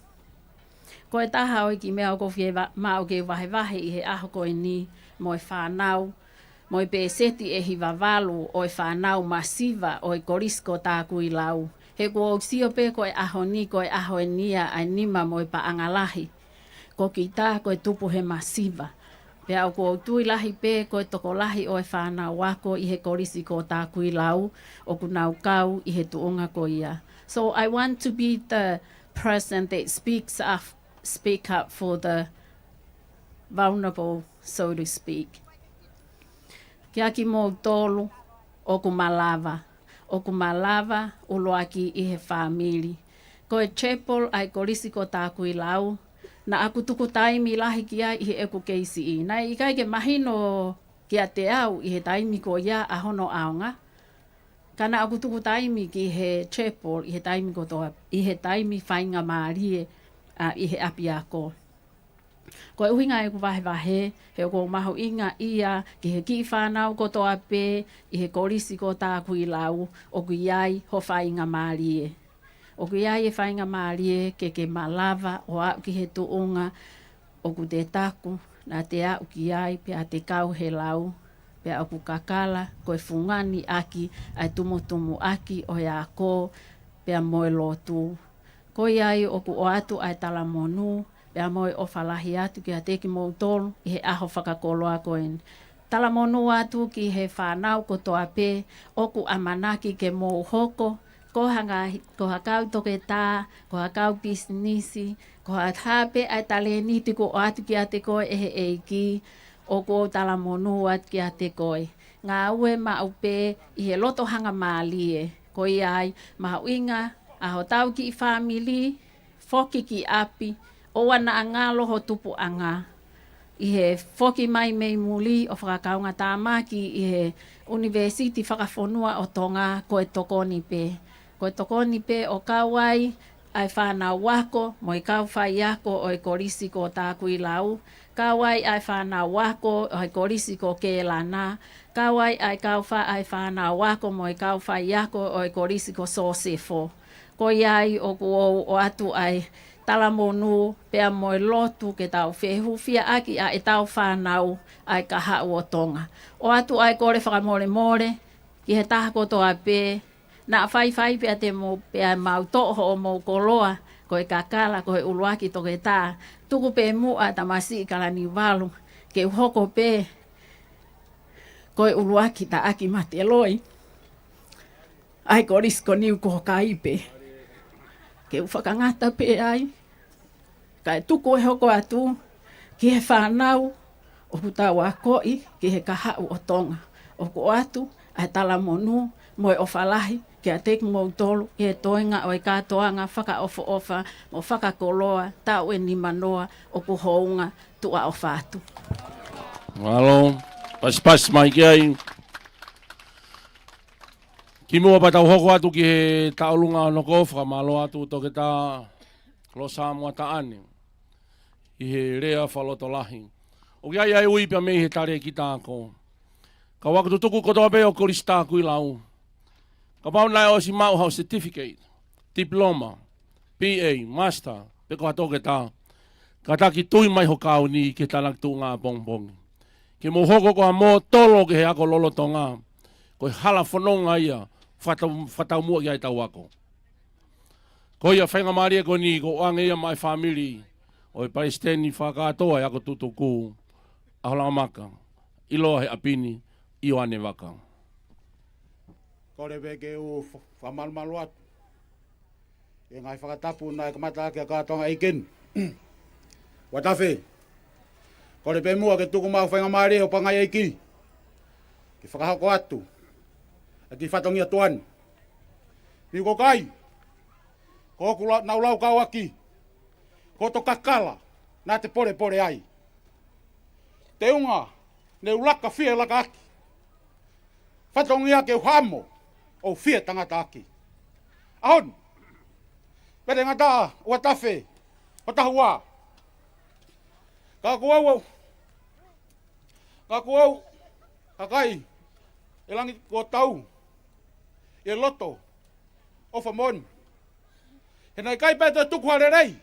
Ko e taha ʻo e kiʻi meʻa ʻoku ou fie va-, maʻu ke vahevahe ʻi he ʻaho ko eni mo e fānau, mo e pēseti ʻe hiva valu ʻo e fānau masiva ʻo e Kolisi ko Takuilau. He kuo u sio pē ko e ʻaho ni, ko e ʻaho eni ia ʻa e nima mo e paʻanga lahi. Ko kita ko e tupu he masiva. Pea ʻoku ou tui lahi pē ko e tokolahi ʻo e fānau ako ʻi he Kolisi ko Takuilau ʻoku nau kau ʻi he tuʻunga ko ia. So I want to be the person that speaks up, speak up for the vulnerable, so to speak. Kia kimoutolu, ʻoku malava. ʻOku malava ʻuluaki ʻi he fāmili. Ko e chapel ʻa e Kolisi ko Takuilau, naʻa ku tuku taimi lahi ki ai ʻi heʻeku kei siʻi. Naʻe ʻikai ke mahino kiate au ʻi he taimi ko ia ʻa hono ʻaonga. Ka naʻa ku tuku taimi ki he chapel ʻi he taimi kotoa, ʻi he taimi faingamālie, ʻa, ʻi he ʻapiako. Ko e ʻuhinga ʻeku vahevahe, he ʻoku ou mahuʻingaʻia ki he kiʻi fānau kotoa pē ʻi he Kolisi ko Takuilau, ʻoku ʻi ai ho faingamālie. ʻOku ʻi ai e faingamālie ke ke malava ʻo aʻu ki he tuʻunga ʻoku te taku naʻa te aʻu ki ai, pea te kau he lau, pea ʻoku kakala ko e fungani ʻaki ʻa e tumutumu ʻaki ʻo e ako, pea mo e lotu. Ko ia ai ʻoku ʻoatu ʻa e talamonū, pea mo e ʻofa lahi atu kiate kimoutolu ʻi he ʻaho fakakoloa ko eni. talamonū atu ki he fānau kotoa pē ʻoku ʻamanaki ke mou hoko ko ha ngaahi, ko ha kau toketā, ko ha kau pisinisi, ko ha hā pē ʻa e talēniti kuo ʻoatu kiate koe ʻe he ʻEiki, ʻoku ou talamonū atu kiate koe. Ngāue maʻu pē ʻi he loto hangamālie. Ko ia ai, mahuʻinga ʻa hotau kiʻi fāmili, foki ki ʻapi, ʻoua naʻa ngalo ho tupuʻanga. ʻI he foki mai mei muli ʻo fakakaungātāmaki ʻi he ʻUnivēsiti Fakafonua ʻo Tonga, ko e tokoni pē. Ko e tokoni pē ʻo kau ai ʻa e fānau ako mo e kau faiako ʻo e Kolisi ko Takuilau, kau ai ʻa e fānau ako ʻo e Kolisi ko Kēlana, kau ai ʻa e kau fā-, ʻa e fānau ako mo e kau faiako ʻo e Kolisi ko Sosefo. Ko ia ai ʻoku ou ʻoatu ʻa e talamonū pea mo e lotu ke tau fehūfiaʻaki ʻa ʻetau fānau ʻa e kahaʻu ʻo Tonga. ʻOatu ʻa e kole fakamolemole ki he taha kotoa pē, naʻa faifai pea te mou pea mau toʻo hoʻomou koloa, ko e kakala, ko e ʻuluaki toketā, tuku pē muʻa Tamasiʻi Kalaniuvalu, ke u hoko pē ko e ʻuluaki taʻaki mateloi ʻa e Kolisi ko Niu ko Hokai pē. Ke u fakangata pē ai, kae tuku e hoko atu ki he fānau ʻoku tau akoʻi ki he kahaʻu ʻo Tonga. ʻOku ʻoatu ʻa e talamonū mo e ʻofa lahi kiate kimoutolu, ki he toenga ʻo e kātoanga fakaʻofoʻofa mo fakakoloa taʻu ʻe nimanoa ʻoku hounga, tuʻa ʻofa atu. Mālō, pasipasi mai ki ai. Kimuʻa pea tau hoko atu ki he tauʻolunga ʻo e hokohoko, fakamālō atu Toketā Losa Moataʻane ʻi he lea fakalotolahi. ʻOku ʻi ai ʻa e ui pea mei he talēkita ako. Kau ako tutuku kotoa pē ʻo e Kolisi Takuilau, kapau naʻe ʻosi maʻu haʻo certificate, diploma, B A, master, pe ko ha toketā, kātaki tui mai ho kauni ki he tānaki tuʻunga ʻapongipongi, ke mou hoko ko ha mōtolo ki he ako lolotonga. Ko e hala fononga ia, fakatau-, fakataumuʻa ki ai ʻetau ako. Ko ia faingamālie ko eni kuo ʻoange ia maʻa e fāmili ʻo e Palesiteni Fakakātoa ʻo e Ako Tutuku, ʻAholangamaka ʻIloa he ʻapi ni, ʻIoane Vaka. Kole pē ke u fa-, fakamalumalu atu ʻi he ngaahi fakatapu naʻe kamata ʻaki ʻa e kātoanga ʻeiki ni. Uatafe, kole pē muʻa ke tuku maʻu faingamālie ʻo pangai ʻeiki ke fakahoko atu ʻa e kiʻi fatongia tuʻa ni. Niu ko Hokai, ko hoku la-, naʻa ku laukau ʻaki, ko hoto kakala naʻa te polepole ai. Teunga ne u laka fie laka ʻaki, fatongia ke u hamo ʻo fie tangata ʻaki. ʻAho ni, pele ngata Uatafe, ʻo tahua. Ka ko au, ka ko au, kakai ʻe langi kuo tau ʻi he loto ʻofa moʻoni. He naʻe ʻikai pē toe tuku ha lelei,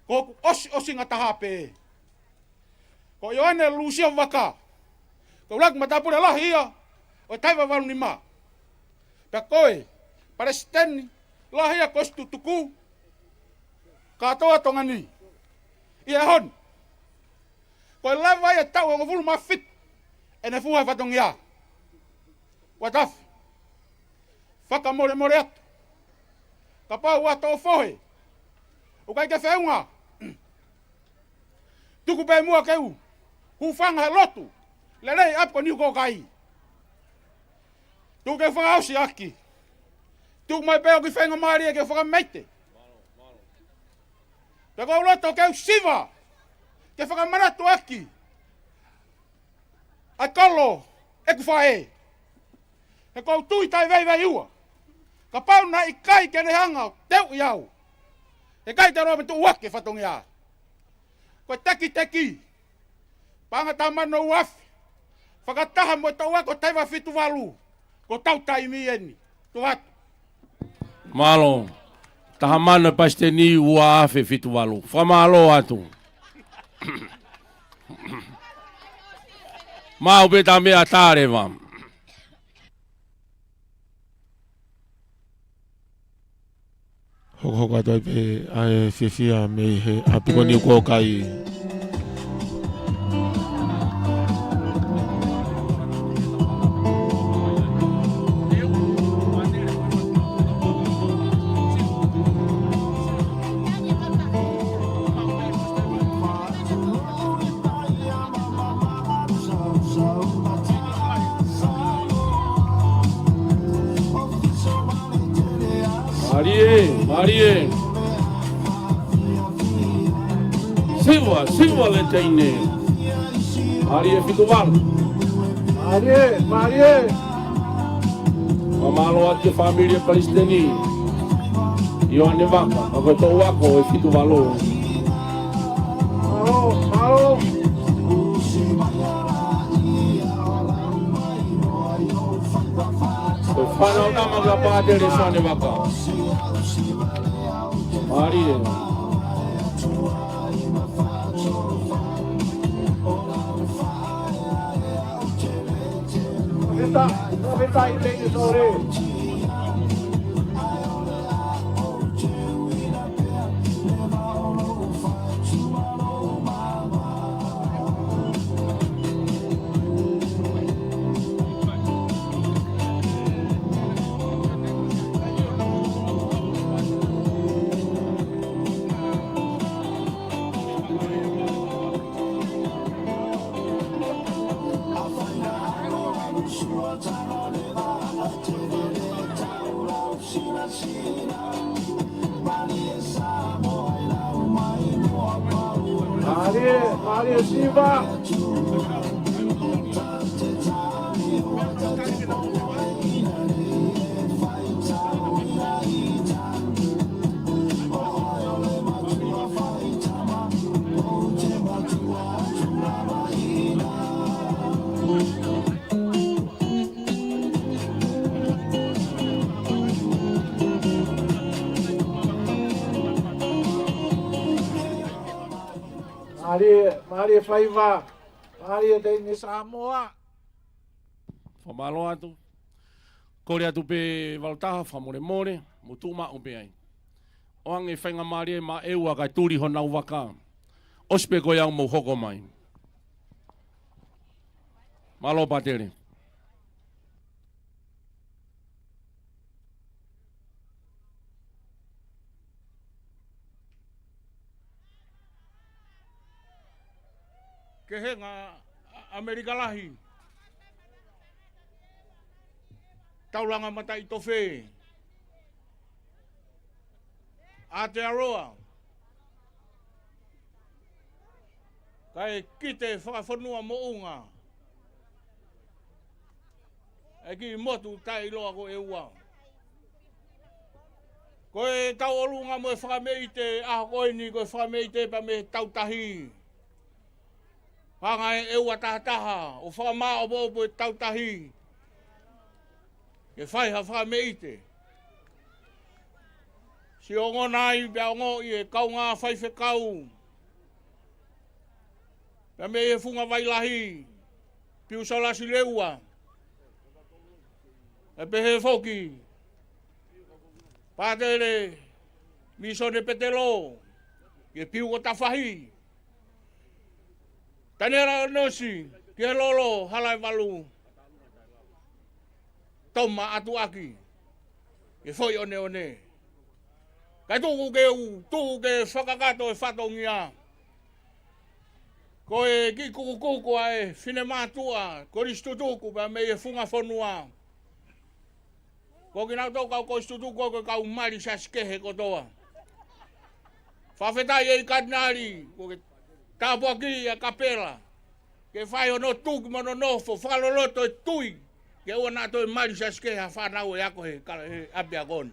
ko hoku ʻosiʻosinga taha pē. Ko ʻIoane Lūsio Vaka, ko e ʻuluaki matāpule lahi ia ʻo e Taiva Valu Nima. Pea ko e Palesiteni lahi ia ʻo e Kolisi Tutuku kātoa Tonga ni ʻi he ʻaho ni. Ko e lava ia e taʻu ʻe hongofulu mā fitu ʻene fua e fatongia. Uatafe, fakamolemole atu, kapau ʻoku toʻo fohe, ʻoku ʻikai ke feʻunga, tuku pē muʻa ke u hūfanga he lotu lelei ʻapi ko Niu ko Hokai. Tuku ke u fakaʻosi ʻaki. Tuku mai pē hoku faingamālie ke u fakameite. Pea ʻoku ou loto ke u siva ke fakamanatu ʻaki ʻa e kolo ʻeku faʻē. He ʻoku ou tui taʻevaivaiua, kapau naʻe ʻikai ke ne hanga ʻo teuʻi au, he ʻikai te u lava ʻo tuʻu ʻaki e fatongia. Ko e tekiteki, paʻanga taha mano ua afe, fakataha mo e toʻu ako Taiva fitu valu, ko hotau taimi eni. Tuʻa atu. Mālō. Taha mano e Palesiteni, ua afe fitu valu. Fakamālō atu. Maʻu pē ʻeta meʻa, tā leva. Hokohoko atu ai pē ʻa e fiefia mei he ʻapi ko Niu ko Hokai. Mālie, mālie. Siva, siva le teine. Mālie fitu valu. Mālie, mālie. Fakamālō atu ki he fāmili ʻa Palesiteni Ioane Vaka, ka ko e toʻu ako ʻe fitu valu. Mālō, mālō. Ko e fānau tama kia Pātele Sioane Vaka. Mālie. Veta, veta i te i sore. Mālie, mālie Siva. Mālie, mālie faiva. Mālie teine Samoa. Fakamālō atu. Kole atu pē Valutaha, fakamolemole, mo tuʻu maʻu pē ai. ʻOange faingamālie maʻa ʻEua kae tuli honau vaka. ʻOsi pē ko ia ʻoku mou hoko mai. Mālō Pātele. Kehenga ʻa ʻAmelika lahi. Taulanga mataʻitofe. Aotearoa. Kae kite fakafonua moʻunga ʻa e kiʻi motu taʻeʻiloa ko ʻEua. Ko e tauʻolunga mo e fakameʻite ʻaho ko eni, ko e fakameʻite pea mei he tautahi. Hanga ʻe ʻEua tahataha ʻo fakamāʻopoʻopo e tautahi ke fai ha fakameʻite. Siʻi ongona ai pea ongoʻi e kaungā faifekau pea mei he Funga Vailahi, Piusalasi Leua, ʻe pehē foki Pātele Misone Petelo, ke Piu ko Tafahi, Taniela Nosi, ki he Lolo Halaevalu, Toma Atuaki, ke Foʻi Oneone. Kae tuku ke u, tuku ke fakakakato e fatongia. Ko e kiʻi kukukuku ʻa e finemātuʻa, Kolisi Tutuku, pea mei he funga fonua. Ko kinautolu kau Kolisi Tutuku, ko e kau mali siasi kehe kotoa. Fakafetaʻi ʻEiki Katinali, ko e tāpuakiʻi ʻa e kapela. Ke fai hono tuki mo hono nofo, fakaloloto e tui. Ke ʻoua naʻa toe mali siasi kehe ha fānau ʻe ako he ka-, he ʻapiako ni.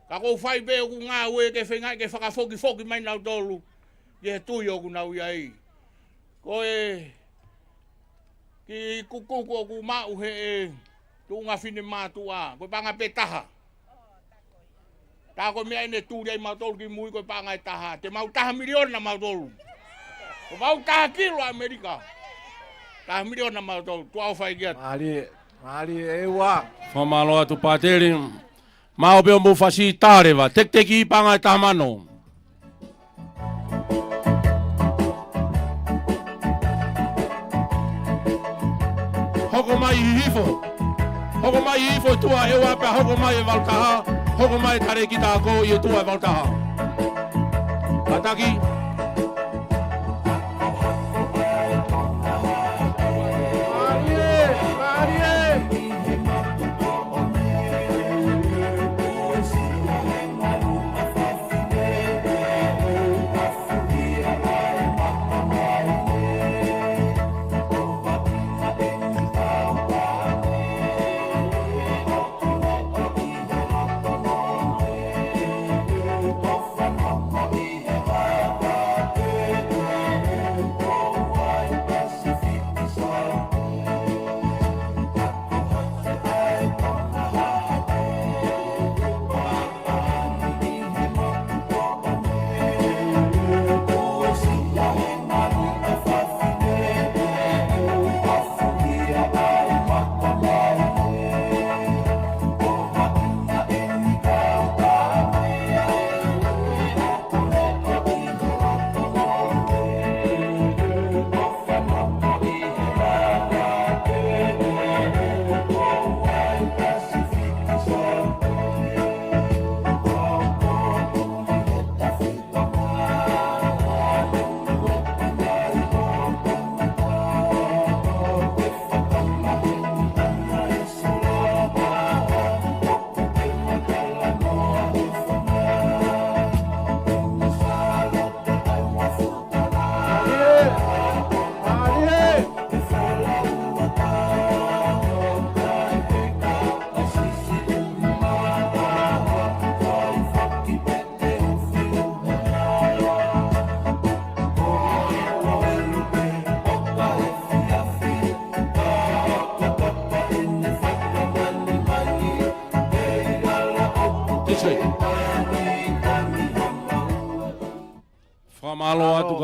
Ka ʻoku ou fai pē ʻeku ngāue ke feinga ke fakafokifoki mai nautolu ki he tui ʻoku nau ʻi ai. Ko e kiʻi kukuku ʻoku maʻu he ʻe tuʻunga finemātuʻa, ko e paʻanga pē taha. Tā ko e meʻa ʻeni ʻe tuli ai mautolu ki mui, ko e paʻanga ʻe taha. Te mau taha miliona mautolu. Ko mau taha kilo ʻAmelika. Taha miliona mautolu. Tuʻa ʻofa ʻEiki atu. Mālie, mālie ʻEua. Fakamālō atu Pātele. Maʻu pē hoʻomou fasi tā leva. Tekiteki paʻanga ʻe taha mano. Hoko mai Hihifo. Hoko mai Hihifo ʻi tuʻa ʻEua pea hoko mai e valu taha. Hoko mai Talēkita Ako ʻi tuʻa e valu taha. Kātaki. Mālie, mālie.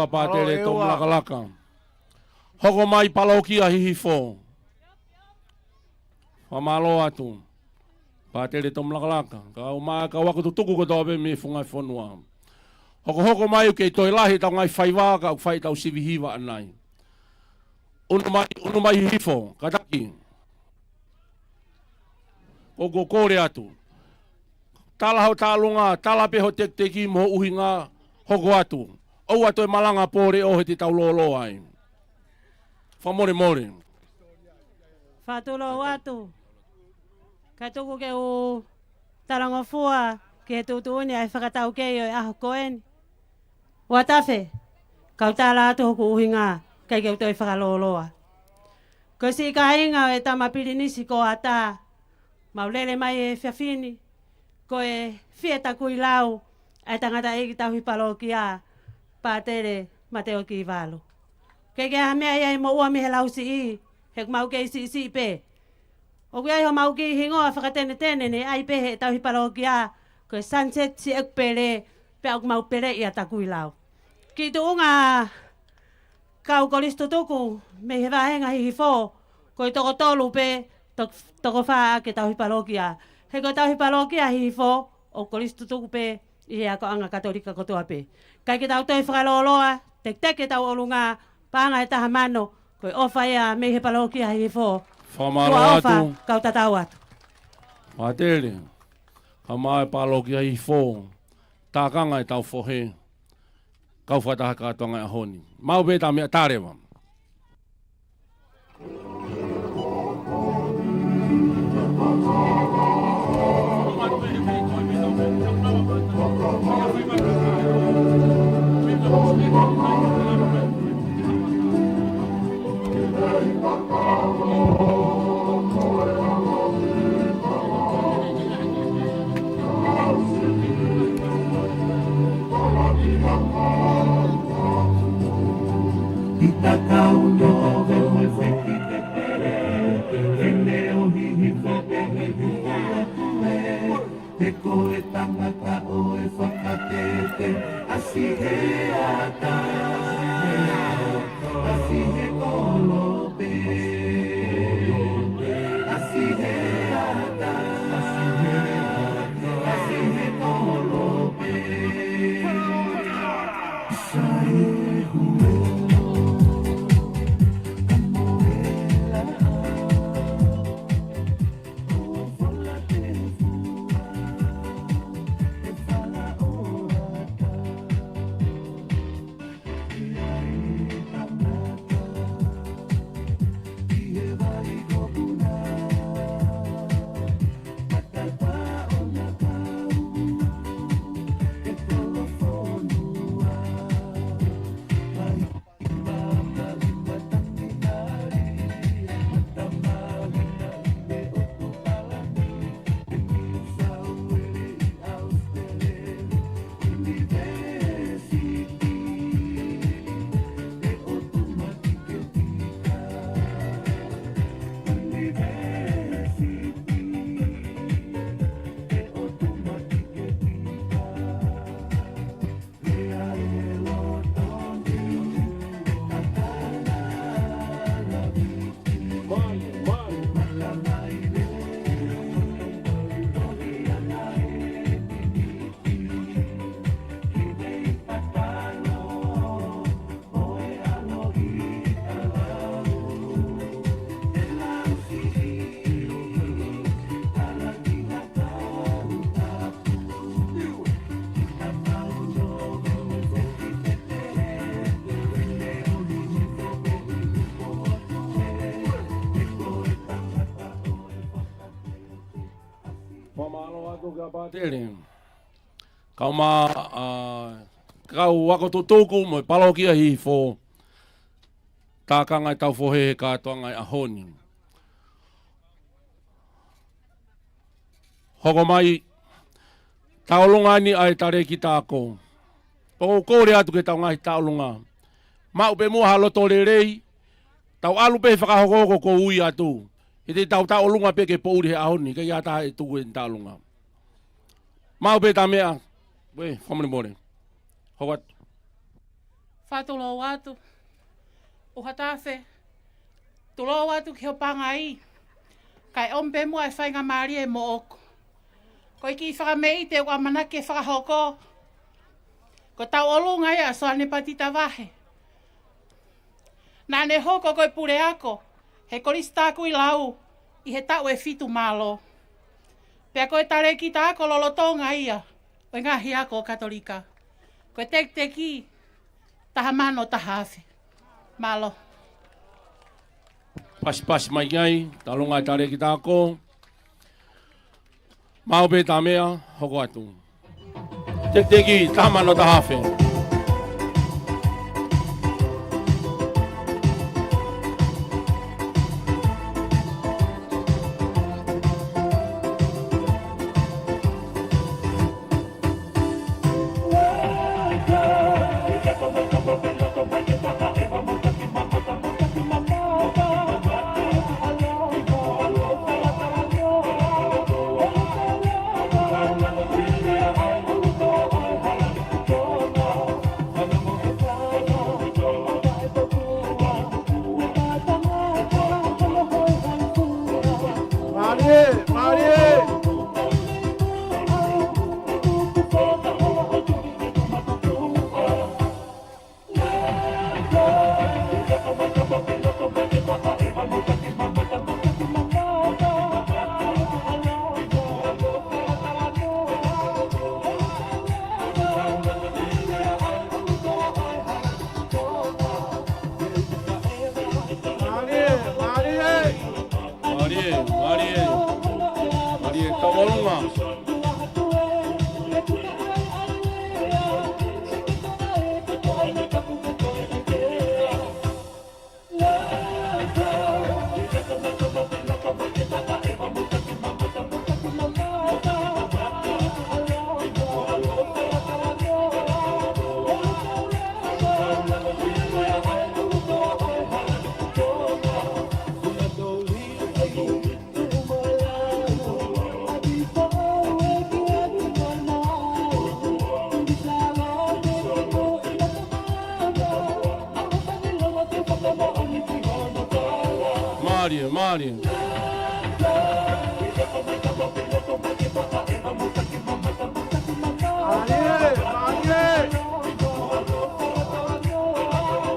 Pātele Tomu Lakalaka. Hoko mai Palokia Hihifo. Fakamālō atu Pātele Tomu Lakalaka. Kau mai, kau ako tutuku kotoa pē mei he funga fonua. Hokohoko mai ʻoku kei toe lahi ʻetau ngaahi faiva ka ʻoku fai ʻetau sivi hiva ʻanai. ʻUnu mai, ʻunu mai Hihifo, kātaki. ʻOku ou kole atu. Tala ho taʻolunga, tala pē ho tekiteki mo ho ʻuhinga, hoko atu. ʻOua toe malanga pole ʻo he te tau lōloa ai. Fakamolemole. Fakatulou atu. Ka tuku ke u talangofua ki he tuʻutuʻuni ʻa e fakataukei ʻo e ʻaho ko eni. Uatafe, kau tala atu hoku ʻuhinga, ʻikai ke u toe fakalōloa. Ko e siʻi kāinga ʻo e tama pilinisi ko Ata, mau lele mai he efiafi ni, ko e fie takui lau ʻa e tangataʻeiki tauhi palokia, Pātele Mateo Kivalu. ʻIkai ke ʻi ai ha meʻa ia ʻi moʻua mei he lausiʻi, he ʻoku mau kei siʻisiʻi pē. ʻOku ʻi ai homau kiʻi hingoa fakatenetene ne ʻai pē he tauhi palokia, ko e Sunset Siʻeku Pele, pea ʻoku mau peleʻi ʻa Takuilau. Kiʻi tuʻunga kau kolisi tutuku mei he vāhenga Hihifo, ko e toko tolu pē, tok-, toko fā ʻa e tauhi palokia. He ko e tauhi palokia Hihifo, ʻoku kolisi tutuku pē ʻi he akoʻanga Katolika kotoa pē. ʻIkai ke tau toe fakalōloa, teketeke ʻetau ʻolunga, paʻanga ʻe taha mano, ko e ʻofa ia mei he palokia Hihifo. Fakamālō atu. Kau tatau atu. Pātele, kau mai palokia Hihifo, tākanga ʻetau fohe, kau fakataha kātoanga ʻi he ʻaho ni. Maʻu pē ʻeta meʻa, tā leva. Te ko e tangata ʻo e fakatete, ʻasi he ata, ʻasi he kolope, ʻasi he ata, ʻasi he kolope. Fakamālō atu kia Pātele. Kau mai, ā, kau ako tutuku mo e palokia Hihifo. Tākanga ʻetau fohe he kātoanga ʻi he ʻaho ni. Hoko mai, taʻolunga ni ʻa e talēkita ako. ʻOku ou kole atu ke tau ngaahi taʻolunga. Maʻu pē muʻa ha loto lelei, tau ʻalu pē he fakahokohoko ʻoku ui atu. He te tau taʻolunga pē ke poʻuli he ʻaho ni, ʻikai ha taha ʻe tuku ʻene taʻolunga. Maʻu pē ʻeta meʻa, ue, fakamolemole. Hoko atu. Fakatulou atu. ʻUhatafe, tulou atu ki ho pangai, kae ʻomi pē muʻa e faingamālie moʻoku. Ko e kiʻi fakameʻite ʻoku ʻamanaki ke fakahoko, ko e tauʻolunga ia ʻa Soane Patita Vahe. Naʻa ne hoko ko e puleako he Kolisi Takuilau ʻi he taʻu ʻe fitu mālō. Pea ko e talēkita ako lolotonga ia ʻo e ngaahi ako Katolika. Ko e tekiteki taha mano taha afe. Mālō. Pasipasi mai ki ai, talonga e talēkita ako. Maʻu pē tā meʻa, hoko atu. Tekiteki taha mano taha afe. Mālie, mālie. Mālie, mālie. Mālie, mālie. Mālie, tauʻolunga. Mālie, mālie. Mālie, mālie.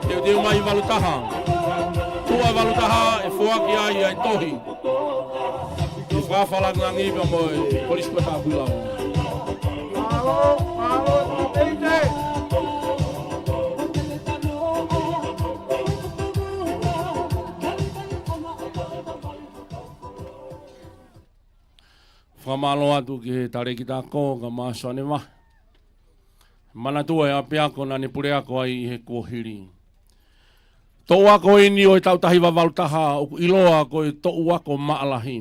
Teuteu mai valu taha. Tuʻa valu taha ʻe foaki ai ʻa e tohi. ʻI he fakafalangani pea mo e Kolisi ko Takuilau. Mālō, mālō, teitei. Fakamālō atu ki he talēkita ako, kae ʻumaʻā Soane Vahe. Manatua e ʻapiako naʻa ne puleako ai ʻi he kuohili. Toʻu ako eni ʻo e taʻu taha hiva valu taha ʻoku ʻiloa ko e toʻu ako maʻalahi.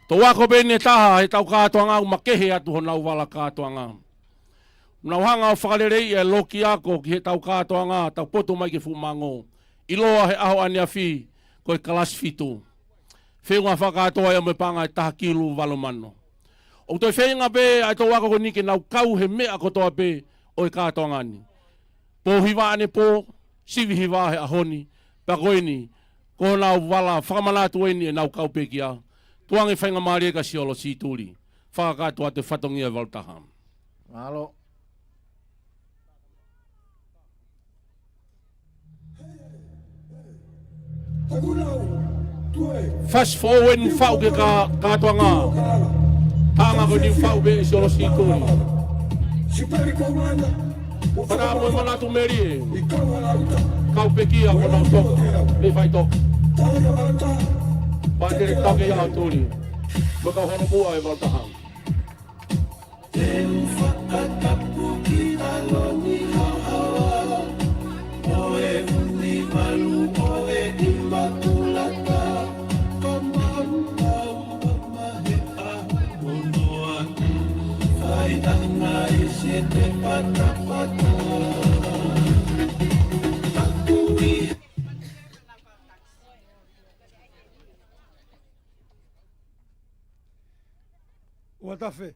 Toʻu ako pē eni ʻe taha he tau kātoanga ʻoku makehe atu honau vala kātoanga. Nau hanga ʻo fakaleleiʻi e loki ako ki he tau kātoanga, tau poto mai ki he fuʻu mango. ʻIloa he ʻaho ʻaneafi ko e kalasi fitu. Feʻunga fakakātoa ia mo e paʻanga ʻe taha kilu valu mano. ʻOku toe feinga pē ʻa e toʻu ako ko eni ke nau kau he meʻa kotoa pē ʻo e kātoanga ni. Pō hiva ʻanepō, sivi hiva he ʻaho ni, pea ko eni, ko honau vala fakamanatu eni ʻenau kau pekia. Tuku ange faingamālie kia Siolo Situli. Fakakātoa atu e fatongia ʻo e valu taha. Mālō. Fast forward ni faʻu ke ka, kātoanga. Taʻanga ko eni faʻu pē ʻe Siolo Situli. Fata mo e manatu melie. Kau pekia ko nau toka. Mei fai toka. Pātele toka ia tuli. Mo e kau hono muʻa e valu taha. Te u fakatapu ki lalo ni haʻahaʻa, ʻo e uni valu ʻo e ʻImakulata, ka maumau mamahi ʻa hono aku, fai ʻana i se te patapata. Tapu i ʻUhatafe,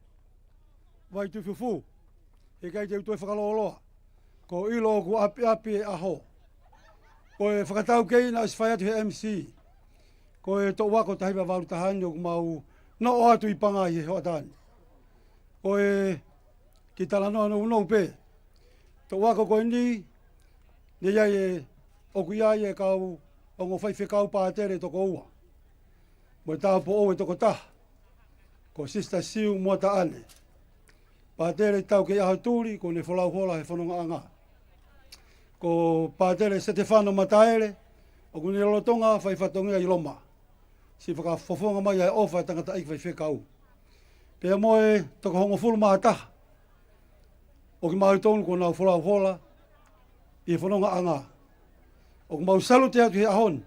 Vaitufufu, heʻikai te u toe fakalōloa. Ko e ʻilo ʻoku ʻapiʻapi e ʻaho. Ko e fakataukei naʻe ʻosi fai atu he M C. Ko e toʻu ako taha hiva valu taha ni ʻoku mau noʻo atu ʻi Pangai he hoʻatā ni. Ko e kiʻi talanoa nounou pē. Toʻu ako ko eni, ne ʻi ai e, ʻoku ʻi ai e kau ongo faifekau pātele toko ua. Mo e tāupoʻou e toko taha. Ko Sister Siu Moataʻane. Pātele taukei ʻaho tuli, ko ʻene folau hola he fonongaʻanga. Ko Pātele Setefano Mataele, ʻoku ne lolotonga fai fatongia ʻi Loma. Siʻi fakafofonga mai ʻa e ʻofa e tangataʻeiki faifekau. Pea mo e toko hongofulu mā taha. ʻOku mau tonu ko ʻenau folau hola ʻi he fonongaʻanga. ʻOku mau salute atu he ʻaho ni.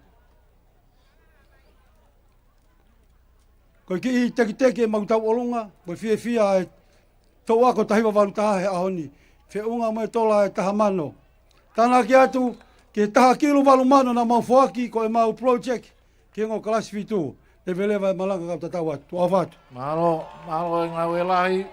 Ko e kiʻi tekiteki ʻemau tauʻolunga, mo e fiefia e toʻu ako taha hiva valu taha he ʻaho ni. Feʻunga mo e tola e taha mano. Tānaki atu ki he taha kilu valu mano naʻa mau foaki ko ʻemau project ki he ongo kalasi fitu. Leveleva e malanga kau tatau atu. Tuʻa ʻofa atu. Mālō, mālō e ngāue lahi.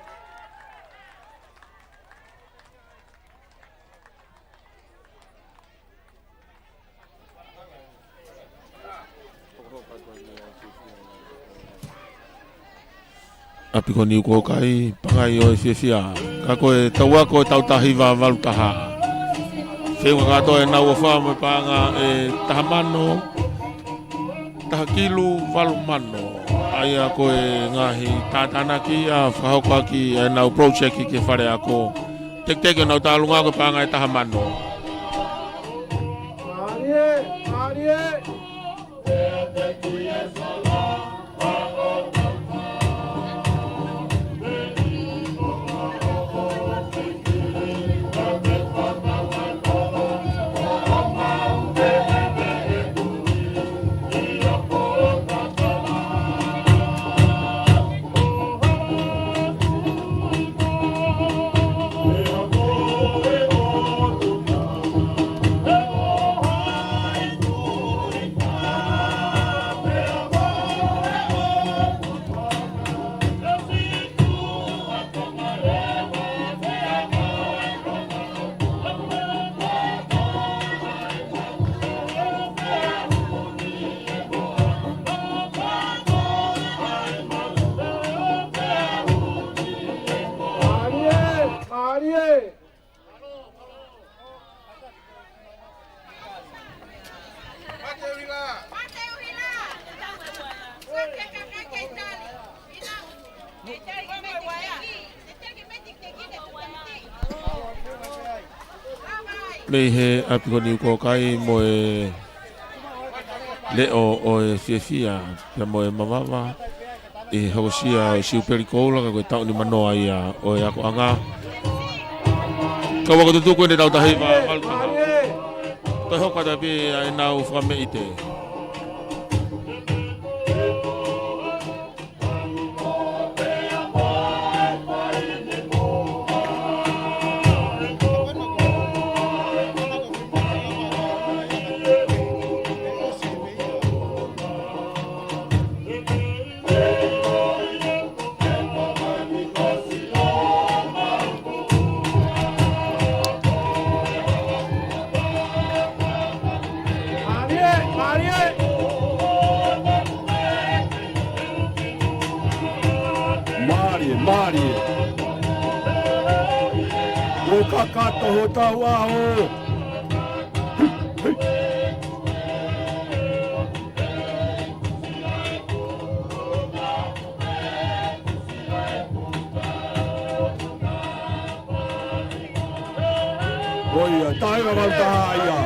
ʻApi ko Niukokai, Pangai ʻo e fiefia. Ka ko e toʻu ako taʻu taha hiva valu taha. Feʻunga kātoa ʻenau ʻofa mo e paʻanga e taha mano, taha kilu valu mano. ʻA ia ko e ngaahi tātānaki ʻa e fakahoko ʻaki ʻenau project ki he fale ako. Tekiteki ʻenau tālunga ko e paʻanga e taha mano. Mālie, mālie. Mei he ʻapi ko Niukokai mo e leʻo ʻo e fiefia, pea mo e mavava, ʻi he hokosia ʻo Siupeli Koula, ka ko e taʻu nimanoa ia ʻo e akoʻanga. Kau ako tutuku ʻeni taʻu taha hiva valu taha. Toe hoko atu pē ʻa ʻenau fakameʻite. Mālie, mālie. Mālie, mālie. Kuo kakato hotau ʻaho. Ko ia, taha hiva valu taha ia.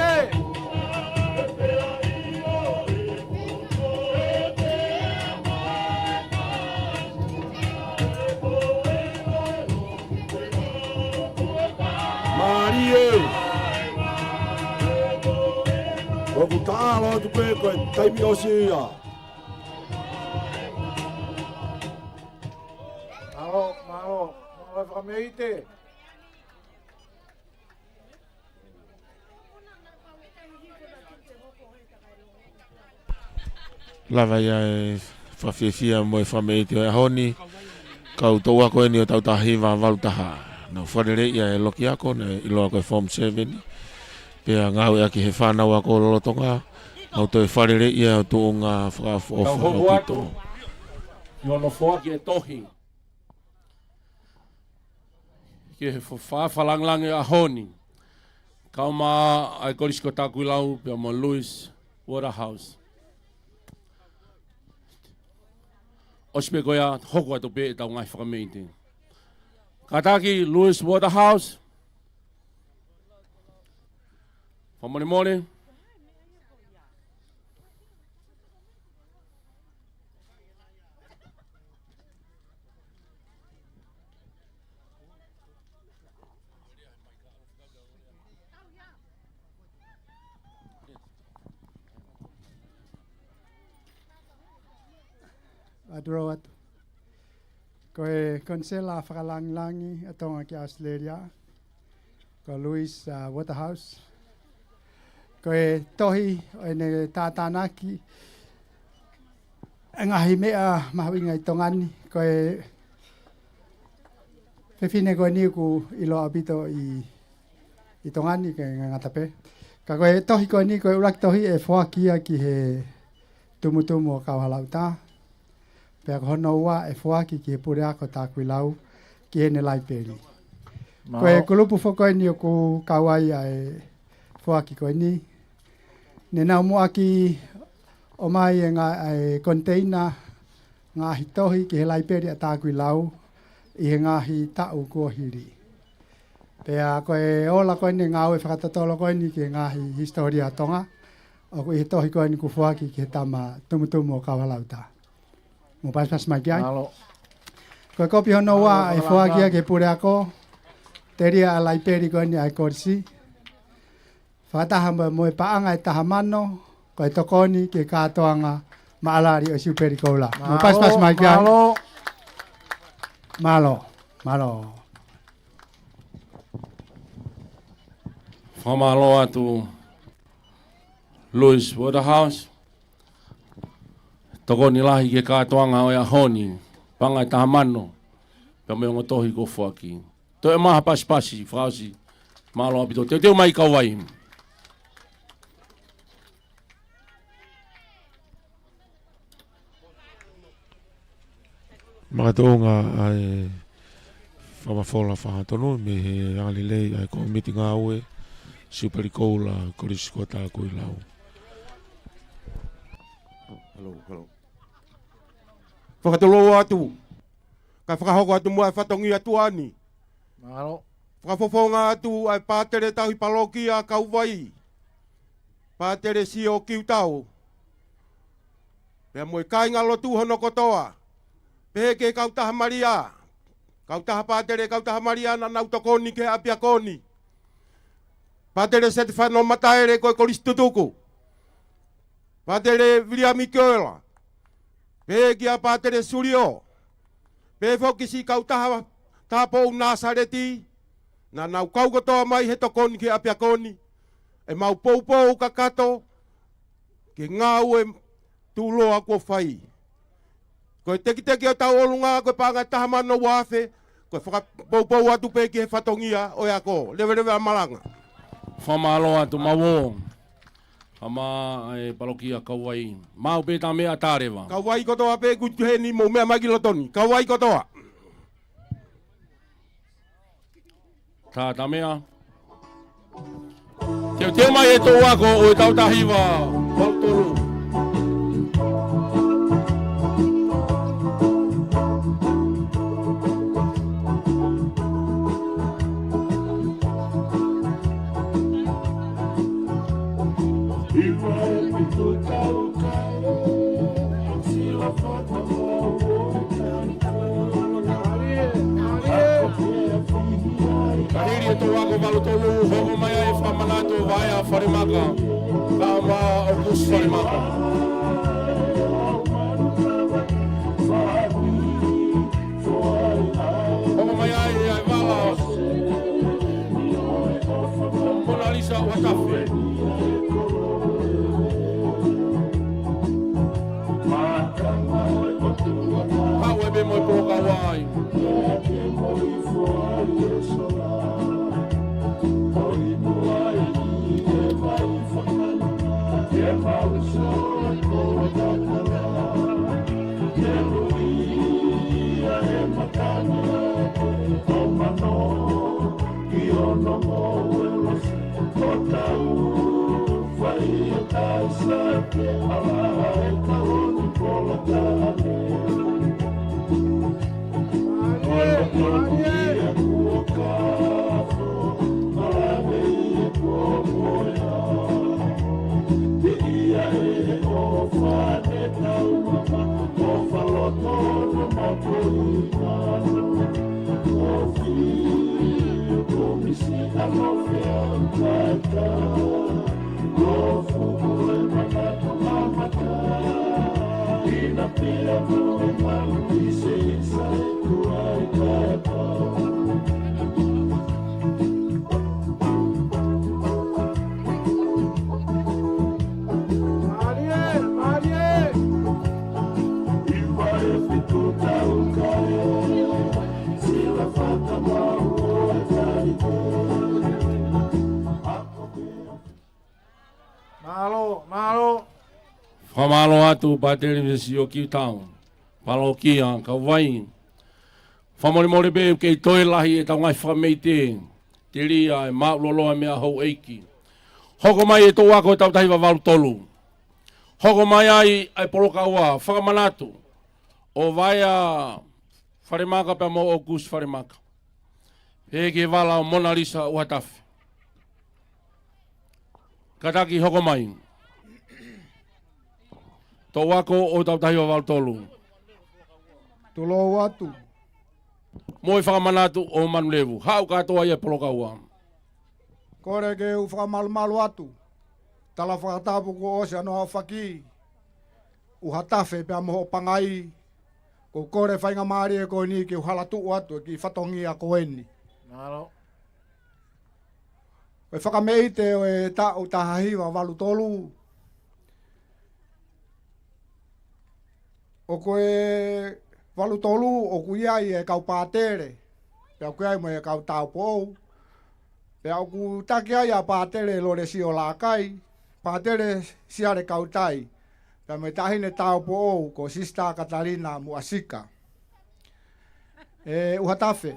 Mālie. ʻOku taʻalo atu pē ko e taimi ʻosi ia. Mālō, mālō, mālō fakameʻite. Lava ia e fakafiefia mo e fakameʻite ʻo e ʻaho ni, kau toʻu ako ʻeni ʻo taʻu taha hiva valu taha. Naʻe faleleiʻi ʻa e loki ako, naʻe ʻiloa ko e Form Seven. Pea ngāueʻaki he fānau ako lolotonga. Naʻe toe faleleiʻi ʻa e tuʻunga fakaʻofoʻofa ʻaupito. Tau hoko atu. ʻI hono foaki e tohi ki he fa-, fa-, fakalāngilangi ʻaho ni, kau mai ʻa e Kolisi ko Takuilau pea mo Louis Waterhouse. ʻOsi pē ko ia, hoko atu pē ʻetau ngaahi fakameʻite. Kātaki, Louis Waterhouse. Fakamolemole. Atu lau atu. Ko e Konisela Fakalāngilangi ʻa Tonga ki ʻAositelēlia, ko Louis, uh, Waterhouse. Ko e tohi ʻo ʻene tātānaki e ngaahi meʻa mahuʻinga ʻi Tonga ni, ko e fefine ko eni ʻoku ʻiloa ʻaupito ʻi, ʻi Tonga ni ke ngata pē. Ka ko e tohi ko eni, ko e ʻuluaki tohi ʻe foaki ia ki he tumutumu ʻo Kauhalaʻuta. Pea ko hono ua ʻe foaki ki he Puleako Takuilau ki heʻene laipeli. Ko e kulupu foki eni ʻoku kau ai ʻa e foaki ko eni, ne nau muʻaki ʻomai e ngā-, e koniteina ngaahi tohi ki he laipeli ʻa Takuilau ʻi he ngaahi taʻu kuo hili. Pea ko e ola ko eni, ngāue fakatotolo ko eni ki he ngaahi hisitōlia Tonga, ʻoku ʻi he tohi ko eni kuo foaki ki he tama tumutumu ʻo Kauhalaʻuta. Mou pasipasi mai ki ai. Mālō. Ko e kopi hono ua ʻe foaki ia ki he Puleako, telia ʻa e laipeli ko eni ʻa e Kolisi. Fakataha mo, mo e paʻanga ʻe taha mano, ko e tokoni ki he kātoanga maʻalali ʻo Siupeli Koula. Mou pasipasi mai ki ai. Mālō. Mālō. Mālō. Fakamālō atu Louis Waterhouse. Tokoni lahi ki he kātoanga ʻo e ʻaho ni, paʻanga ʻe taha mano, pea mo e ongo tohi kuo foaki. Toe ʻomai ha pasipasi fakaʻosi. Mālō ʻaupito. Teuteu mai Kauvai. Makatuʻunga ʻa e fakamafola fakahangatonu mei he angalelei ʻa e Kōmiti Ngāue Siupeli Koula Kolisi ko Takuilau. Hello, hello. Fakatulou atu. Kae fakahoko atu muʻa e fatongia tuʻa ni. Mālō. Fakafofonga atu ʻa e Pātele Tauhi Palokia Kauvai, Pātele Sio Kiutau, pea mo e kāingalotu hono kotoa. Pehē ki he kautaha Malia, kautaha pātele, kautaha Malia naʻa nau tokoni ki he ʻapiako ni. Pātele Setefano Mataele ko e Kolisi Tutuku. Pātele Viliami Kiola. Pehē kia Pātele Sulio. Pehē foki ki siʻi kautaha tāpou Nāsaleti, naʻa nau kau kotoa mai he tokoni ki he ʻapiako ni. ʻEmau poupou kakato ki he ngāue tuʻuloa kuo fai. Ko e tekiteki ʻo e tauʻolunga, ko e paʻanga ʻe taha mano ua afe, ko e fakapoupou atu pē ki he fatongia ʻo e ako. Leveleva ʻa e malanga. Fakamālō atu mau ō. Hama ʻa e palokia Kauvai. Mau pē tā meʻa tā leva. Kauvai kotoa pē kutu heni mou meʻa mai ki loto ni. Kauvai kotoa. Tā tā meʻa. Teuteu mai e toʻu ako ʻo e taʻu taha hiva valu tolu. Ka hili e toʻu ako valu tolu, hoko mai ai e fakamanatu ʻo Vaea Falemaka, kae ʻumaʻā ʻa ʻOkusi Falemaka. Hoko mai ai ʻa e vala ʻo Monalisa Uatafe. Haʻu ai pē mo e polokaua ai. Mālie, mālie. Mālō, mālō. Fakamālō atu Pātele Vesi ʻo Kiutao, palokia Kauvai. Fakamolemole pē ʻoku kei toe lahi ʻetau ngaahi fakameʻite, telia e māʻuloloa mei he houʻeiki. Hoko mai e toʻu ako ʻo e Tautahi Vavalu Tolu. Hoko mai ai ʻa e polokaua fakamanatu ʻo Vaea Falemaka pea mo ʻOkusi Falemaka. Pehē ki he vala ʻo Monalisa ʻUhatafe. Kātaki hoko mai. Toʻu ako ʻo e Tautahi Vavalu Tolu. Tulou atu. Mo e fakamanatu ʻo Manulevu. Haʻu kātoa ia polokaua. Kole ke u fakamalumalu atu. Tala fakatapu kuo ʻosi hono aofaki. ʻUhatafe pea mo hoʻo pangai. ʻOku ou kole faingamālie ko eni ke u hala tuʻu atu e kiʻi fatongia ko eni. Mālō. Ko e fakameʻite ʻo e taʻu taha hiva valu tolu. ʻOku ʻi ai e valu tolu, ʻoku ʻi ai e kau pātele, pea ʻoku ʻi ai mo e kau tāupoʻou. Pea ʻoku taki ai ʻa Pātele Lolesio Lakai, Pātele Siale Kautai, pea mo e taʻahine tāupoʻou ko Sisitā Katalina Muʻasika. ʻE ʻUhatafe,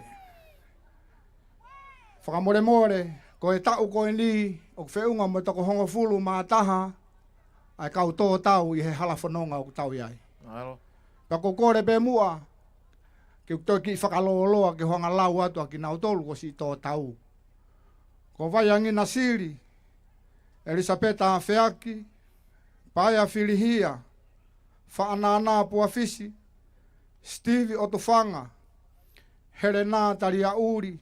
fakamolemole, ko e taʻu ko eni, ʻoku feʻunga mo e toko hongofulu mā taha ʻa e kau tō tau ʻi he hala fononga ʻoku tau ʻi ai. Mālō. Pea ʻoku ou kole pē muʻa ke u toe kiʻi fakalōloa ke u hanga ʻo lau atu ʻa kinautolu kuo ʻosi tō tau. Ko Vaiangina Sili, ʻElisapeta Afeaki, Paea Filihia, Faʻanānā Puafisi, Sitive ʻOtufanga, Helena Taliaʻuli,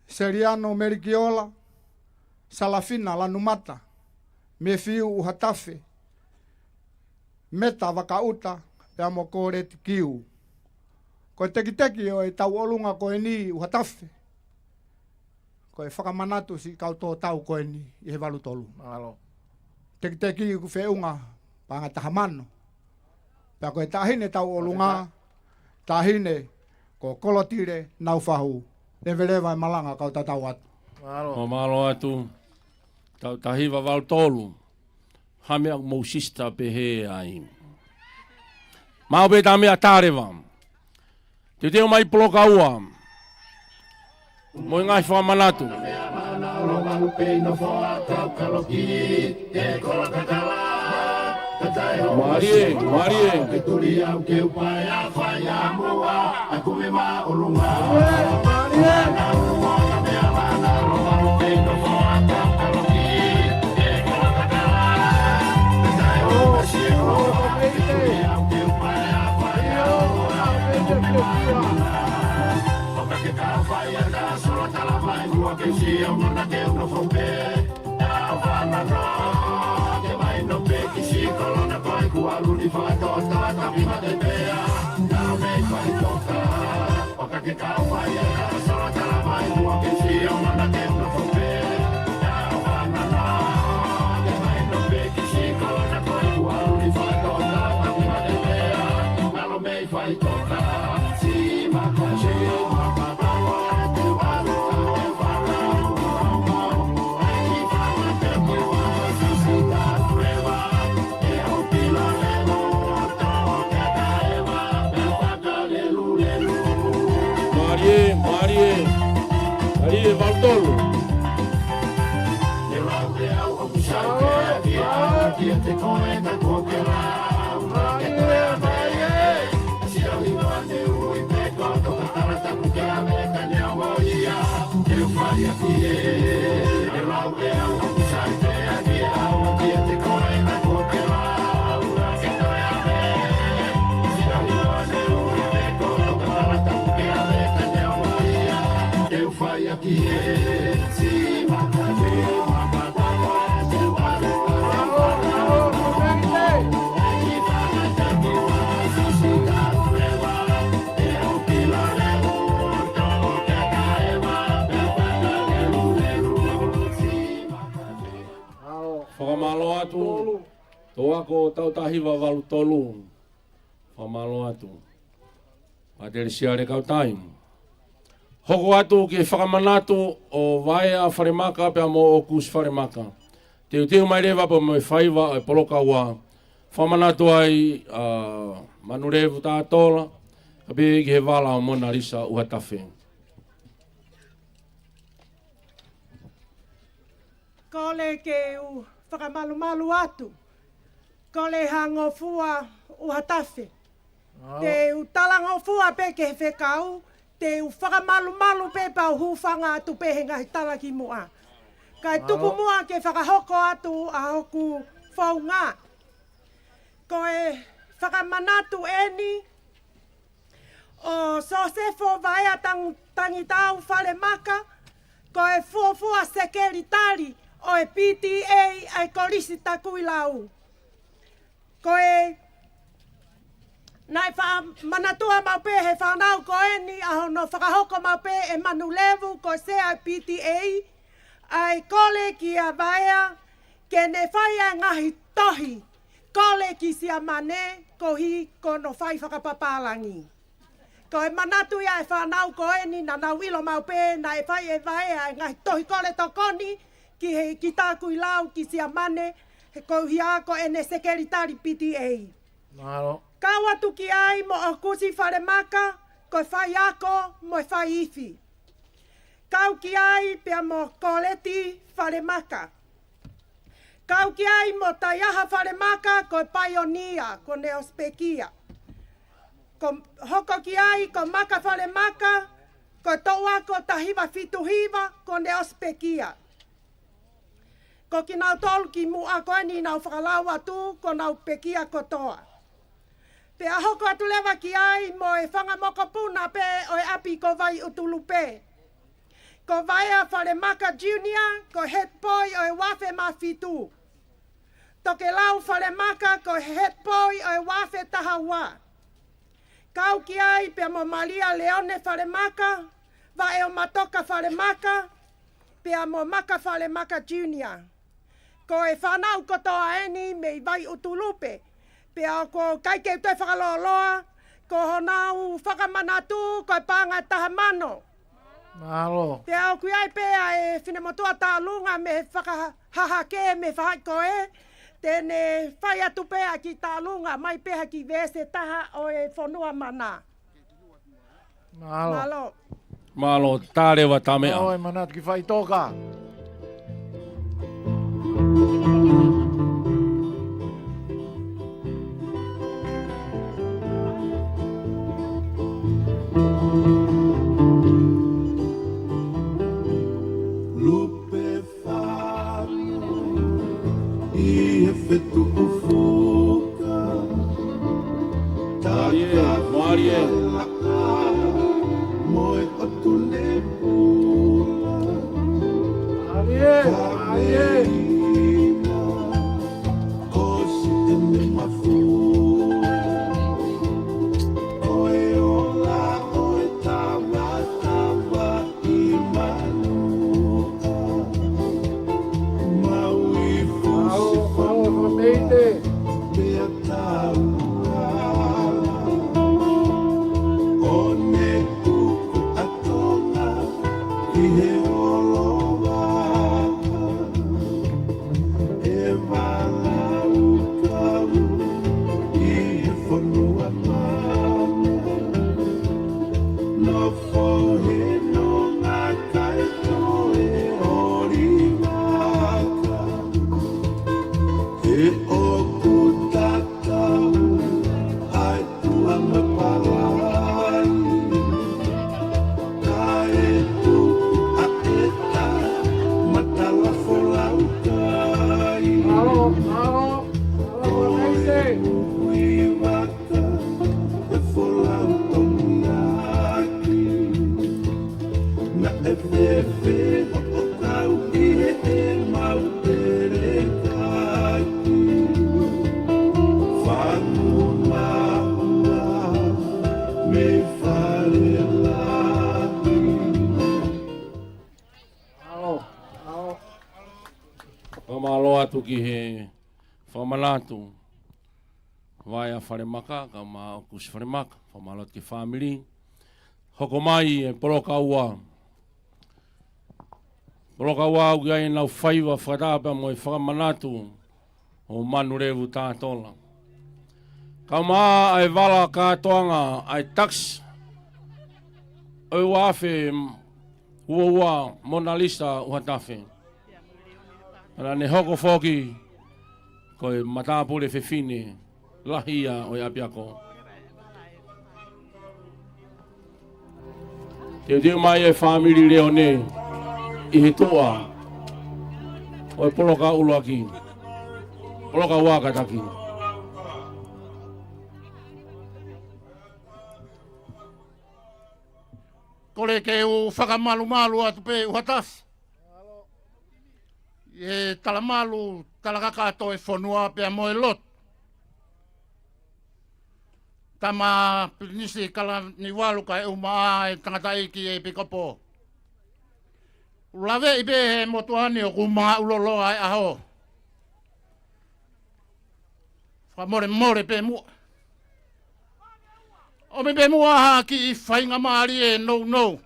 Seliano Melikiola, Salafina Lanumata, Mefiu ʻUhatafe, Meta Vakaʻuta, pea mo Koleti Kiu. Ko e tekiteki ʻo e tauʻolunga ko eni ʻUhatafe, ko e fakamanatu siʻi kau tō tau ko eni ʻi he valu tolu. Mālō. Tekiteki ʻoku feʻunga paʻanga ʻe taha mano. Pea ko e taʻahine tauʻolunga, taʻahine ko Kolotile Naufahu. Leveleva e malanga kau tatau atu. Mālō. Mālō atu. Tautahi Vavalu Tolu. Hā e meʻa ʻoku mou sisitā pehē ai. Maʻu pē ʻeta meʻa tā leva. Teuteu mai polokaua. Mo e ngaahi fakamanatu. Mālie, mālie. Mālie, mālie. Mālie, valu tolu. atu, tolu. Tō ako tautahi valu tolu. Fakamālō atu. Pātele Siale Kautai. Hoko atu ki he fakamanatu ʻo Vaea Falemaka pea mo ʻOkusi Falemaka. Teuteu mai leva pea mo e faiva ʻo e polokaua. Fakamanatu ai ʻa Manulevu Tatola, kae pehē ki he vala ʻo Monalisa ʻUhatafe. Kole ke u fakamalumalu atu. Kole ha ngofua ʻUhatafe. Te u talangofua pē ki he fekau, te u fakamalumalu pē pea u hūfanga atu pē he ngaahi tala ki muʻa. Kae tuku muʻa ke fakahoko atu ʻa hoku founga. Ko e fakamanatu eni ʻo Sosefo Vaea Tang-, Tangitau Falemaka, ko e fuofua sekelitali ʻo e P T A ʻa e Kolisi Takuilau. Ko e naʻe fakamanatua maʻu pē he fānau ko eni ʻa hono fakahoko maʻu pē ʻe Manulevu ko e sea ʻa e P T A, ʻa e kole kia Vaea ke ne fai ʻa e ngaahi tohi kole ki Siamane koeʻuhi ko hono fai fakapapālangi. Ko e manatu ia ʻa e fānau ko eni naʻa nau ʻilo maʻu pē naʻe fai ʻe Vaea ʻa e ngaahi tohi kole tokoni ki he, ki Takuilau ki Siamane, he koeʻuhi ko ʻene sekelitali P T A. Mālō. Kau atu ki ai mo ʻOkusi Falemaka, ko e faiako mo e faiifi. Kau ki ai pea mo Koleti Falemaka. Kau ki ai mo Taiaha Falemaka, ko e paionia, ko ʻene ʻosi pekia. Ko, hoko ki ai ko Maka Falemaka, ko e toʻu ako taha hiva fitu hiva, ko ʻene ʻosi pekia. Ko kinautolu ki muʻa ko eni naʻa ku fakalau atu, kuo nau pekia kotoa. Pea hoko atu leva ki ai mo e fanga mokopuna pē ʻo e ʻapi ko Vaiʻutulupe. Ko Vaea Falemaka Junior, ko e head boy ʻo e ua afe mā fitu. Tokelau Falemaka, ko e head boy ʻo e ua afe taha ua. Kau ki ai pea mo Malia Leone Falemaka, Vaeomatoka Falemaka, pea mo Maka Falemaka Junior. Ko e fānau kotoa eni mei Vaiʻutulupe. Pea ʻoku ʻikai ke u toe fakalōloa, ko honau fakamanatu ko e paʻanga ʻe taha mano. Mālō. Pea ʻoku ʻi ai pē ʻa e finemotuʻa Taʻalunga mei Fakahahake mei Fahaʻi ko ē, te ne fai atu pē ʻa e kiʻi Taʻalunga mai pē ha kiʻi veesi ʻe taha ʻo e fonua mana. Mālō. Mālō. Mālō, tā leva Tameʻa. Mālō e manatu ki Faʻitoka. Lupe fānau ʻi he fetuʻu fuka. Mālie, mālie. Mo e ʻotu ne pula. Mālie, mālie. Ko si te me mafua. Ko e ola ʻo e tawa, tawa. Mālō, mālō, mālō, mālō. Naʻe fēfē hoʻo kau ʻi heʻemau telekaki? Fanu maua mei Falelaki. Mālō, mālō. Fakamālō atu ki he Fakamanatu, Vaea Falemaka, kae ʻumaʻā ʻa ʻOkusi Falemaka, fakamālō atu ki he fāmili. Hoko mai e poloka ua. Poloka ua ʻoku ʻi ai ʻenau faiva fakataha pea mo e fakamanatu ʻo Manulevu Tatola. Kae ʻumaʻā ʻa e vala kātoanga ʻa e takisi ʻo e ua afe ua ua Monalisa ʻUhatafe. Pea naʻa ne hoko foki ko e matāpule fefine lahi ia ʻo e ʻapiako. Teuteu mai e fāmili Leone ʻi he tuʻa ʻo e poloka ʻuluaki, poloka ua kātaki. Kole ke u fakamalumalu atu pē ʻUhatafe ʻi he talamalu, talakaka ʻo e fonua pea mo e lotu. Tama Pilinisi Kalaniuvalu kae ʻumaʻā e tangataʻeiki ʻEpikopō. ʻOku laveʻi pē he motuʻa ni ʻoku maʻuloloa e ʻaho. Fakamolemole pē muʻa. ʻOmi pē muʻa ha kiʻi faingamālie nounou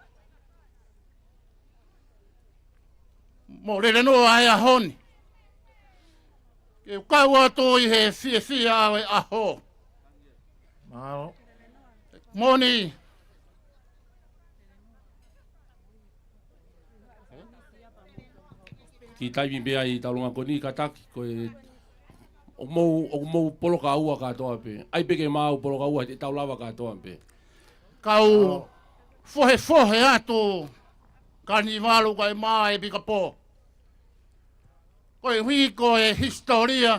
mo lelenoa e ʻaho ni. Ke u kau atu ʻi he fiefia ʻo e ʻaho. Mālō. Moʻoni. Kiʻi taimi pē ʻa e taulunga ko eni kātaki, ko e ʻoku mou, ʻoku mou poloka ua kātoa pē. ʻAi pē ke maʻu poloka ua, te tau lava kātoa pē. Kau fohefohe atu Kalaniuvalu kae ʻumaʻā ʻEpikopō. Koeʻuhi ko e hisitōlia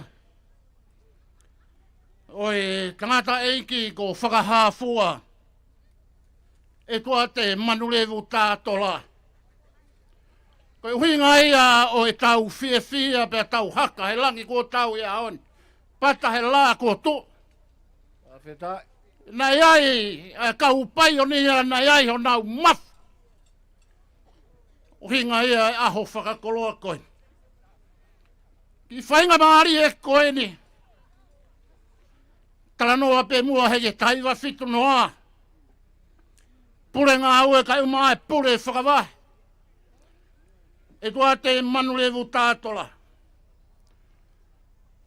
ʻo e tangataʻeiki ko Fakahāfua ʻEtuate Manulevu Tatola. Ko e ʻuhinga ia ʻo ʻetau fiefia pea tau haka he langi kuo tau ʻi he ʻaho ni. Pata he lā kuo tuʻu. Fakafetaʻi. Naʻe ʻi ai ʻa e kau paionia, naʻe ʻi ai honau mafu. ʻUhinga ia e ʻaho fakakoloa ko eni. Kiʻi faingamālie ko eni. Talanoa pē muʻa he ʻikai ke taiva fitu noa. Pule ngāue kae ʻumaʻā e pule fakavahe. ʻEtuate Manulevu Tatola.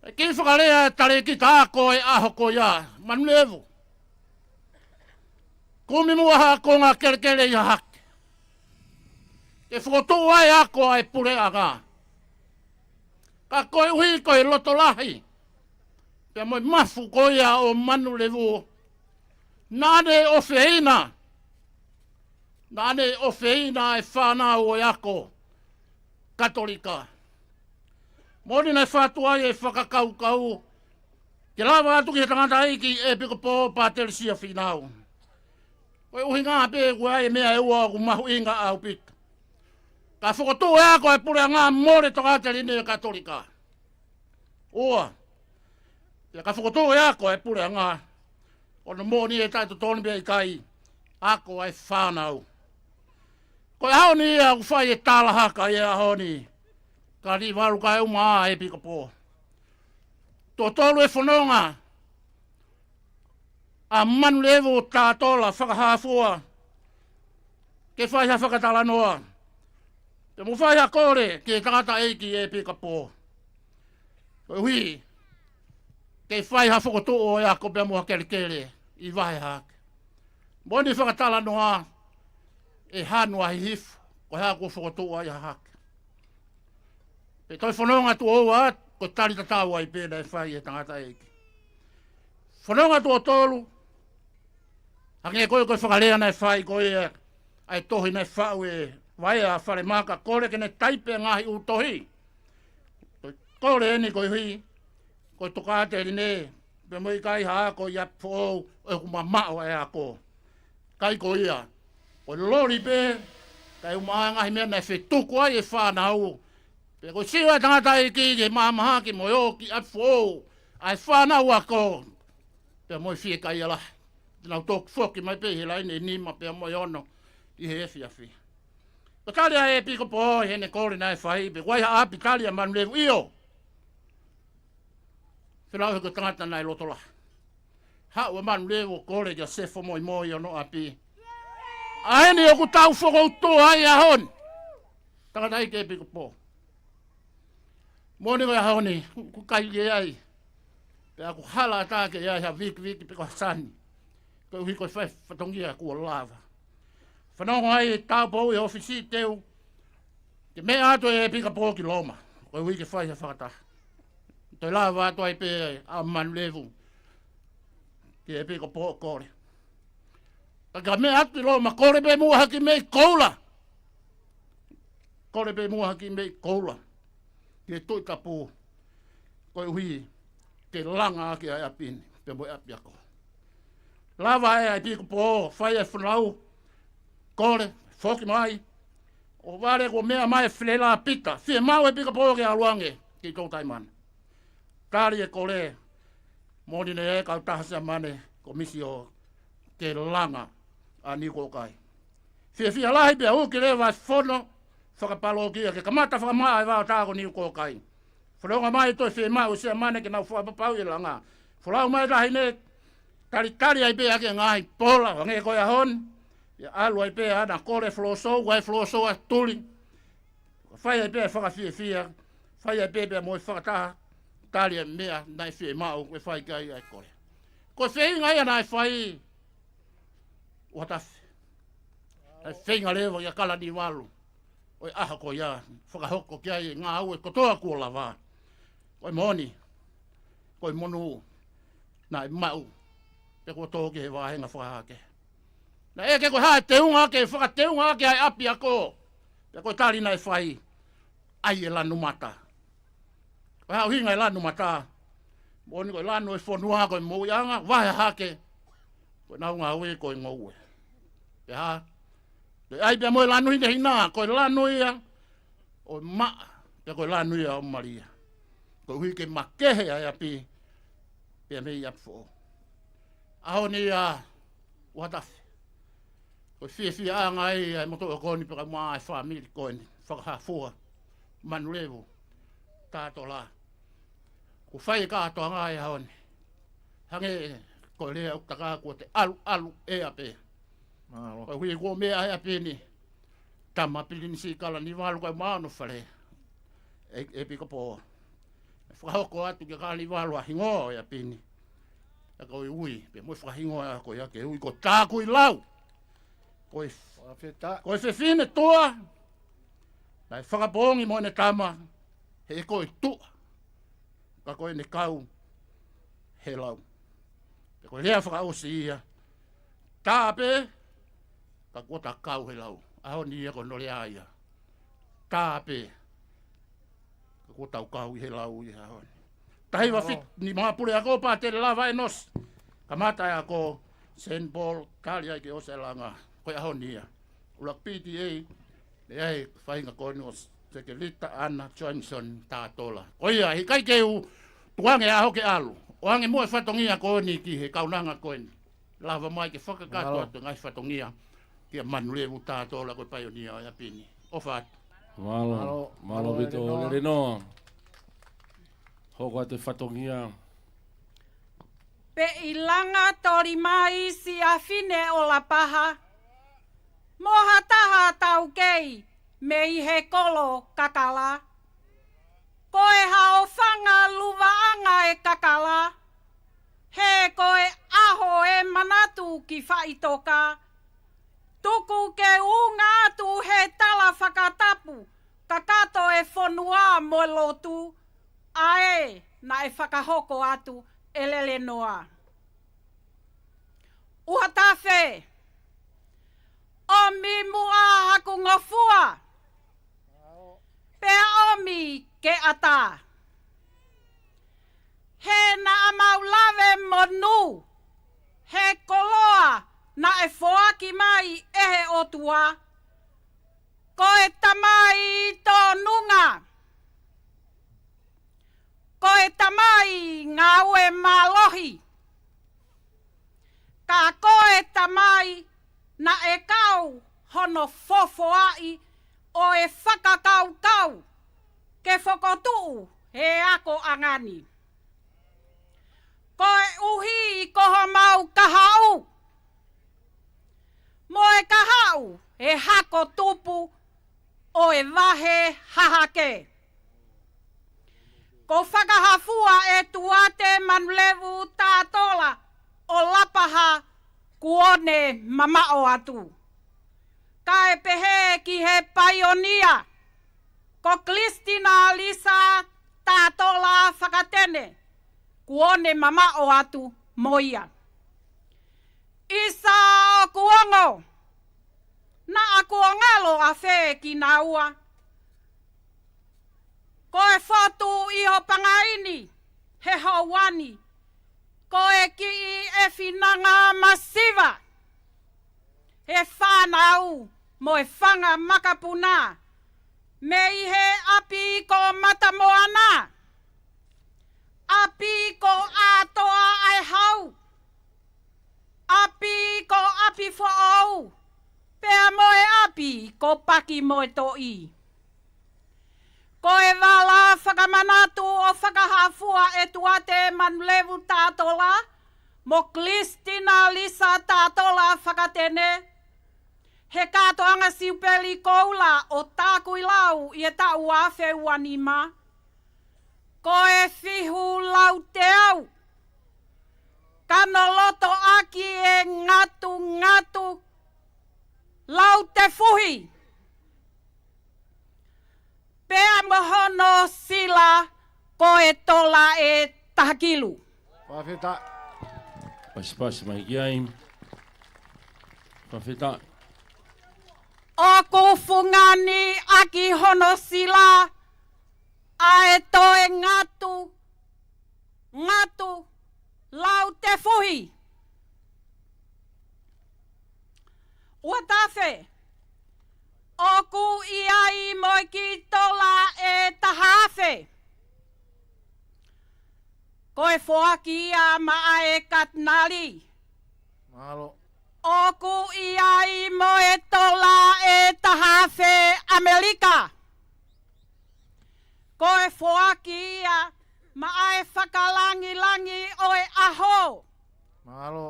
ʻE kiʻi fakalea e talēkita ako e ʻaho ko ia, Manulevu. Kumi muʻa ha konga kelekele ʻi Hahake. Ke fokotuʻu ai e ako ʻa e puleʻanga. Ka koeʻuhi ko e loto lahi pea mo e mafu ko ia ʻo Manulevu, naʻa ne ʻofeina, naʻa ne ʻofeina e fānau ʻo e ako Katolika. Moʻoni naʻe fatu ai e fakakaukau ke lava atu ki he tangataʻeiki ʻEpikopō Pātelesia Fīnau. Ko e ʻuhinga pē ʻoku ʻi ai e meʻa ʻe ua ʻoku mahuʻinga ʻaupito. Ka fokotuʻu e ako e puleʻanga, mole Tokāteline Katolika. Ua, pea ka fokotuʻu e ako e puleʻanga, ʻoku moʻoni e taʻetotonu pea ʻikai, ako ʻa e fānau. Ko e ʻaho ni ia ʻoku fai e talahaka ʻi he ʻaho ni, Kalaniuvalu kae ʻumaʻā ʻEpikopō. Tuʻo tolu e fononga ʻa Manulevu Tatola Fakahāfua ke fai ha fakatalanoa. Pea mo fai ha kole ki he tangataʻeiki ʻEpikopō. Koeʻuhi ke fai ha fokotuʻu ʻo e ako pea mo ha kelekele ʻi Vahe Hahake. Moʻoni fakatalanoa ʻe hanu ʻa Hihifo, ko e hā kuo fokotuʻu ai ʻa Hahake. Pea toe fononga tuʻo ua atu, ko e tali tatau ai pē naʻe fai ʻe he tangataʻeiki. Fononga tuʻo tolu, hangē ko e, ko e fakalea naʻe fai ko e, ʻa e tohi naʻe faʻu ʻe Vaea Falemaka, kole ke ne taipe e ngaahi ʻū tohi. Ko e kole eni koeʻuhi ko e Tokāteline, pea mo e ʻikai ha ako ʻi ʻapi foʻou, ʻoku mamaʻo e ako. ʻIkai ko ia. Ko e loli pē, kae ʻumaʻā e ngaahi meʻa naʻe fetuku ai e fānau. Pea ko e sio ʻa e tangataʻeiki ki he mahamahaki mo e ō ki ʻapi foʻou ʻa e fānau ako, pea mo e fiekaia lahi. Te nau toki foki mai pē ʻi he laine ʻe nima pea mo e ono ʻi he efiafi. Ko e tali ʻa ʻEpikopō ʻi heʻene kole naʻe fai, pe ʻoku ʻi ai ha ʻapi, tali ʻa Manulevu, ʻio. Felauʻi he ko e tangata naʻe loto lahi. Haʻu ʻa Manulevu ʻo kole kia Sefo Moimoi ʻi hono ʻapi. ʻA eni ʻoku tau fokoutua ai ʻaho ni. Tangataʻeiki ʻEpikopō. Moʻoni ko e ʻaho ni, ʻoku ʻikai ke ʻi ai. Pea ʻoku hala ʻatā ke ʻi ai ha vikiviki pe ko ha sani. Koeʻuhi ko e fai fatongia kuo lava. Fanongo ai e tāupoʻou ʻi he ʻōfisi, teu ke meʻa atu e ʻEpikopō ki Loma. Koeʻuhi ke fai ha fakataha. Toe lava atu ai pē ʻa Manulevu ki he ʻEpikopō ʻo kole. Ka ka meʻa atu ki Loma, kole pē muʻa ha kiʻi meʻi koula. Kole pē muʻa ha kiʻi meʻi koula ki he Tuʻi Tapu, koeʻuhi ke langa ʻaki ʻa e ʻapi ni pea mo e ʻapiako. Lava ʻe he ʻEpikopō ʻo fai e fonau, kole, foki mai. ʻO vale kuo meʻa mai e Felelapita, fiemaʻu e ʻEpikopō ke ʻalu ange ki Toutaimana. Tali e kole, moʻoni naʻe ʻi ai e kautaha Siamane, Komisio, ke langa ʻa Niukuokai. Fiefia lahi pea uki leva e fono fakapalōkia ke kamata fakamaʻa e vaotā ko Niukuokai. Fononga mai e toe fiemaʻu ʻa e Siamane ke nau fakapapauʻi e langa. Folau mai e taʻahine, talitali ai pē ʻaki e ngaahi pola, hangē ko e ʻaho ni. ʻIo, ʻalu ai pē ʻa ʻAna ʻo kole e folosou, ʻa e folosou ʻa Tuli. Fai ai pē e fakafiefia, fai ai pē pea mo e fakataha, tali e meʻa naʻe fiemaʻu ke fai ki ai ʻa e kole. Ko e feinga ia naʻe fai, ʻUhatafe. Naʻe feinga leva ia Kalaniuvalu ʻo e ʻaho ko ia, fakahoko ki ai e ngāue kotoa kuo lava. Ko e moʻoni, ko e monū naʻe maʻu, pea kuo tō ki he vāhenga fakahahake. Naʻe ʻeke ko e hā e teunga ke fakateunga ʻaki ʻa e ʻapiako. Pea ko e tali naʻe fai, ʻai e lanu mata. Ko e hā e ʻuhinga e lanu mata? Moʻoni ko e lanu e fonua ko e moʻuiʻanga, vahe hahake, ko ʻenau ngāue ko e ngoue. Pea hā? Toe ʻai pea mo e lanu hinehina, ko e lanu ia ʻo e maʻa, pea ko e lanu ia ʻo Malia. Koeʻuhi ke makehe ʻa e ʻapi, pea mei ʻapi foʻou. ʻAho ni ia ʻUhatafe. Ko e fiefiaʻanga ia ʻa e motuʻa ko eni pea mo e fāmili ko eni. Fakahā fua. Manulevu. Tatola. Kuo fai e kātoanga he ʻaho ni. Hangē ko e lea ʻoku takai kuo te ʻaluʻalu ʻea pē. Mālō. Koeʻuhi kuo meʻa he ʻapi ni. Tama Pilinisi Kalaniuvalu kae ʻumaʻā hono fale. ʻE, ʻEpikopō. Fakahoko atu kia Kalaniuvalu ʻa e hingoa ʻo e ʻapi ni. ʻA ia ko e ui, pea mo e fakahingoa ko ia ke ui ko Takuilau. Ko e, Fakafetaʻi. Ko e fefine tuʻa naʻe fakapoongi mo ʻene tama, he ko e tuʻa, ka ko ʻene kau he lau. Pea ko e lea fakaʻosi ia, tā pē, ka kuo ta kau he lau. ʻAho ni ia ko hono lea ia. Tā pē, ka kuo tau kau ʻi he lau ʻi he ʻaho ni. Tahi ua Mālō. Fit ni mā pule ako pā tele lava e nosi. Kamata e ako, Saint Paul, tali ai ke ʻosi e langa. Ko e ʻaho ni ia. ʻUluaki P T A, ʻe ʻi ai e faʻahinga ko eni ʻo Sekelita ʻAna Johnson Tatola. Ko ia, he ʻikai ke u tukuange ʻaho ke ʻalu. ʻOange muʻa e fatongia ko eni ki he kaunanga ko eni. Lava mai ke fakakakato Mālō. Atu e ngaahi fatongia kia Manulevu Tatola ko e paionia ʻo e ʻapi ni. ʻOfa atu. Mālō. Mālō. Mālō Mālō Vito Lelenoa. Lelenoa. Hoko atu e fatongia. Pea ʻi langa toli mai siʻa fine ʻo Lapaha, mo ha taha taukei mei he kolo kakala. Ko e haofanga luvaʻanga e kakala, he ko e ʻaho e manatu ki Faʻitoka. Tuku ke unga atu he tala fakatapu, kakato e fonua mo e lotu, ʻa ē naʻe fakahoko atu ʻe Lelenoa. ʻUhatafe, ʻomi muʻa haku ngofua, pea ʻomi ke ʻatā. He naʻa mau lave monū, he koloa naʻe foaki mai ʻe he ʻOtua. Ko e Tamai tōnunga. Ko e Tamai ngāue mālohi. Ka ko e Tamai naʻe kau hono fofoaʻi ʻo e fakakaukau ke fokotuʻu he akoʻanga ni. Koeʻuhi ko homau kahaʻu, mo e kahaʻu ʻe hako tupu ʻo e vahe hahake. Ko Fakahafua ʻe Tuate Manulevu Tatola ʻo Lapaha kuo ne mamaʻo atu. Kae pehē ki he paionia, ko Christina Lisa Tatola Fakatene, kuo ne mamaʻo atu mo ia. ʻIsa ʻoku ongo, naʻa kuo ngalo ʻafē kinaua. Ko e fotu ʻi ho pangaʻi ni he houa ni, ko e kiʻi ʻefinanga masiva, he fānau mo e fanga makapuna, mei he ʻapi ko Matamoana, ʻapi ko ʻAtoa ʻa e Hau, ʻapi ko ʻApifoʻou, pea mo e ʻapi ko Paki mo e Toʻi. Ko e vala fakamanatu ʻo Fakahafua ʻe Tuate Manulevu Tatola mo Christina Lisa Tatola Fakatene, he kātoanga Siupeli Koula ʻo Takuilau ʻi he taʻu ua afe ua nima, ko e fihu lauteau, kanolotoʻaki e ngatungatu lautefuhi, pea mo hono sila ko e tola ʻe taha kilu. Fakafetaʻi. Pasipasi mai ki ai. Fakafetaʻi. ʻOku fungani ʻaki hono sila ʻa e toe ngatu, ngatu lautefuhi. Ua tafe, ʻoku ʻi ai mo e kiʻi tola ʻe taha afe. Ko e foaki ia maʻa e Katinali. Mālō. ʻOku ʻi ai mo e tola ʻe taha afe ʻAmelika. Ko e foaki ia maʻa e Fakalangilangi ʻo e ʻAho. Mālō.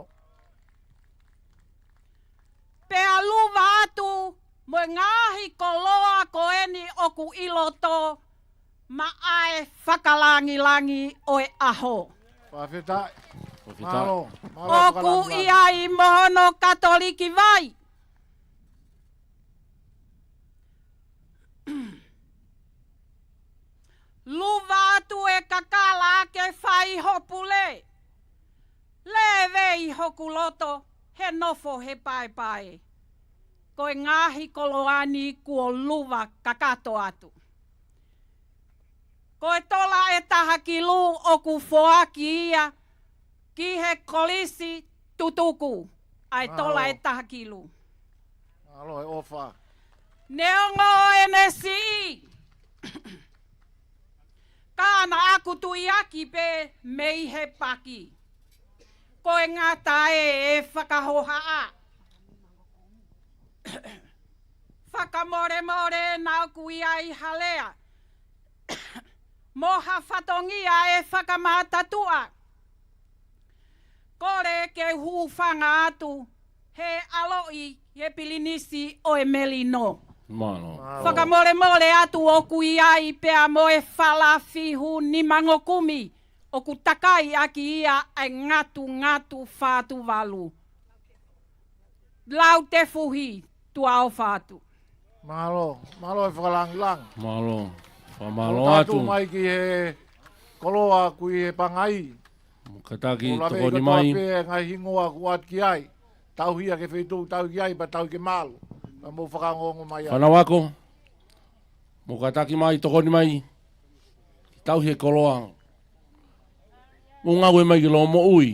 Pea luva atu mo e ngaahi koloa ko eni ʻoku ʻi loto maʻa e Fakalangilangi ʻo e ʻAho. Fakafetaʻi. Fakafetaʻi. Mālō, mālō. ʻOku ʻi ai mo hono Katoliki vai. Luva atu e kakala ke fai ho pule. Lēvei hoku loto he nofo he paepae. Ko e ngaahi koloa ni kuo luva kakato atu. Ko e tola ʻe taha kilu ʻoku foaki ia ki he kolisi tutuku ʻa e tola ʻe taha kilu. Mālō e ʻofa. Neongo ʻene siʻi, ka naʻa ku tuiaki pē mei he paki. Ko e ngata ē e fakahohaʻa. Fakamolemole naʻa ku ʻi ai ha lea mo ha fatongia ʻe fakamātatuʻa. Kole ke hūfanga atu he ʻaloʻi he pilinisi ʻo e melino. Mālō. Mālō. Fakamolemole atu ʻoku ʻi ai pea mo e fala fihu nima ngokumi ʻoku takai ʻaki ia ʻa e ngatu ngatu fā tuvalu. Lautefuhi, tuʻa ʻofa atu. Mālō, mālō e fakalangilangi. Mālō, fakamālō atu. Tatu mai ki he koloa ʻoku ʻi he pangai. Mou kātaki tokoni mai. Pē ngaahi hingoa ʻoku ʻoatu ki ai. Tauhi ia ki he feituʻu tauhi ki ai, pea tauhi ke malu. Pea mou fakaongoongo mai ai. Fānau ako. Mou kātaki mai, tokoni mai. Tauhi e koloa. Mou ngāue mai ki loʻo moʻui.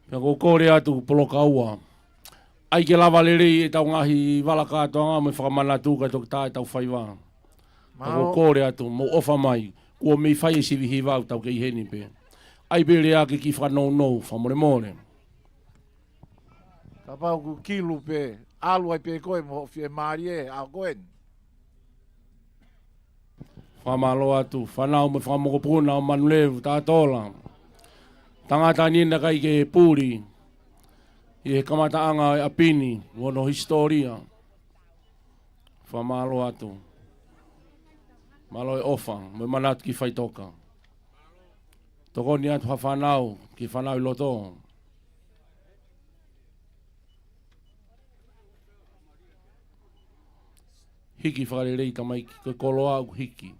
Pea ʻoku ou kole atu Polokaua. ʻAi ke lava lelei ʻetau ngaahi vala kātoanga mo e fakamanatu kae toki tā ʻetau faiva. Pea ʻoku ou kole atu, mou ʻofa mai, kuo mei fai e sivi hiva ʻoku tau kei heni pē. ʻAi pē lea ke kiʻi fakanounou, fakamolemole. Kapau ʻoku kilu pē, ʻalu ai pē koe mo hoʻo fiemālie, ʻa koe ni. Fakamālō atu, fānau mo e fakamokopuna ʻo Manuleu Tatola. Tangata ni naʻe ʻikai ke puli ʻi he kamataʻanga ʻo e ʻapi ni, ʻi hono hisitōlia. Fakamālō atu. Mālō e ʻofa, mo e manatu ki faʻitoka. Tokoni atu ha fānau, ki he fānau ʻi loto. Hiki fakalelei tamaiki, ko e koloa ʻoku hiki.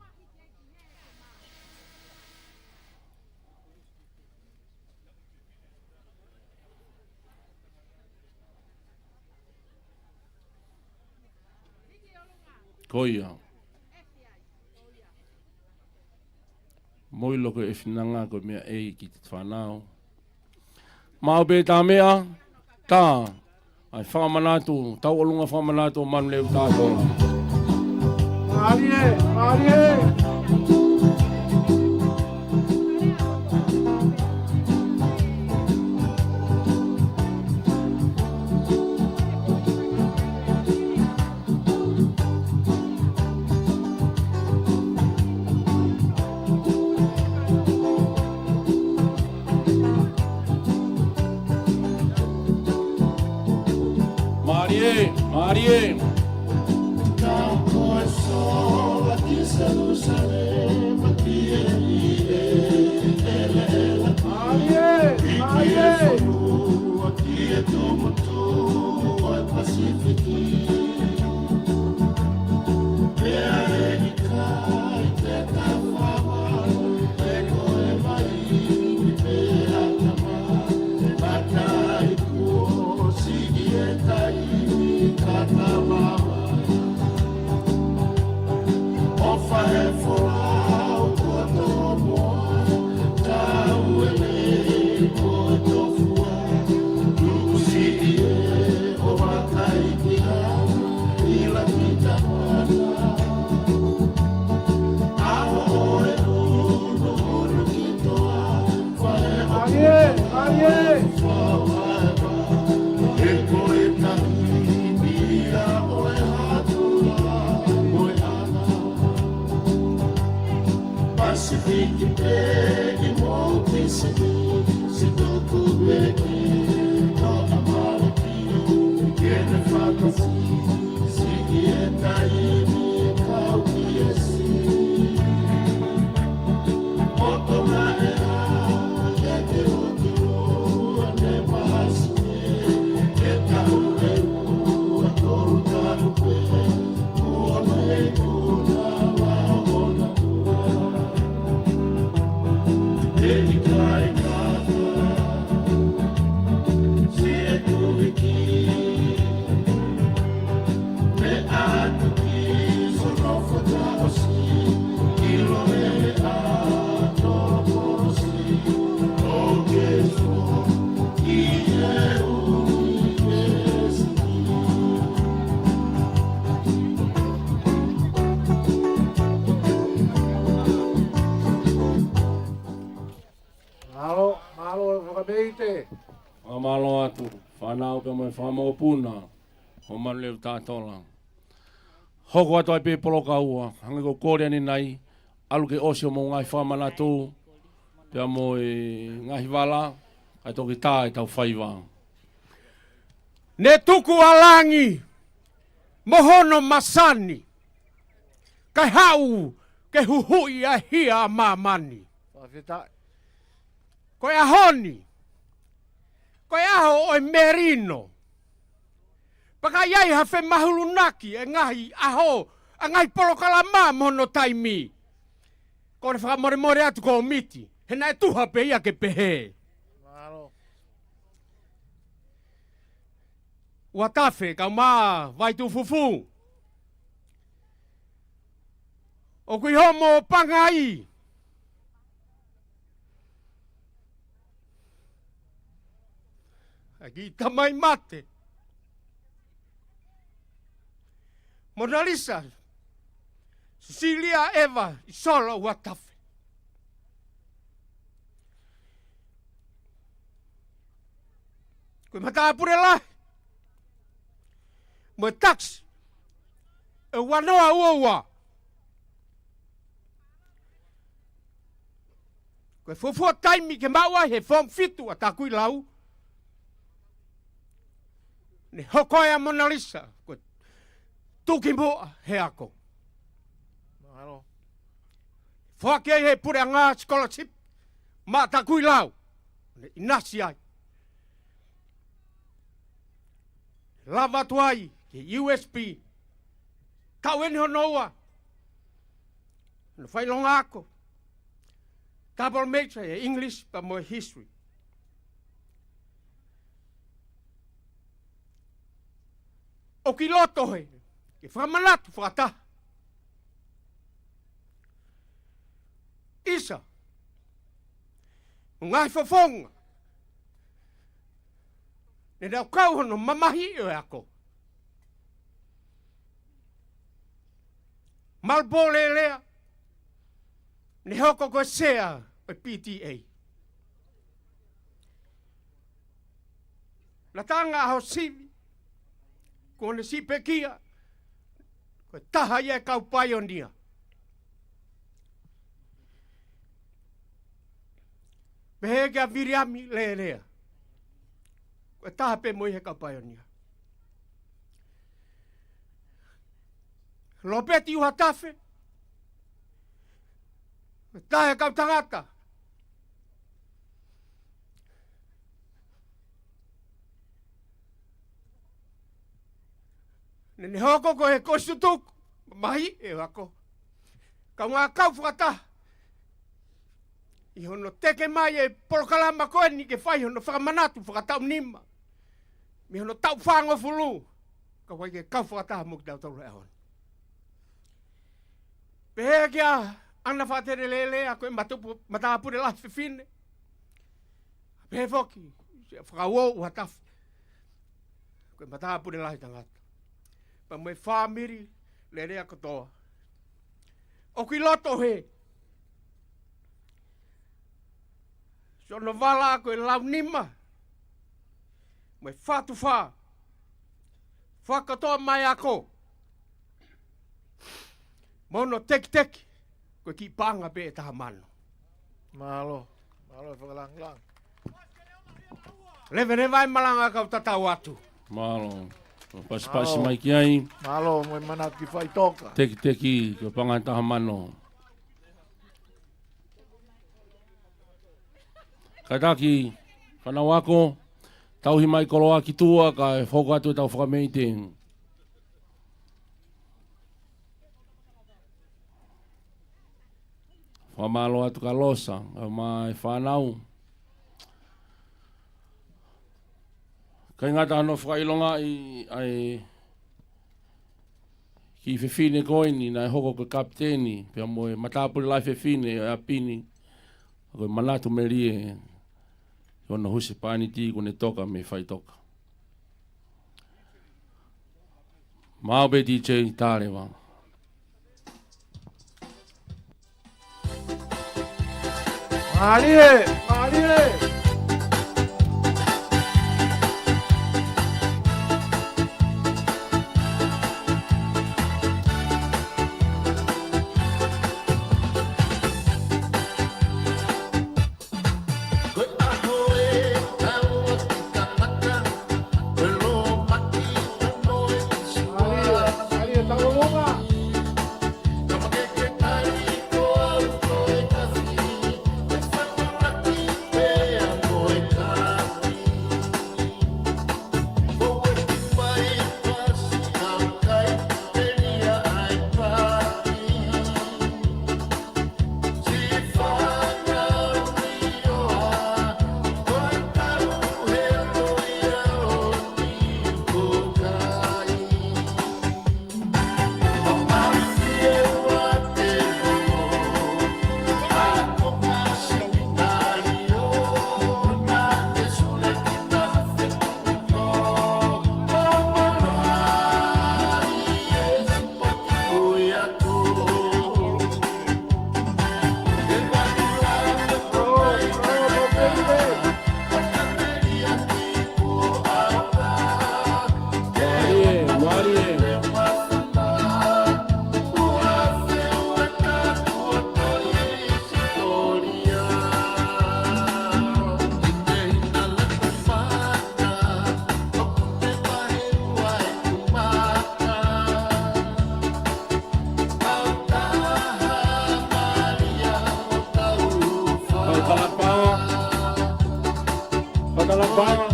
Ko ia. Mo ʻilo ko e finanga ko e meʻa ʻe ʻi he fānau. Maʻu pē tā meʻa, tā, ʻa e fakamanatu, tauʻolunga fakamanatu ʻo Manuleu Tatola. Mālie, mālie. Mālie, mālie. Mālie, mālie. Mālō, mālō, fakameite. Fakamālō atu, fānau pea mo e fakamokopuna ʻo Manuleu Tatola. Hoko atu ai pē poloka ua, hangē ko e kole ʻanenai, ʻalu ke ʻosi hoʻomou ngaahi fakamanatu, pea mo e ngaahi vala, kae toki tā ʻetau faiva. Ne tuku ʻa langi mo hono masani, kae haʻu ke huhuʻi ʻa e hia ʻa māmani. Fakafetaʻi. Ko e ʻaho ni, ko e ʻaho ʻo e melino. Pea ka ʻi ai ha femahulunaki e ngaahi ʻaho, ʻa e ngaahi polokalama mo hono taimi, kole fakamolemole atu kōmiti, he naʻe tuha pē ia ke pehē. Mālō. Uatafe, kae ʻumaʻā Vaitufufu. ʻOku ʻi homo pangai ʻa e kiʻi tamai mate, Monalisa Sisilia Eva Isola Uatafe. Ko e matāpule lahi mo e tax ʻe ua noa ua ua. Ko e fuofua taimi ke maʻu ai he Form Fitu ʻa Takuilau, ne hoko ai ʻa Mona Lisa ko e tukimuʻa he ako. Mahalo. Foaki ai he puleʻanga scholarship maʻa Takuilau, ne ʻinasi ai. Lava atu ai ki he U S P. Taʻu eni hono ua hono faiʻilonga ako, double major he English pea mo e History. ʻOku ʻi loto he, ke fakamanatu fakataha ʻisa mo e ngaahi fofonga ne nau kau hono mamahiʻi ʻo e ako. Malupō Lelea, ne hoko ko e sea ʻo e P T A. Lataʻanga ʻAhosivi, kuo ne siʻi pekia, ko e taha ia e kau paionia. Pehē kia Viliami Lelea, ko e taha pē mo ia he kau paionia. Lopeti ʻUhatafe, ko e taha e kau tangata ne ne hoko ko e kositutuku mamahiʻi e ako. Kaungā kau fakataha ʻi hono teke mai e polokalama ko eni ke fai hono fakamanatu fakataʻu nima mei hono taʻu fāngofulu, ka ʻoku ʻikai ke kau fakataha mo kitautolu he ʻaho ni. Pehē kia ʻAna Faʻatele Lelea, ko e matupu-, matāpule lahi fefine. Pehē foki Siaʻa Fakauō ʻUhatafe, ko e matāpule lahi tangata. Pea mo e fāmili Lelea kotoa. ʻOku ʻi loto he, siʻono vala ko e launima mo e fatufā fakatoa mai ako mo hono tekiteki, ko e kiʻi paʻanga pē ʻe taha mano. Mālō. Mālō e fakalāngilangi. Leveleva e malanga kau tatau atu. Mālō. Pasipasi Mālō. Mai ki ai. Mālō mo e manatu ki faʻitoka. Tekiteki, ko e paʻanga ʻe taha mano. Kātaki, fānau ako, tauhi mai koloa ki tuʻa, kae foki atu ʻetau fakameʻite. Fakamālō atu kia Losa, kae ʻumaʻā e fānau. ʻIkai ngata hono fakaʻilongaʻi ʻa e kiʻi fefine ko eni naʻe hoko ko e kapiteni, pea mo e matāpule lahi fefine ʻo e ʻapi ni, ko e manatu melie, ko hono husepāniti kuo ne toka mei faʻitoka. Mālō pē D J Taleva. Mālie, mālie. Talapaʻanga.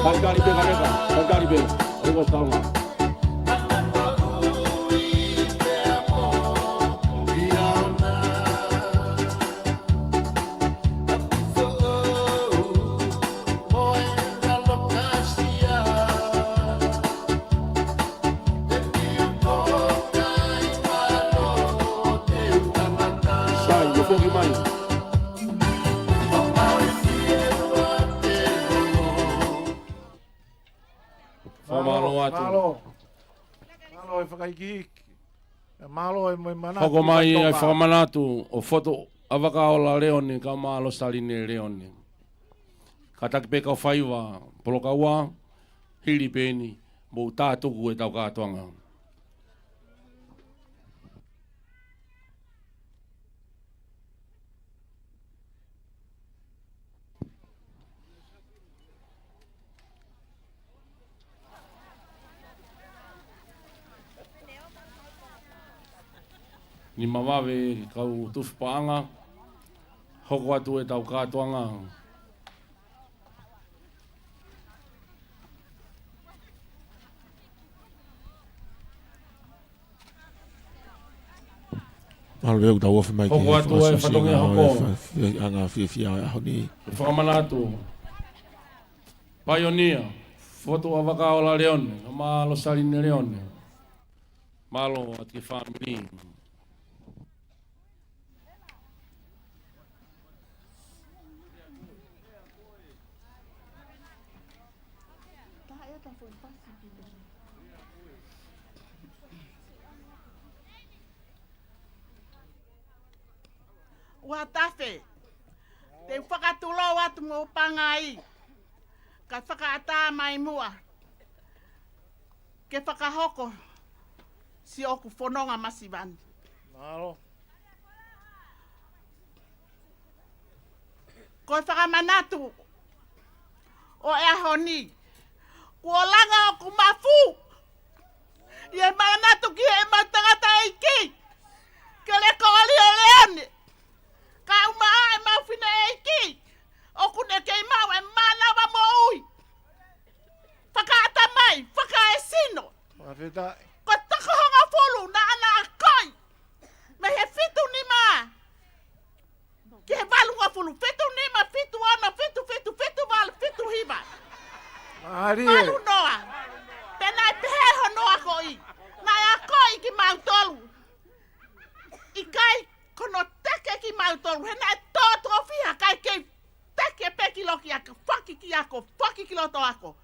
Kali kali pē, kali kali. Kali kali pē. Kali kali pē. Sai, mo foki mai. Fakamālō atu. Mālō. Mālō e fakaikiiki. Mālō e mo e manatu. Hoko mai e fakamanatu ʻo Fotu ʻa Vakaola Leone, kae ʻumaʻā Losaline Leone. Kātaki pē kau faiva polokaua, hili pē eni, mou tātuku ʻetau kātoanga. Nima vave kau tufi paʻanga, hoko atu ʻetau kātoanga. Mālō e ʻoku tau ofi mai ki he fakasiasi ʻanga fiefia ʻo e ʻaho ni. Fakamanatu. Paionia, Fotu ʻa Vakaola Leone, kae ʻumaʻā Losaline Leone. Mālō atu ki he fāmili. Ua tafe, te u fakatulou atu mo pangai, kae fakaʻatā mai muʻa ke fakahoko siʻoku fononga masiva ni. Mālō. Ko e fakamanatu ʻo e ʻaho ni, kuo langa ʻoku mafu ʻi he manatu ki heʻemau tangataʻeiki, Kelekoli ʻo Leone, kae ʻumaʻā ʻemau fineʻeiki, ʻoku ne kei maʻu e mānava moʻui. Fakaʻatamai, fakaesino. Fakafetaʻi. Ko e toko hongofulu naʻa na akoʻi mei he fitu nima ki he valungofulu, fitu nima, fitu ono, fitu fitu, fitu valu, fitu hiva. Mālie. Valu noa. Pea naʻe pehē hono akoʻi. Naʻe akoʻi kimautolu. ʻIkai ko hono teke kimautolu, he naʻe tō tofiha kae kei teke pē ki loki ako, foki ki ako, foki ki loto ako.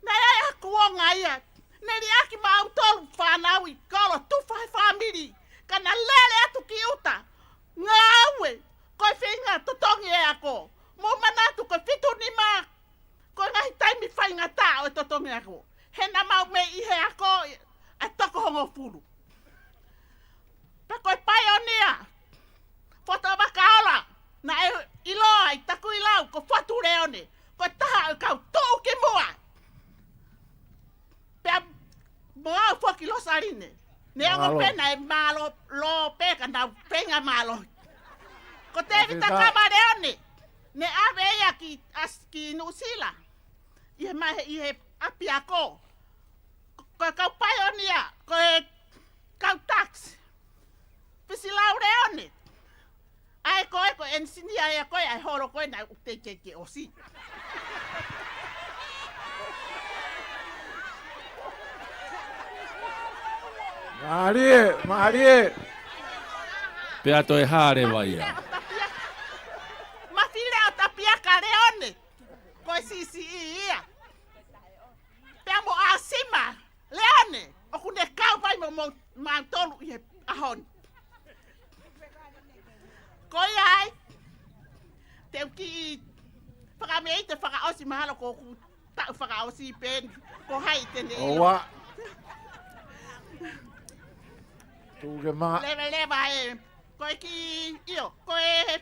Naʻe ʻi ai ha kuonga ia ne liʻaki mautolu fānau ʻi kolo, tufa he fāmili, ka na lele atu ki ʻuta, ngāue, ko e feinga totongi e ako. Mou manatu ko e fitu nima, ko e ngaahi taimi faingataʻa ʻo e totongi ako. He naʻa mau mei ʻi he ako ʻa e toko hongofulu. Pea ko e paionia, Fotu ʻa Vakaola, naʻe ʻiloa ʻi Takuilau ko Fotu Leone, ko e taha ʻo e kau tuʻukimuʻa. Pea mo au foki Losaline. Neongo pē naʻe mālōlō pē ka naʻa ku feinga mālohi. Ko Tēvita Kava Leone, ne ʻave ia ki ʻAsi, ki Nuʻusila. ʻI he mahe, ʻi he ʻapiako. Ko, ko e kau paionia, ko e kau taxi. Pisilau Leone. ʻA ē ko ē ko e enisinia ia ko ē ʻa e holo ko ē naʻa ku teitei ke ʻosi. Mālie, mālie. Pea toe hale vai ia. Mafile ʻo Tapiaka Leone. Ko e siʻisiʻi ia. Pea mo ʻAsima Leone, ʻoku ne kau mai mo, mo mautolu ʻi he ʻaho ni. Ko ia ai, te u kiʻi fakameʻite fakaʻosi mahalo ko ʻeku taʻu fakaʻosi pē eni, ko hai te ne ʻilo. ʻOua. Tuku ke mā. Leveleva e Ko e kiʻi, ʻio, ko e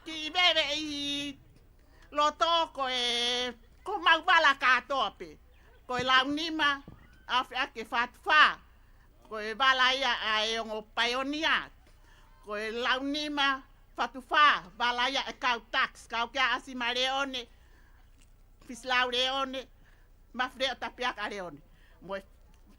kiʻi veve ʻi loto ko e, ko mau vala kātoa pē. Ko e launima, ʻa fea ke Fatufā. Ko e vala ia ʻa e ongo paionia. Ko e launima, Fatufā, vala ia ʻa e kau tax, kau kia ʻAsi ma Leone, Fisilau Leone, Mafileʻo Tapiaka Leone. Mo e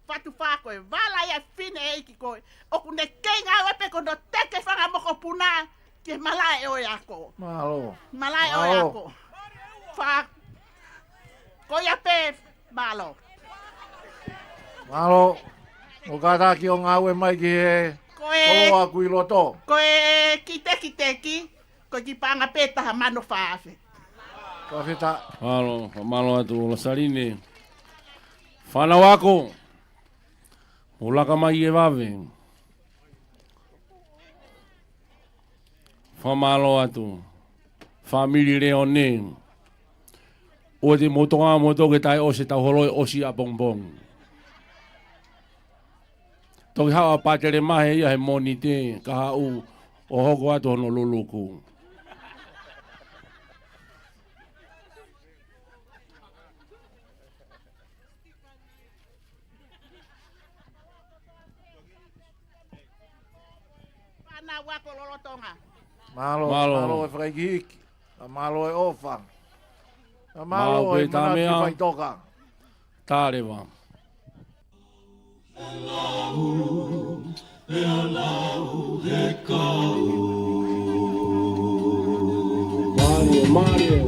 Fatufā ko e vala ia ʻa e fineʻeiki ko ē. ʻOku ne kei ngāue pē ko hono teke fanga mokopuna ki he malaʻe ʻo e ako. Mālō. Malaʻe ʻo e ako. Fa-, ko ia pē, mālō. Mālō. ʻOku kātaki ʻo ngāue mai ki he ko e koloa ʻoku ʻi loto. Ko e kiʻi tekiteki, ko e kiʻi paʻanga pē taha mano fā afe. Fakafetaʻi. Mālō, mālō atu Lasaline. Fānau ako, mou laka mai e vave. Fakamālō atu. Fāmili Leone. ʻOua te mou tokangaʻi moutolu ke taʻe ʻosi ʻetau holo ʻosi ʻapongipongi. Toki haʻu ʻa Pātele Mahe ia he Mōnite, ka haʻu ʻo hoko atu hono luluku. Fānau ako lolotonga. Mālō, mālō. Mālō e fakaikiiki. Mālō e ʻofa. Mālō e manatu ki he faʻitoka. Tāleva. Mālie, mālie.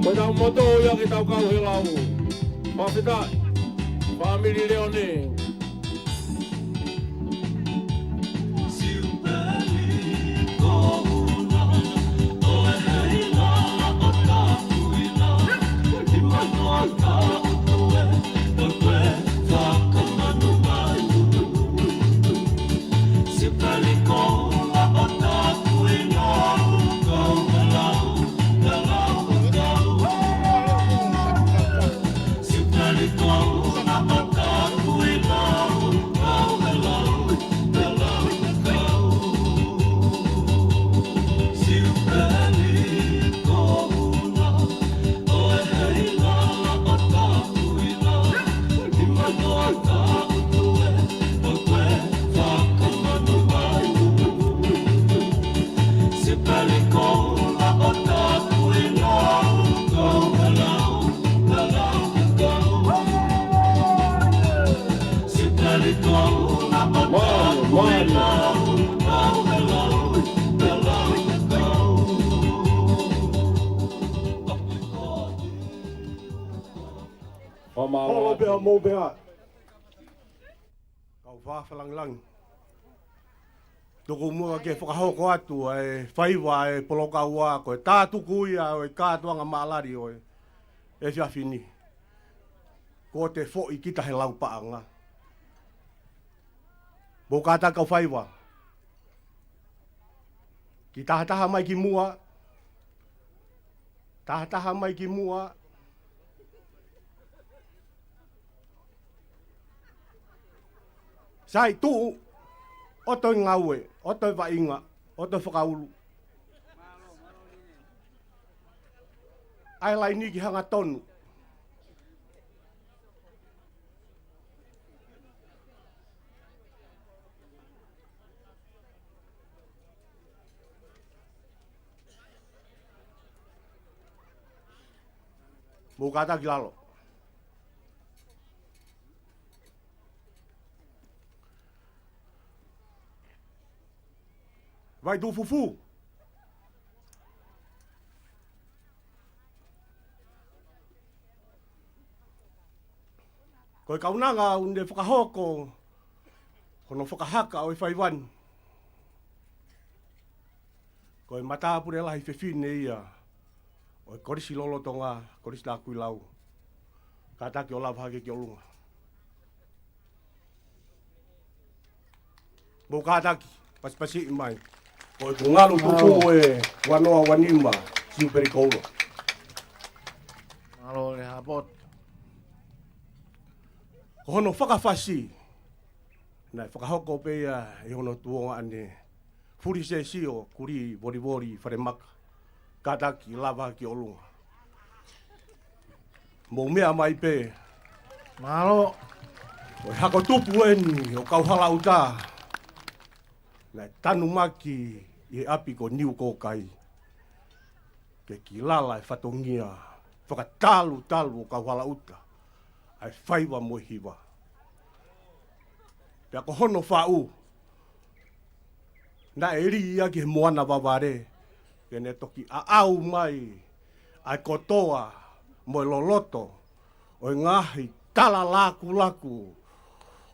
Ko ʻetau moto ia ke tau kau he lau. Fakafetaʻi. Fāmili Leone. Holo pea mou pea. Kau fakalangilangi. Tuku muʻa ke fakahoko atu ʻa e faiva ʻa e polokaua ko e tātuku ia ʻo e kātoanga māʻalali ʻo e efiafi ni. Ko e foʻi kita he lau paʻanga. Mou kātaki kau faiva. Kiʻi tahataha mai ki muʻa. Tahataha mai ki muʻa. Sai tuʻu, ʻoto e ngāue, ʻoto e vaʻinga, ʻoto e fakaulu. ʻAi laini ki hangatonu. Mou kātaki lalo. Vai tu fufu. Ko e kaunanga ʻoku ne fakahoko hono fakahaka ʻo e faiva ni. Ko e matāpule lahi fefine ia ʻo e Kolisi Lolotonga, Kolisi Takuilau. Kātaki ʻo lava hake ki ʻolunga. Mou kātaki, pasipasiʻi mai. Ko e kungalu tuku e ua noa ua nima, Siupeli Koula. Mālō le hapot. Ko hono fakafasi. Naʻe fakahoko pē ia ʻi hono tuongaʻane. Pulisesio, kulī volivoli, falemaka. Kātaki lava ki ʻolunga. Mou meʻa mai pē. Mālō. ʻO e hako tupu eni ʻo Kauhalaʻuta. Naʻe tanumaki ʻi he ʻapi ko Niu Kōkai. Ke kilala e fatongia fakatalutalu ʻo Kauhalaʻuta, ʻa e faiva mo e hiva. Pea ko hono faʻu, naʻe lī ia ki he moana vavale, ke ne toki ʻaʻau mai ʻa e kotoa mo e loloto ʻo e ngaahi tala lakulaku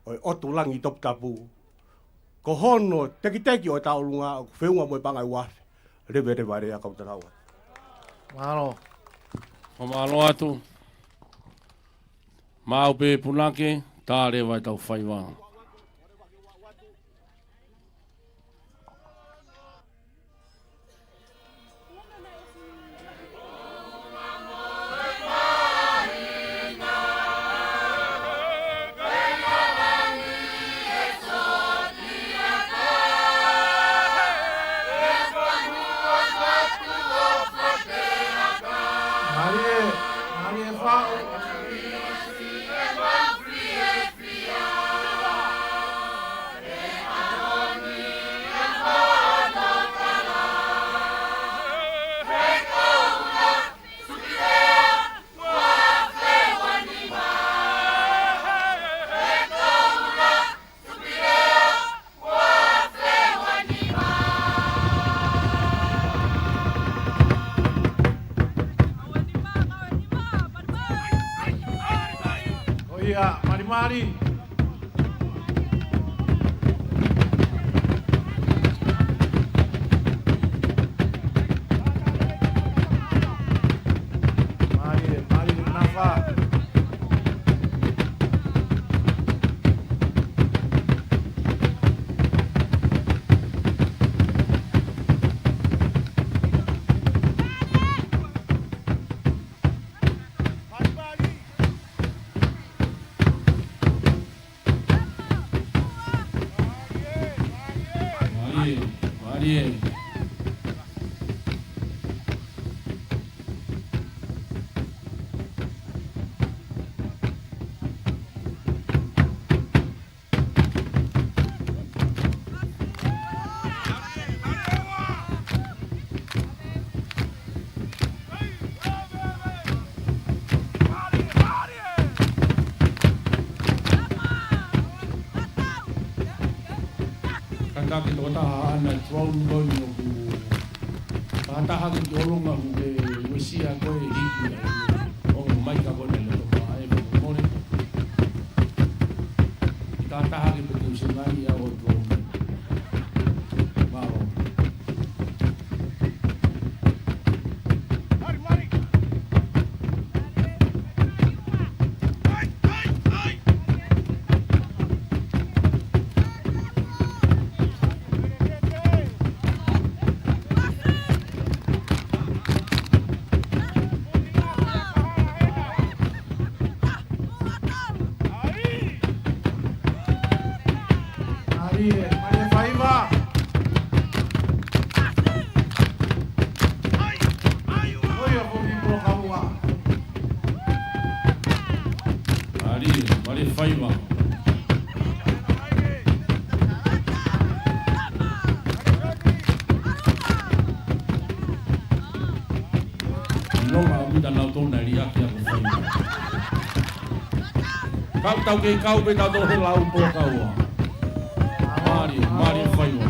ʻo e ʻotu langi toputapu. Ko hono tekiteki ʻo e tauʻolunga ʻoku feʻunga mo e paʻanga ʻe uaafe. Leveleva lea kau tatau atu. Mālō. Fakamālō atu. Maʻu pē punake, tā leva ʻetau faiva. Mālie, mālie faʻu. Ko ia, malimali. Mālie, mālie nafa. Mālie, mālie. Kātaki tokotaha ʻana e drone ko eni ʻoku fakataha ki ʻolunga ʻoku ke uesia ko e hiki ai. ʻO mai ka ko ena le toka ai, mole. Kātaki pē ke uesia mai ʻa e drone. Mālō. Mālie, mālie faiva. Ko ia ko e polokalama. Mālie, mālie faiva. Nonga ʻaupito naʻa tau tōna liʻaki ʻa ko faiva. Kau tau kei kau pē tau tō he lau pō kaua. Mālie, mālie faiva.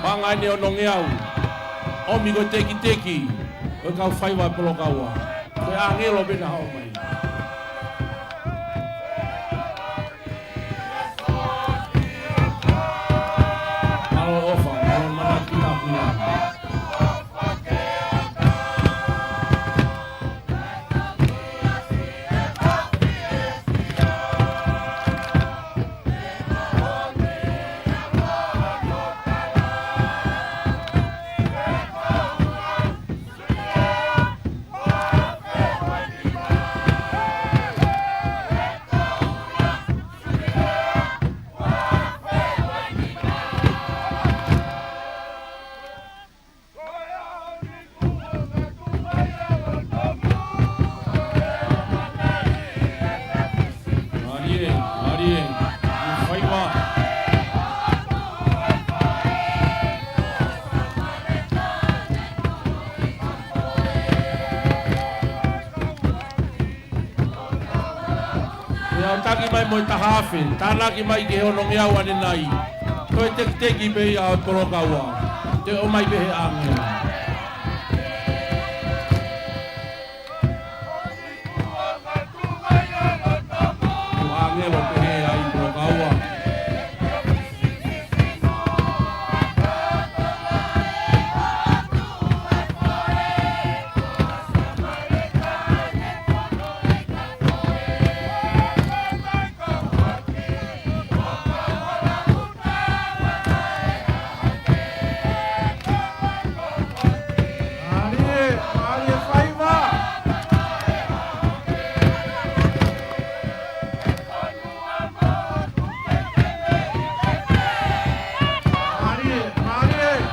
Paʻanga ʻeni ʻe onongeau. ʻOmi ko e tekiteki ʻo e kau faiva Polokaua. Ko e ʻāngelo pē naʻa haʻu mai. Mālō ʻofa, mālō manatu ki he ʻapi. Mālie, mālie, faiva. ʻE au taki mai mo e taha afe, tānaki mai ki he onongeau ʻanenai. Ko e tekiteki pē ia ʻo e Polokaua. Toe ʻomai pē he ʻāngelo. Ko e ʻāngelo pē ia ʻi Polokaua. Mālie, mālie faiva. Mālie, mālie.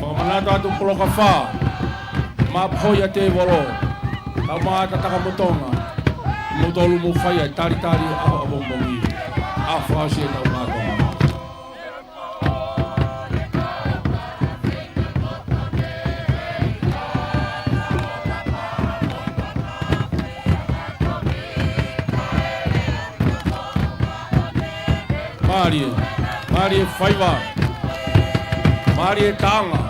Fakamanatu atu Polokaua, Maʻapuhoia Tēvolo, Taumaʻata Takamotonga, mou tolu mou fai ʻa e talitali ʻaho ʻapongipongi. ʻA fasi e tau mātou. Mālie, mālie faiva. Mālie taʻanga.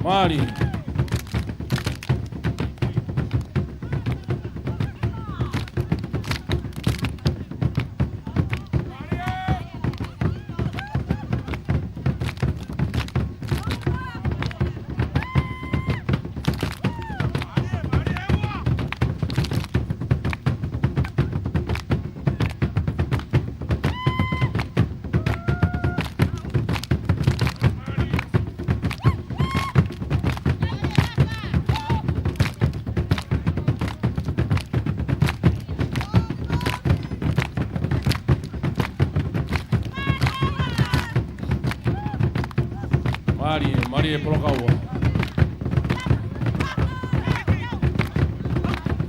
Mālie. Mālie, mālie Polokaua.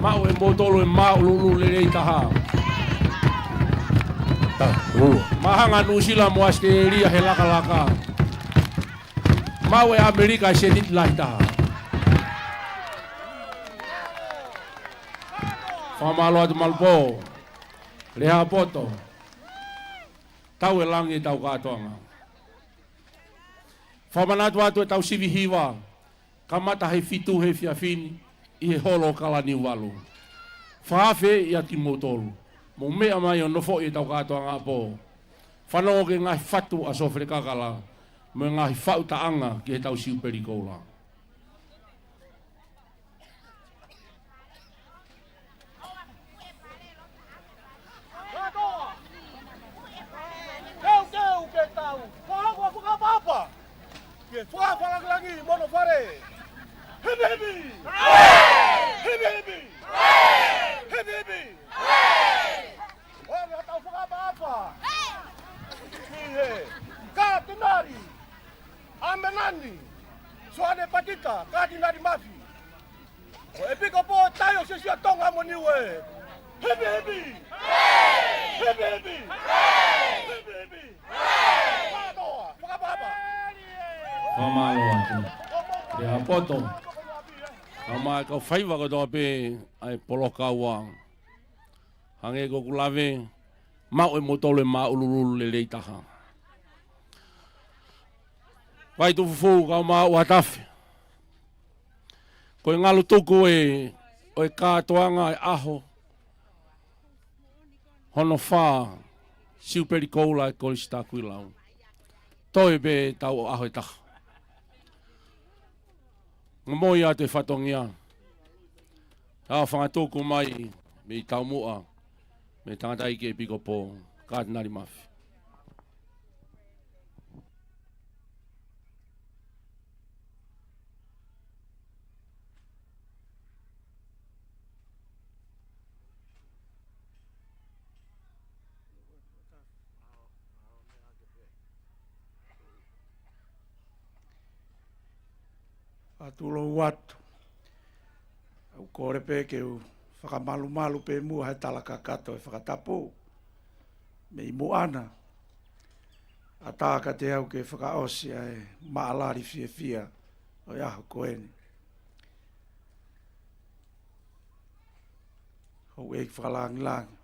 Maʻu ʻe moutolu e māʻululu lelei taha. Taha, ua. Mahanga Nuʻusila mo ʻAositelēlia he lakalaka. Maʻu ʻe ʻAmelika e sēniti lahi taha. Fakamālō atu Malupō. Lehāpoto. Tauelangi ʻetau kātoanga. Fakamanatu atu ʻetau sivi hiva, kamata he fitu he efiafi ni, ʻi he holo ʻo Kalaniuvalu. Fakaafe atu kimoutolu, mou meʻa mai ʻo nofoʻi ʻetau kātoanga ʻapō. Fanongo ki he ngaahi fatu ʻa Sofelekakala, mo e ngaahi faʻu taʻanga ki heʻetau Siupeli Koula. Kātoa! Teuteu ke tau fakahoko fakaʻapaʻapa ki he fakafakalāngilangi mo hono fale. Hipi hipi! Hipi hipi! Hipi hipi! ʻOku tau fakaʻapaʻapa ki he Katinali ʻAmelani Soane Patita Katinali Mafi, ko e ʻEpikopō Taiosisi ʻo Tonga mo Niue. Hipi hipi! Hipi hipi! Hipi hipi! Kātoa, fakaʻapaʻapa. Fakamālō atu. Lehāpoto. Kae ʻumaʻā e kau faiva kotoa pē ʻa e Polokaua. Hangē ko ʻeku lave, maʻu ʻe moutolu e māʻululu lelei taha. Vaitufufu, kau maʻu ʻa Tafe. Ko e ngalu tuku ē ʻo e kātoanga e ʻaho hono fā Siupeli Koula e Kolisi Takuilau. Toe pē tau ʻaho ʻe taha. Ngamohi atu e fatongia. Tau fangatuku mai mei taumuʻa, mei he tangataʻeiki ʻEpikopō, Katinali Mafi. Fakalotolahi atu. ʻOku ou kole pē ke u fakamalumalu pē muʻa he tala kakato e fakatapu mei muʻa na, ʻatā kiate au ke fakaʻosi ʻa e maʻalali fiefia ʻo e ʻaho ko eni. Houʻeiki fakalāngilangi,